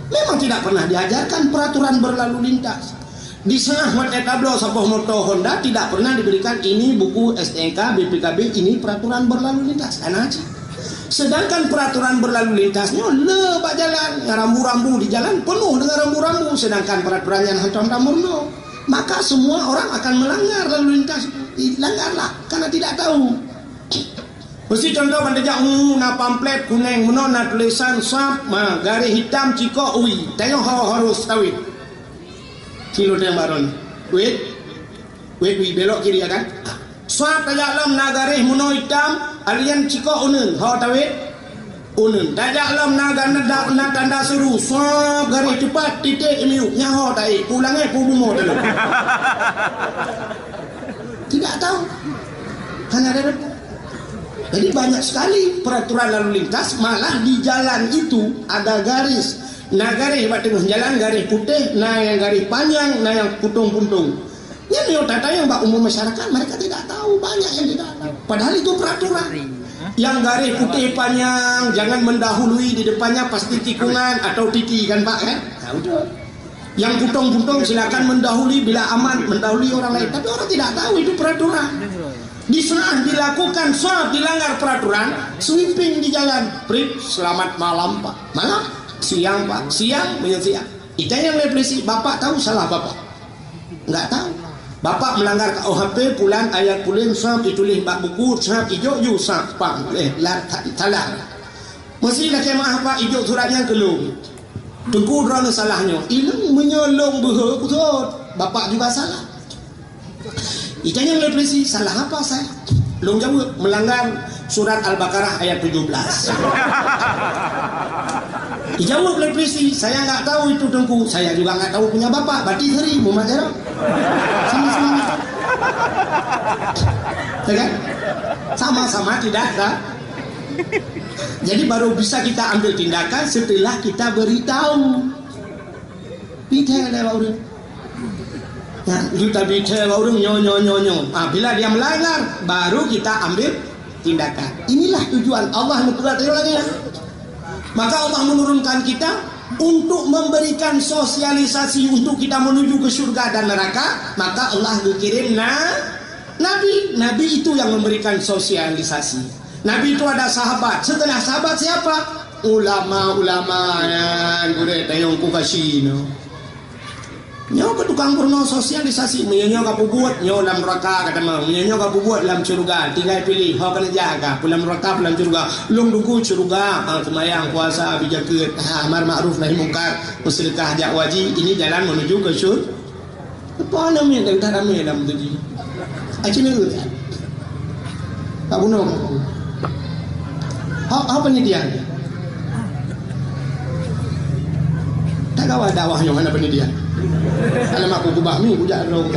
Memang tidak pernah diajarkan peraturan berlalu lintas. Di seungoh watèe tabloe saboh moto Honda tidak pernah diberikan ini buku S T N K, B P K B, ini peraturan berlalu lintas. Hana cit. Sedangkan peraturan berlalu lintas nyoe le bak jalan, rambu-rambu di jalan penuh dengan rambu-rambu, sedangkan peraturan nyan hantom tameurunoe. Maka semua orang akan melanggar lalu lintas. Langgarlah karena tidak tahu. Meusti contoh ban tajak, na pamflet kunèng, meunoe na tulisan sap, ma, garéh hitam, cikok, ui. Tanyoe ho harus tawét. Cilô teuh baron. Wét. Wét, ui, belok kiri, ya kan? Sap tajak lom na garéh meunoe hitam, alian cikok uneun, ho tawét. Uneun. Tajak lom na ganda, na tanda seru, sap garéh cupat, titik, imiuk, nyan ho tawét. Pulang, eh, pu bumoe teuh. Tidak tahu. Hana ada debu. Jadi banyak sekali peraturan lalu lintas, malah di jalan itu ada garis. Na garéh bak teungoh jalan, garéh putéh, na nyang garéh panyang, na nyang puntông-puntông. Nyan nyoe tata nyang bak umum masyarakat, mereka tidak tahu, banyak yang tidak tahu. Padahal itu peraturan. Yang garéh putéh panyang, jangan mendahului di depannya, pasti tikungan atau titi kan, Pak, kan? Nah, betul. Yang puntông-puntông silakan mendahului bila aman, mendahului orang lain. Tapi orang tidak tahu itu peraturan. Di sana dilakukan, saat dilanggar peraturan, sweeping di jalan. Prit, selamat malam, Pak. Malam, siang, Pak. Siang, meunyoe siang. Ita nyang lé polisi, Bapak tahu salah Bapak? Enggak tahu. Bapak melanggar K U H P, pulan ayat pulan, sab ditulis bak buku, sab ijok ju, sab pang. Eh, la-, ta-, salah. Meusti lakèe meu'ah, Pak, ijok surat nyan keu lôn. Teungku, droeneuh salah nyoe. Ilôn, meunyoe lôn beuhe, beutôi. Bapak juga salah. Itanyong lé polisi, "Salah apa saya?" Lôn jaweueb, "Melanggar surat Al-Baqarah ayat tujuh belas." Dijaweueb lé polisi, "Saya nggak tahu itu, Teungku. Saya juga nggak tahu punya Bapak." Berarti seri, mumat jaroe. Sama-sama. Ya kan? Sama-sama tidak tahu. Jadi baru bisa kita ambil tindakan setelah kita beritahu. Bithèe lé bak ureueng. Ya, kita bithèe bak ureueng nyoe, nyoe, nyoe, nyoe. Ah, bila dia melanggar, baru kita ambil tindakan. Inilah tujuan Allah neupeugah tanyoe lagèe nyan. Maka Allah menurunkan kita untuk memberikan sosialisasi untuk kita menuju ke syurga dan neraka, maka Allah geukirim na-, Nabi, Nabi itu yang memberikan sosialisasi. Nabi itu ada sahabat. Setelah sahabat siapa? Ulama-ulama nyan, gurée tayong ku kasino. Nyoe keu tukang peurunoe sosialisasi, meunyoe nyoe ka peubuet, nyoe lam neuraka ka tamong, meunyoe nyoe ka peubuet lam syeuruga, tinggai piléh, ho keuneuk jaga, peue lam neuraka, peue lam syeuruga. Lôn duku syeuruga, ha, seumayang, puasa, beuzakat, ha, amar makruf nahi mungkar, meuseudekah jak haji, ini jalan menuju ke syur-, Apa nama yang tak ramai dalam tu ji? Aci ni urut. Tak bunuh. Ha, apa ni dia? Tak kawa dakwah nyoe, apa ni dia? Alamak, aku kubah mi, kujak dong.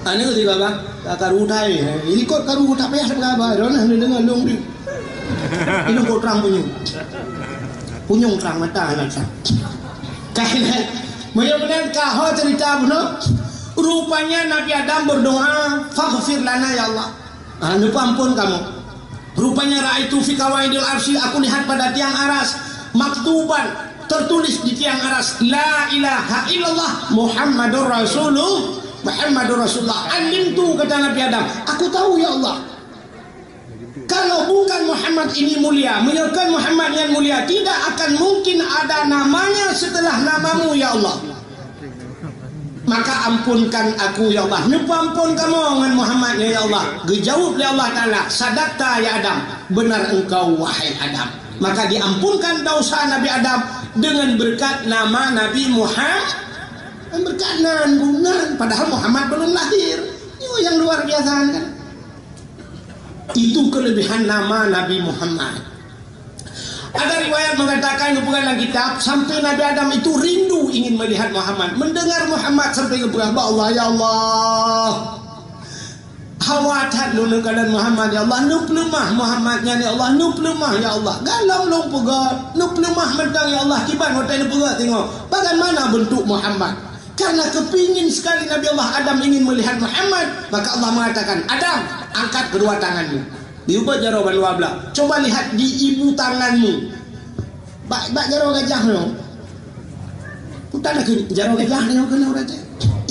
Aneuk tiba bah, ka karu utai. Ikot karu tak payah sapeue haba, droeneuh neudeungoe lôn deuh. Ilôn kok trang punyueng. Punyueng trang mata aneuk sa. Kahinan, meunyoe meunan ka ho cerita bunoe, rupanya Nabi Adam berdoa, "Faghfir lana ya Allah." Ah, neupeuampôn kamoe. Rupanya, "Ra'aitu fi qawaidil arsy," aku lihat pada tiang aras, maktuban, tertulis di tiang aras, "La ilaha illallah Muhammadur Rasulullah, Muhammadur Rasulullah." "Alimtu," kata Nabi Adam, "aku tahu, ya Allah. Kalau bukan Muhammad ini mulia, meunyoe kon Muhammad nyan mulia, tidak akan mungkin ada namanya setelah namamu, ya Allah." "Maka ampunkan aku, ya Allah." Neupeuampôn kamoe ngon Muhammad nyan, ya Allah. Geujaweueb lé Allah Taala, "Sadaqta ya Adam, benar engkau wahai Adam." Maka diampunkan dosa Nabi Adam dengan berkat nama Nabi Muhammad. Berkat nan, nan, padahal Muhammad belum lahir. Nyoe nyang luar biasa kan. Itu kelebihan nama Nabi Muhammad. Ada riwayat mengatakan, geupeugah lam kitab, sampai Nabi Adam itu rindu ingin melihat Muhammad. Mendengar Muhammad sampai geupeugah bak Allah, "Ya Allah." Hawa that lôn neukalon Muhammad, ya Allah. Neupeuleumah Muhammad nyan, ya Allah. Neupeuleumah, ya Allah. Galom lôn peugah, neupeuleumah mantong, ya Allah. Kiban watée neupeugah, tengok bagaimana bentuk Muhammad. Karena kepingin sekali Nabi Allah Adam ingin melihat Muhammad, maka Allah mengatakan, "Adam, angkat kedua tanganmu." Diubah jaroe bandua blah. "Coba lihat di ibu tanganmu." Bak, bak jaroe gajah nyoe. Putar lagi jaroe gajah nyoe keunoe ureuëng teh.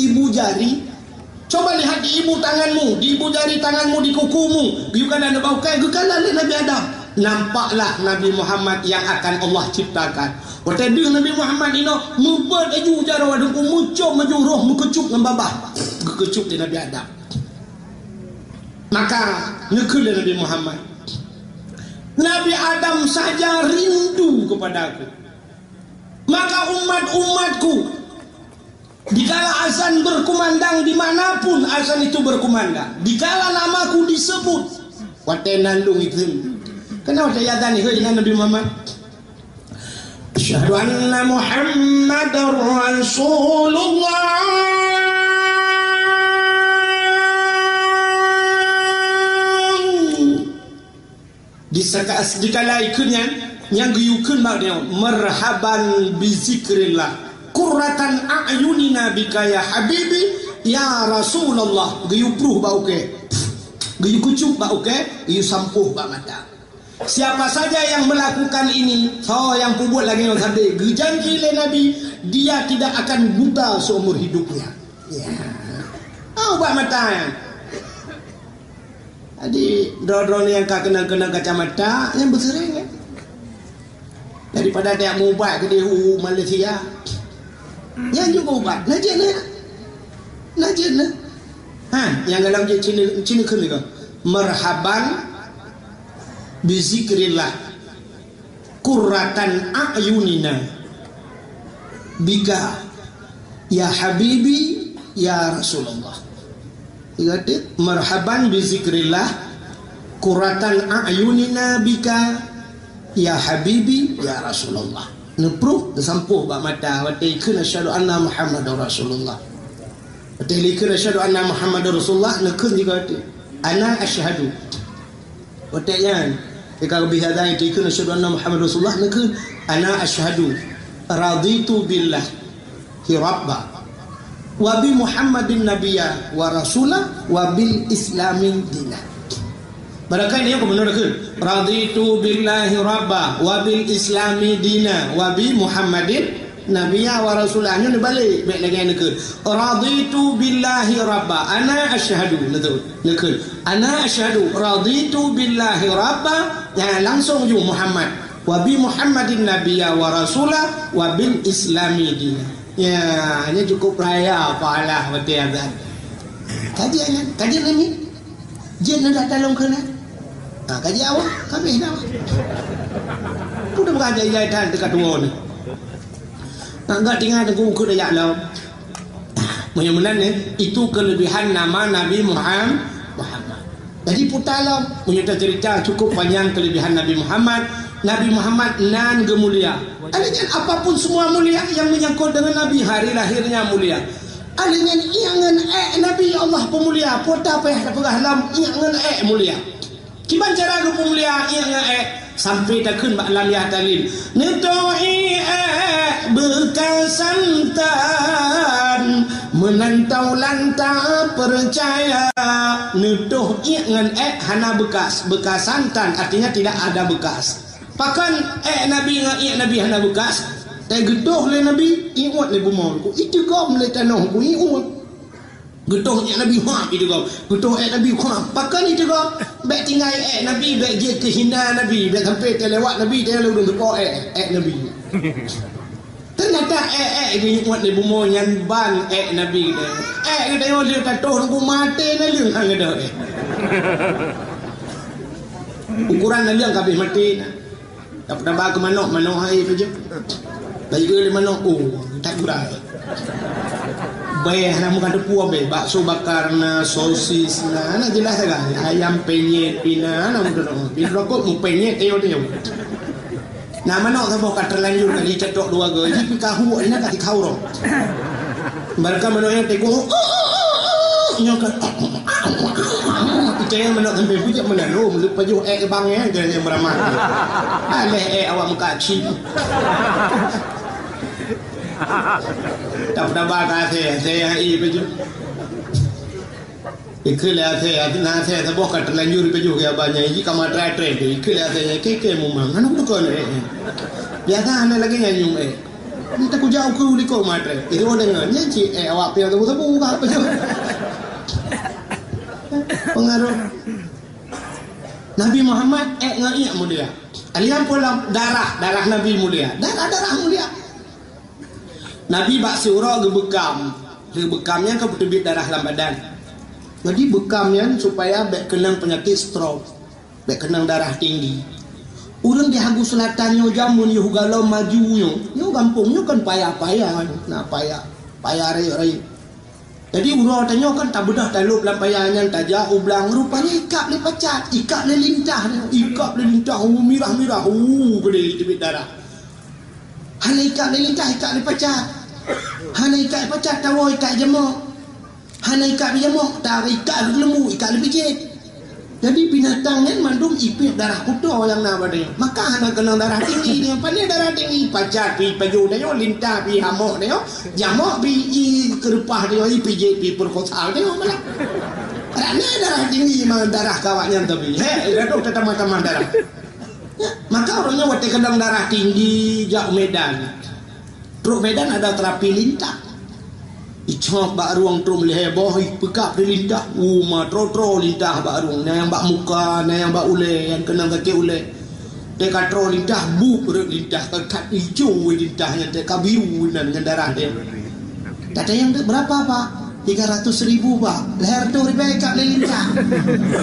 Ibu jari. "Coba lihat di ibu tanganmu, di ibu jari tanganmu, di kukumu." Geuyue kalon bak ukai, geukala lé Nabi Adam. Nampaklah Nabi Muhammad yang akan Allah ciptakan. Watée deuh Nabi Muhammad inoe, meubeuet laju jaroe wadong, meucom laju roh, meukeucup ngon babah. Geukeucup lé Nabi Adam. Maka neukheun lé Nabi Muhammad, "Nabi Adam saja rindu kepada aku. Maka umat-umatku, dikala azan berkumandang, di mana pun azan itu berkumandang, dikala namaku disebut," watée nan lôn ikheun. Keunoe watée azan ikheun, inan Nabi Muhammad, "Asyhadu anna Muhammadar Rasulullah." Di saka-, dikala ikheun nyan, nyang geuyue kheun bak nyoe, "Marhaban bi zikrillah. Qurratan a'yunina bika ya habibi, ya Rasulullah." Geuyue pruh bak uke. Geuyue keucup bak uke, geuyue sampôh bak mata. Siapa saja yang melakukan ini, soe nyang peubuet lagée nyoe sabe, geujanji lé Nabi, dia tidak akan buta seumur hidupnya. Ya. Oh, bak mata nyan. Jadi, droe-droe nyang ka keunong-keunong kacamata, nyang beuseuring, ya. Daripada tajak meuubat keudeh u Malaysia. Nyan juga ubat. Na jeuet na. Na jeuet na. Ha, nyang galom jeuet cina, cina kheun ka. "Marhaban bi zikrillah. Qurratan a'yunina bika, ya habibi, ya Rasulullah." Kata, "Marhaban bi zikrillah, qurratan a'yunina bika, ya habibi, ya Rasulullah." Neupruh, neusampôh bak mata, watée ikheun, "Asyhadu anna Muhammadar Rasulullah." Watée ikheun, "Asyhadu anna Muhammadar Rasulullah," neukheun juga watée, "Ana asyhadu." Watée nyan, ketika Nabi Adam itu ikheun, "Asyhadu anna Muhammadar Rasulullah," neukheun, "Ana asyhadu raditu billahi rabba, wa bi Muhammadin nabiyya wa rasula, wa bil islami dina." Barangkahi nyoe keumeunurot kheun, "Raditu billahi rabba wa bil islami dina wa bi Muhammadin nabiyya wa rasula." Nyoe neubalek, bèk lagèe nyan kheun, "Raditu billahi rabba." Ana asyhadu, neutu-, neukheun, "Ana asyhadu raditu billahi rabba." Ya, langsung ju Muhammad. "Wa bi Muhammadin nabiyya wa rasula wa bil islami dina." Ya, nyoe cukup raya pahala watèe azan. Kaji nyan, kaji nyan ni. Jeuet neudah talong keunan. Ha, kaji awak, ka abéh dah. Peue dah beurajai-jai that teuka tuwoe ni. Nah, gak tinggai teungku keu dayah lom. Meunyoe meunan ni, itu kelebihan nama Nabi Muham-, Muhammad. Jadi, puta lom. Meunyoe tacerita cukup panjang kelebihan Nabi Muhammad. Nabi Muhammad nan geumulia. Alèh nyan apapun semua mulia yang menyangkut dengan Nabi, hari lahirnya mulia. Alèh nyan iek ngon èk Nabi Allah peumulia, puta payah tapeugah lom iek ngon èk mulia. Kiban cara geupeumulia iek ngon èk? Sampai takheun bak lam yah talin, "Neutoh iek èk beukasantan, meunan taulan tapeucaya." Neutoh iek ngon èk hana beukas, beukasantan artinya tidak ada bekas. Pakon èk Nabi ngon iek Nabi hana bekas? Teuh geutoh lé Nabi, iwet lé bumoe, itigom lé tanoh, iwet. Geutoh iek Nabi, ha, itigom. Geutoh èk Nabi, ha. Pakon itigom? Bèk tinggai èk Nabi, bèk jeuet keu hina Nabi, bèk sampai teulewat Nabi, teulewat ureueng teupo èk, èk Nabi. Teunyata èk-èk geuiwet lé bumoe nyan ban èk Nabi geutanyoe. Èk geutanyoe lheueh tatoh teungku maté naleueng han geudoh èk. Ukuran naleueng ka abéh maté na. Taba keu manok, manok hai pajoh. Bayeue lé manok, oh, that gura. Bèe hana muka teupue bèe, bakso bakar na, sosis na, na jeulaih sagai. Ayam penyet pih na, na meuteunong. Pih rokok mu penyet ayo teuh. Na manok saboh ka teulanjur ka jicetok dua go, jih pih ka huwok, ina ka jikhaurong. Barangka manok nyan teungoh, nyoe ka. Ita nyang manok sampai bujak meunan, oh, meuleuet pajoh èk bang nyan, keu nyang beuramah. Aléh èk awak meukat cit. Taba-taba ka asèe, asèe hai pajoh. Ikheun lé asèe, na asèe saboh ka teulanjur pajoh keu abang nyan, jih ka meutrép-trép. Ikheun lé asèe nyan, kèe-kèe mumang, hana beutôi nyan, eh, eh. Biasa hana lagèe nyan nyum, eh. Ni takujak ukeue likot meutrép. Itu deungon, nyan cit, eh, awak piang sabu-sabu ka pajoh. Pengaruh. Nabi Muhammad, eh, ngon iek mulia. Alian pulang darah, darah Nabi mulia. Darah-darah mulia. Nabi bak siuroe geubeukam. Lheueh beukam nyan ka beuteubiet darah lam badan. Jadi beukam nyan supaya bèk keunong peunyakét stroke, bèk keunong darah tinggi. Ureueng di Hagu Selatan nyoe jameun yoh galom maju nyoe, nyoe gampông nyoe kan paya-paya, na paya, paya rayeuk-rayeuk. Jadi uroe tanyoe kan tabeudôh talôb lam paya nyan tajak u blang, rupanya ikab lé pacat, ikab lé lintah, ikab lé lintah, uh, mirah-mirah, uh, geude teubiet darah. Hana ikab lé lintah, ikab lé pacat. Hana ikab lé pacat, tawoe ikab jamok. Hana ikab lé jamok, ta ikab lé lembu, ikab lé pijet. Jadi binatang nyan mandum ipiep darah kuto nyang na bak tanyoe. Maka hana keunong darah tinggi nyoe. Pane darah tinggi, pacat pi pajoh tanyoe, lintah pi hamok tanyoe, jamok pi i keurupah tanyoe, i pijet pi peurekosa tanyoe malah. Karena darah tinggi memang darah kawak nyan tapi. He, gadoh tatamah-tamah darah. Ya, maka ureueng nyan watèe keunong darah tinggi jak u Medan. Trok Medan ada terapi lintah. Icok bak rueng trok lhèe boh, ipeugah di lintah. Uma tro-tro lintah bak rueng. Na nyang bak muka, na nyang bak ulèe, nyang keunong kaki ulèe. Teuka tro lintah, buet rot lintah, ka that ijo lintah nyan, teuka biru nan ngon darah dia. Tanyong tu, "Berapa, Pak?" "Tiga ratus ribu, Pak." "Lhèe reutôh ribèe ikab lé lintah."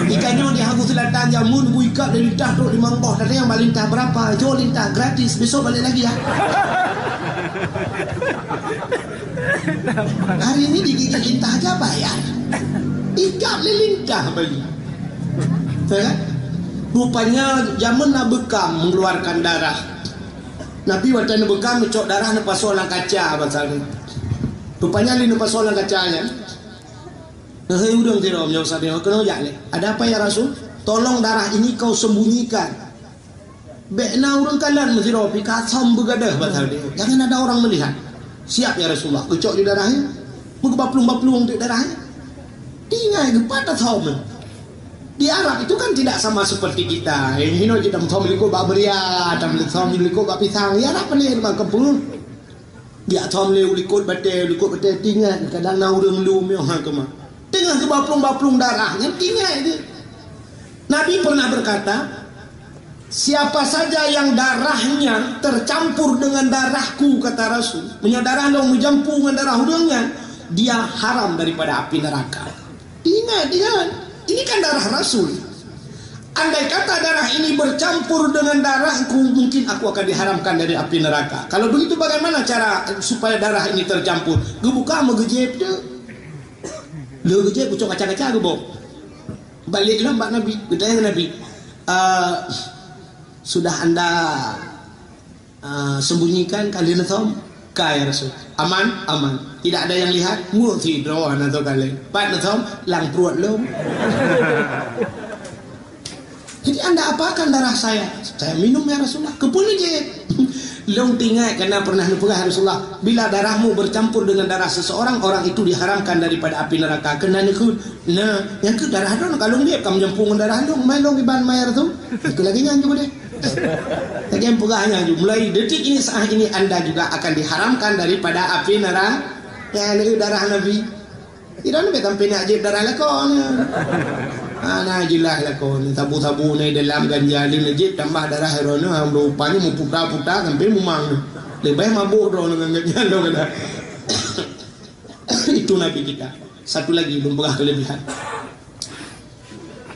Ikanyoe di Hagu Selatan jameun bu ikab lé lintah trok limong boh. Tanyong bak lintah, "Berapa?" "Jo lintah, gratis, besok balik lagi ya." Hari ini digigit lintah aja bayar. Ikab lé lintah bayi. Ya kan? Rupanya jameun na beukam mengeluarkan darah. Nabi watèe neubeukam neucok darah neupasoe lam kaca bangsa nyoe. Rupanya lé neupasoe lam kaca nyan. Neuhôi ureueng sidroe meunyoe sabe keunoe jak lé. "Ada apa ya Rasul?" "Tolong darah ini kau sembunyikan. Bèk na ureueng kalon meusidroe pih ka som beugadoh bak sabe. Jangan ada orang melihat." "Siap ya Rasulullah." Geucok ju darah nyan. Meugeubaplueng-baplueng teuk darah nyan. Tinggai geupat tasom. Di Arab itu kan tidak sama seperti kita. Ini hino kita meuthom likot bak beria, kita meuthom likot bak pisang. Ya, Arab ni memang kempung. Dia thom lé likot batée, likot batée tinggai, kadang na ureuëng lom nyoe ha keuma. Tengah keubaplong-baplong darah, nyan tinggai tu. Nabi pernah berkata, "Siapa saja yang darahnya tercampur dengan darahku," kata Rasul, "meunyoe darah lôn meujampu ngon darah ureuëng nyan, dia haram daripada api neraka." Ingat, ingat, ini kan darah Rasul. Andai kata darah ini bercampur dengan darahku, mungkin aku akan diharamkan dari api neraka. Kalau begitu, bagaimana cara supaya darah ini tercampur? Geubuka meugeujép tu. Lheueh geujép, geucok kaca-kaca geuboh. Balik lom bak Nabi, geutanyong Nabi, "Ah, sudah anda, ah, sembunyikan kali neuthom?" "Ka, ya Rasul." "Aman?" "Aman. Tidak ada yang lihat?" "Ngut sidroe hana tho kalé." "Pat neuthom?" "Lam pruet lom." "Jadi anda apakan darah saya?" "Saya minum, ya Rasulullah." "Keupeue neujép?" "Lôn teuingat, karena pernah neupeugah, ya Rasulullah, bila darahmu bercampur dengan darah seseorang, orang itu diharamkan daripada api neraka. Keunan neukheun, nah, nyang keuh darah droe ka lôn jép, ka meujampu ngon darah lôn, mai lôn iban, mai, ya Rasul." Itu lagée nyan juga deh. Lagée peugah nyan juga, mulai detik ini, saat ini, anda juga akan diharamkan daripada api neraka. Ya, ini darah Nabi. Tidak ada sampai nak jép darah lakoe ni. Ha, na jeulaih lakoe ni. Sabu-sabu ni dalam ganja ni, na jép tambah darah droe ni, ha, rupanya meuputa-puta sampai mumang ni. Leubeh mabuk droe ni ngon ganja droe kata. Itu Nabi kita. Satu lagi, lôn peugah kelebihan.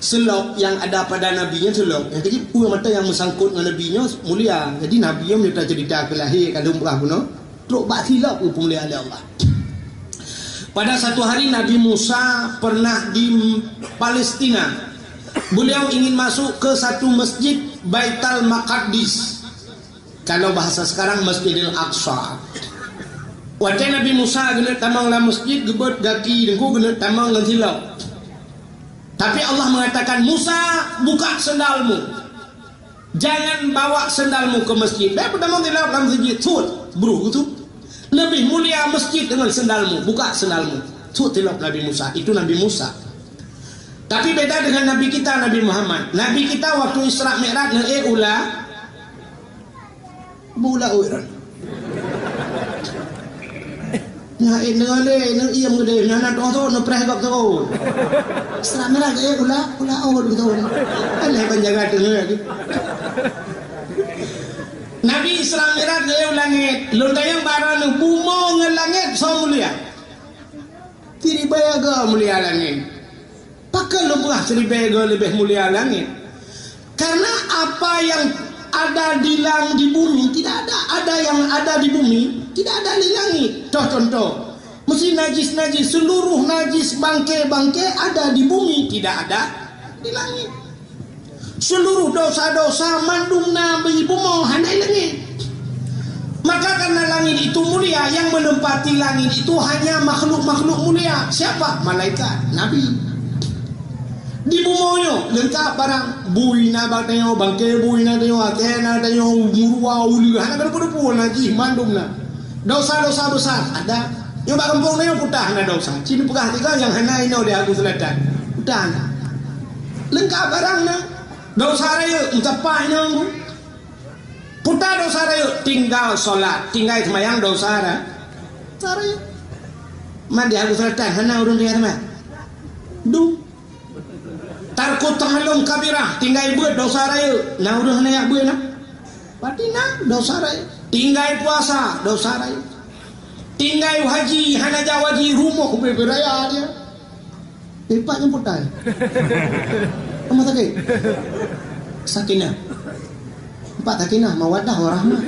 Seulop nyang ada pada Nabi nyan seulop. Nyang keujeuet peue mata nyang meusangkot ngon Nabi nyoe mulia. Jadi Nabi nyoe meunyoe taceurita keu lahé ka lheueh peugah bunoe, trok bak seulop geupeumulia lé Allah. Pada satu hari Nabi Musa pernah di Palestina. Beliau ingin masuk ke satu masjid Baitul Maqdis. Kalau bahasa sekarang, Masjidil Aqsa. Watée Nabi Musa geuneuk tamong lam masjid, geubeuet gaki teungku geuneuk tamong ngon seulop. Tapi Allah mengatakan, "Musa, buka sendalmu. Jangan bawa sendalmu ke masjid." Bék peutamong seulop lam masjid, sut, bruh gitu. Lebih mulia masjid dengan sendalmu. Buka sendalmu. Sut seulop Nabi Musa. Itu Nabi Musa. Tapi beda dengan Nabi kita, Nabi Muhammad. Nabi kita waktu Isra Mi'raj, neuék ula Bula uroe. Nyan eh, deungon lé, neu iem geude, nyan na toh tu, neu preh gop tu. Isra Mi'raj, eh, ula, ula, oh, gitu. Alah, ban jaga tu, neu lagi. Nabi Isra Mi'raj, eh, u langét. Lôn tanyong barang neu bumoe ngon langét, soe mulia? Siribèe geuh mulia langét. Pakon lôn peugah siribèe geuh leubeh mulia langét? Karena apa yang ada di lang-, di bumi tidak ada, ada yang ada di bumi tidak ada di langit. Toh contoh, meusi najis-najis, seluruh najis bangke-bangke ada di bumi, tidak ada di langit. Seluruh dosa-dosa mandum na di bumoe hana i langit. Maka karena langit itu mulia, yang menempati langit itu hanya makhluk-makhluk mulia. Siapa? Malaikat, nabi. Di bumoe nyoe leungkap barang, bui na bak tanyoe, bangke bui na tanyoe, até na tanyoe, meuruwa, uleue, hana keudeup-keudeup najih mandum na. Dosa-dosa besar ada. Nyoe bak gampông nyoe putah na dosa. Ci neupeugah tiga nyang hana inoe di Agus Selatan. Putah na. Leungkap barang na. Dosa rayeuk meusapat nyoe. Putah dosa rayeuk, tinggai solat, tinggai seumayang dosa ra-, dosa rayeuk. Man di Agus Selatan hana ureuëng tinggai seumayang. Dum. Tarku tahlum kabirah, tinggai beuet dosa rayeuk. Na ureuëng hana jak beuet na? Pati na dosa rayeuk. Tinggai puasa dosa rayeuk. Tinggai haji, hana jak haji, rumoh ubé beuraya dia. Ipak nyang putai. Rumah sakit. Sakinah. Empat Sakinah, mawadah, warahmah.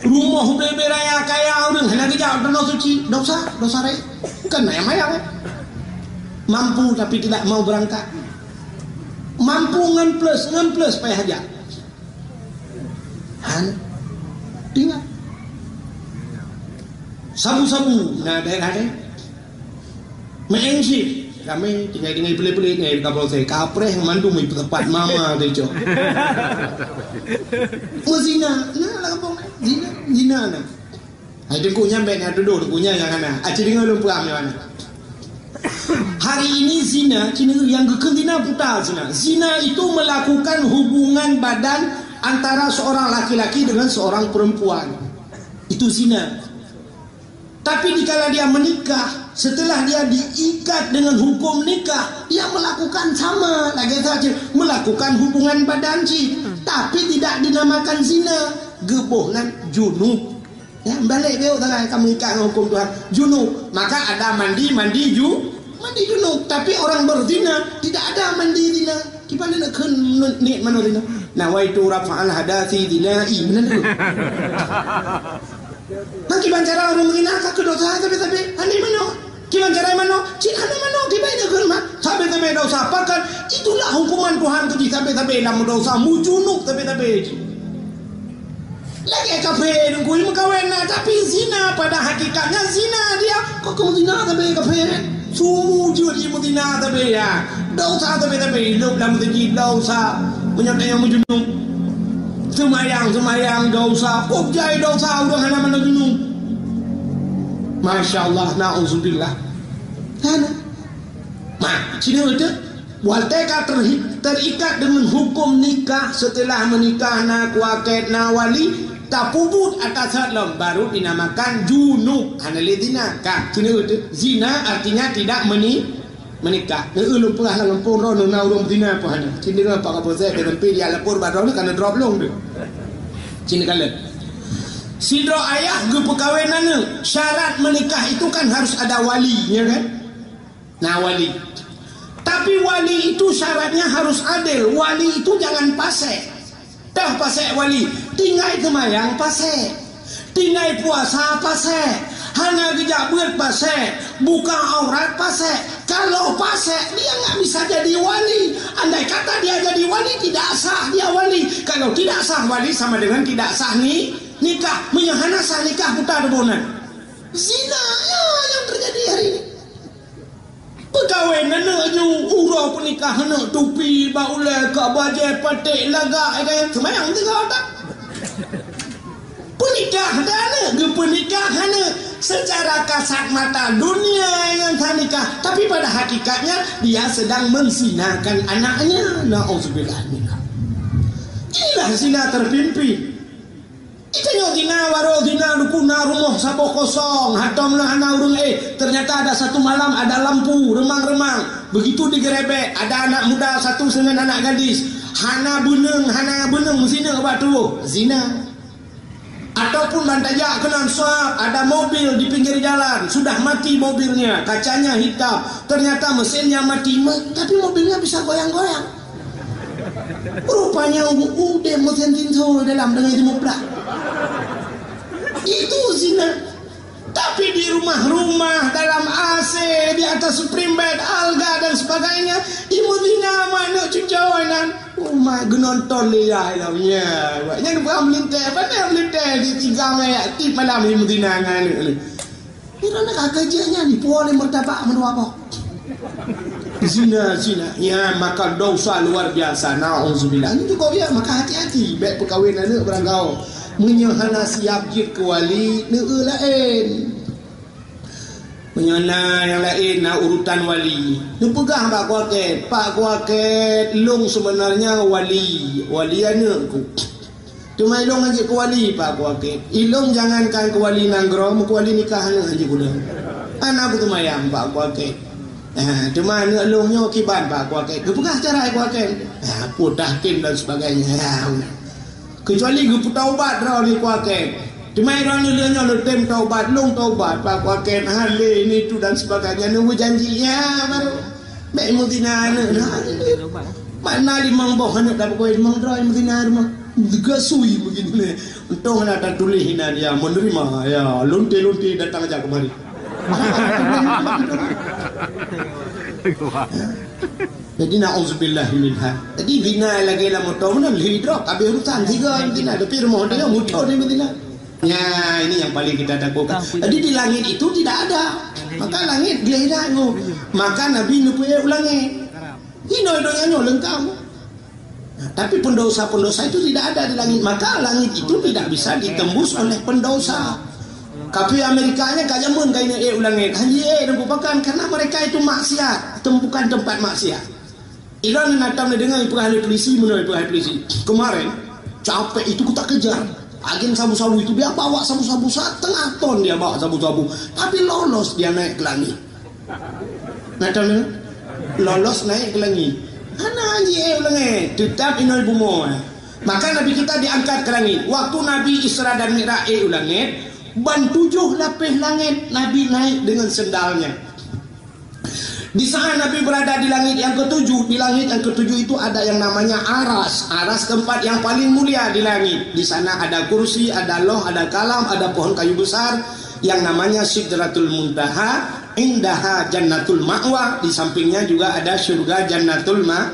Rumoh ubé-ubé raya kaya ureuëng hana geujak Danau Suci. Dosa, dosa rayeuk. Bukan mayang-mayang. Mampu tapi tidak mau berangkat. Mampu ngon plus, ngon plus payah jak. Han. Tinggai. Sabu-sabu na daerah deh. Main sih. Ramai tinggai-tinggai pelik-pelik ni, kapal saya kapreh mandum itu tempat mama tu, cok. Mezina, na lah kampung ni. Zina, zina na. Hai, teungku nyan bèk na tudoh, teungku nyan nyang hana. Aci deungoe lôn peugah nyoe na. Hari ini zina, cina yang geukheun zina buta zina. Zina itu melakukan hubungan badan antara seorang laki-laki dengan seorang perempuan. Itu zina. Tapi dikala dia menikah, setelah dia diikat dengan hukum nikah, dia melakukan sama lagèe saja melakukan hubungan badan cit, tapi tidak dinamakan zina. Geuboh nan junub. Ya, balik beu tangan kamu ikat dengan hukum Tuhan. Junub. Maka ada mandi, mandi ju, mandi junub. Tapi orang berzina tidak ada mandi zina. Kiban nak kheun niet manoe zina. Nawaitu rafa'al hadasi zina. Ih, benar tu. Nah, kiban cara ureuëng meuzina ka keu dosa sabe-sabe. Hana manoe. Kiban cara manoe, cit hana manoe, kiban nyan keu mah. Sabe-sabe dosa pakat. Itulah hukuman Tuhan keu jih sabe-sabe lam dosa, mujunub sabe-sabe jih. Lagèe kafé deungkui meukawen na, tapi zina pada hakikatnya zina dia. Kok kamu zina sabe kafé? Sumu jeuet jih meuzina sabe ya. Dosa sabe-sabe, hidup lam segi dosa. Meunyoe tanyoe mujunub. Seumayang, seumayang dosa. Kok jai dosa ureuëng hana manoe junub. Masya Allah, na'udzubillah. Hana. Nah, cina itu. Watèe ka terhi-, terikat dengan hukum nikah, setelah menikah na kuakét na wali, tapeubuet atas that lom, baru dinamakan junub. Hana lé zina. Ka, cina itu. Zina artinya tidak meni-, menikah. Neu lôn peugah lam gampông droe na ureuëng zina apa hana. Cina apa apa saya dalam pil ya lapor bak droe ni karena drop long tu. Cina kala. Sidroe ayah geupeukawen aneuk, syarat menikah itu kan harus ada wali, ya kan? Nah, wali. Tapi wali itu syaratnya harus adil. Wali itu jangan pasek. Dah pasek wali, tinggai seumayang pasek. Tinggai puasa pasek. Hana geujak beuet pasek. Buka aurat pasek. Kalau pasek, dia nggak bisa jadi wali. Andai kata dia jadi wali, tidak sah dia wali. Kalau tidak sah wali, sama dengan tidak sah ni-, nikah. Meunyoe hana sah nikah, buta deubona. Zina, ya, yang terjadi hari ini. Peukawen aneuk ju, uroe peunikah aneuk, tupi bak ulèe, ka bajèe paték lagak, eh, kaya seumayang tiga otak. Peunikah aneuk, geupeunikah aneuk. Secara kasat mata dunia nyan ka nikah, tapi pada hakikatnya dia sedang menzinakan anaknya. Nauzubillah min dzalik. Inilah zina terpimpin. Tanyoe zina, waroe zina, dukun na rumoh saboh kosong, hatong na hana ureuëng éh. Ternyata ada satu malam ada lampu remang-remang. Begitu digerebek, ada anak muda satu dengan anak gadis. Hana beuneueng, hana beuneueng, zina bak tuboh. Zina. Ataupun ban tajak keunan suab, ada mobil di pinggir jalan, sudah mati mobilnya, kacanya hitam. Ternyata mesinnya mati, me-, tapi mobilnya bisa goyang-goyang. Rupanya u-, udeb mesin tinso dalam dengan ilmu plah. Itu zina. Tapi di rumah-rumah, dalam A C, di atas spring bed, alga dan sebagainya, ilmu zina manuk cucoy nan. Umat geunonton lé yah ilom. Ya, buat nyan bukan melintai. Apa nak melintai di tiga mayat, ti malam ilmu zina ngan aneuk ni. Pira na ka keujeuet nyan, dipuwoe lé meurtabak meudua boh. Zina, zina. Ya, maka dosa luar biasa. Nauzubillah. Ini cukup ya, maka hati-hati. Bèk peukawen aneuk barangkaho. Meunyoe hana siap jeuet keu wali, neueu laén. Meunyoe na nyang laén, na urutan wali. Neupeugah bak kuakét, "Pak kuakét, lôn seubeunarnya wali, wali aneuk ku." Teuma ilôn hanjeuet keu wali, Pak kuakét. Ilôn jangankan keu wali nanggroe, meukeu wali nikah aneuk hanjeuet keu lôn. Hana kuteumanyong, Pak kuakét. Ah, teuma aneuk lôn nyoe kiban, Pak kuakét. Geupeugah cara kuakét. Ah, peue tahkim dan sebagainya. Ah, keucuali geupeutaubat droe lé kuakét. Teuma droe lheueh nyoe lôn tem taubat, lôn taubat, Pak kuakét. Ah, lé ini tu dan sebagainya. Nunggu janji, ya, baru. Bèk meutina aneuk na. Makna limong boh aneuk dah peukawen, limong droe meutina limong. Gasui begini. Untông na tatuléh inan, ya, menerima, ya, lonte-lonte datang aja kemari. Jadi, na'udzubillah minha. Jadi, zina lagèe lam moto, mana lhi drop, habis urusan tiga zina, tapi rumah dia moto dia zina. Ya, ini yang paling kita takutkan. Jadi di langit itu tidak ada. Maka langit dia hilang. Maka Nabi neupeuék u langit. Inoe donya nyoe leungkap. Nah, tapi pendosa-pendosa itu tidak ada di langit. Maka langit itu tidak bisa ditembus oleh pendosa. Tapi Amerika nyan ka jameun ka inong ék u langét. Hana jiék Teungku, pakon? Karena mereka itu maksiat, tem-, bukan tempat maksiat. Ilôn na tom neudeungoe ipeugah lé polisi, meunoe ipeugah lé polisi. Kemarin, capek itu kita kejar. Agen sabu-sabu itu, dia bawa sabu-sabu setengah ton, dia bawa sabu-sabu. Tapi lolos dia naik ke langit. Na tom neudeungoe? Lolos naik ke langit. Hana jiék u langét, tetap inong bumoe. Maka Nabi kita diangkat ke langit. Waktu Nabi Isra dan Mi'raj ék u langét, ban tujoh lapéh langét Nabi naik dengan sendalnya. Di saat Nabi berada di langit yang ketujuh, di langit yang ketujuh itu ada yang namanya aras. Aras tempat yang paling mulia di langit. Di sana ada kursi, ada loh, ada kalam, ada pohon kayu besar yang namanya Sidratul Muntaha, indaha Jannatul Ma'wa, di sampingnya juga ada syurga Jannatul Ma-,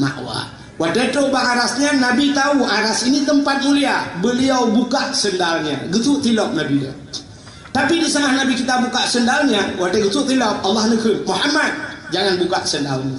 Ma'wa. Watée trok bak aras nyan, Nabi tahu aras ini tempat mulia. Beliau buka sendalnya. Geusut tilop Nabi dia. Tapi di saat Nabi kita buka sendalnya, watée geusut tilop, Allah neukheun, "Muhammad, jangan buka sendalmu.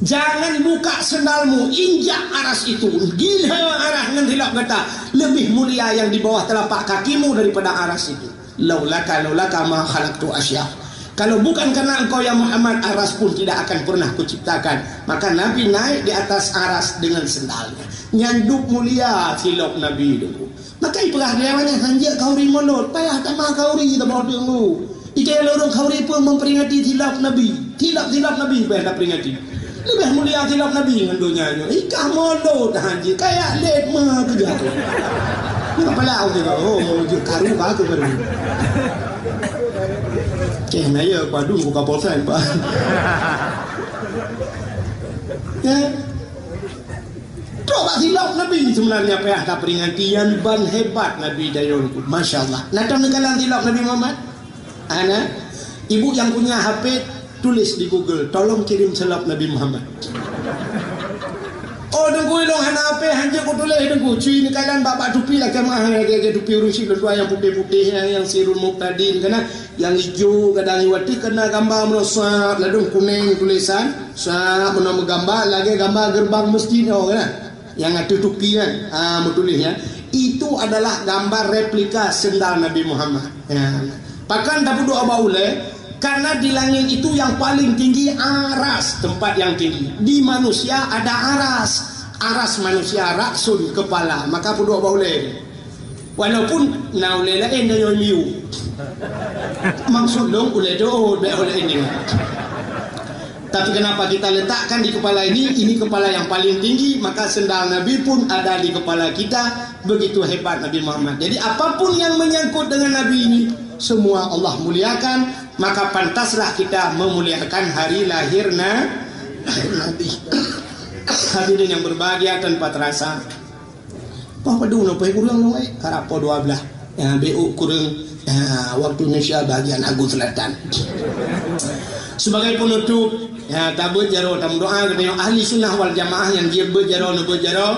Jangan buka sendalmu, injak aras itu. Gila aras ngon tilop gata. Lebih mulia yang di bawah telapak kakimu daripada aras itu. Laulaka, laulaka ma khalaqtu asya." Kalau bukan karena engkau, ya Muhammad, aras pun tidak akan pernah kuciptakan. Maka Nabi naik di atas aras dengan sendalnya. Nyan dub mulia tilop Nabi tu. Maka ipeugah lé awak nyan, "Han jeuet khauri mulod, payah tamah khauri teuma Teungku." Ikeu lôn ureuëng khauri peue memperingati tilap Nabi. Tilap-tilap Nabi payah taperingati. Leubeh mulia tilap Nabi ngon donya nyoe. Ikah mulod han jeuet, kayak let meukeujah tu. Ni kepala aku tu, oh, jeuet karu ka aku baru. Ceh, na ya, padu ku kapolsek, Pak. Ya. Trok bak tilap Nabi sebenarnya payah taperingati, nyan ban hebat Nabi dayong tu. Masya Allah. Na tom neukalon tilap Nabi Muhammad? Ana, ibu yang punya H P, tulis di Google, "Tolong kirim selop Nabi Muhammad." Oh, Teungku, ilôn hana H P, han jeuet kutuléh, Teungku. Cui neukalon bak-bak tupi lah, kemah, lagèe tupi ureueng syiek lôn tuan nyang putéh-putéh, nyang, nyang Sirul Mubtadin, kana nyang ijo, kadang iwati kena gambar meunoe sap, ladôm kunéng tulisan. Sa meunoe meugambar lagèe gambar geurbang meuseujid nyoe kan? Nyang ateueh tupi kan? Ah, meutuléh nyan. Itu adalah gambar replika sendal Nabi Muhammad. Ya. Pakon tapeuduek bak ulèe? Karena di langit itu yang paling tinggi aras, tempat yang tinggi. Di manusia ada aras. Aras manusia, ra'sun, kepala. Maka peuduek bak ulèe. Walaupun na ulèe laén dan nyoe miu. Maksud lôn ulèe deuh, bèk ulèe ini. Tapi kenapa kita letakkan di kepala ini? Ini kepala yang paling tinggi, maka sendal Nabi pun ada di kepala kita. Begitu hebat Nabi Muhammad. Jadi apapun yang menyangkut dengan Nabi ini, semua Allah muliakan, maka pantaslah kita memuliakan hari lahir Na-, lahir Nabi. Hadirin yang berbahagia, tanpa terasa, Poh padum nyoe, poh kureueng nyoe, eh? Karab poh dua belas. Ya, B U kureueng, ya, waktu Indonesia bahagian Agu Selatan. Sebagai penutup, ya, tabeuet jaroe, tameudoa geutanyoe ahli sunnah wal jamaah nyang jeuet beuet jaroe, neubeuet jaroe.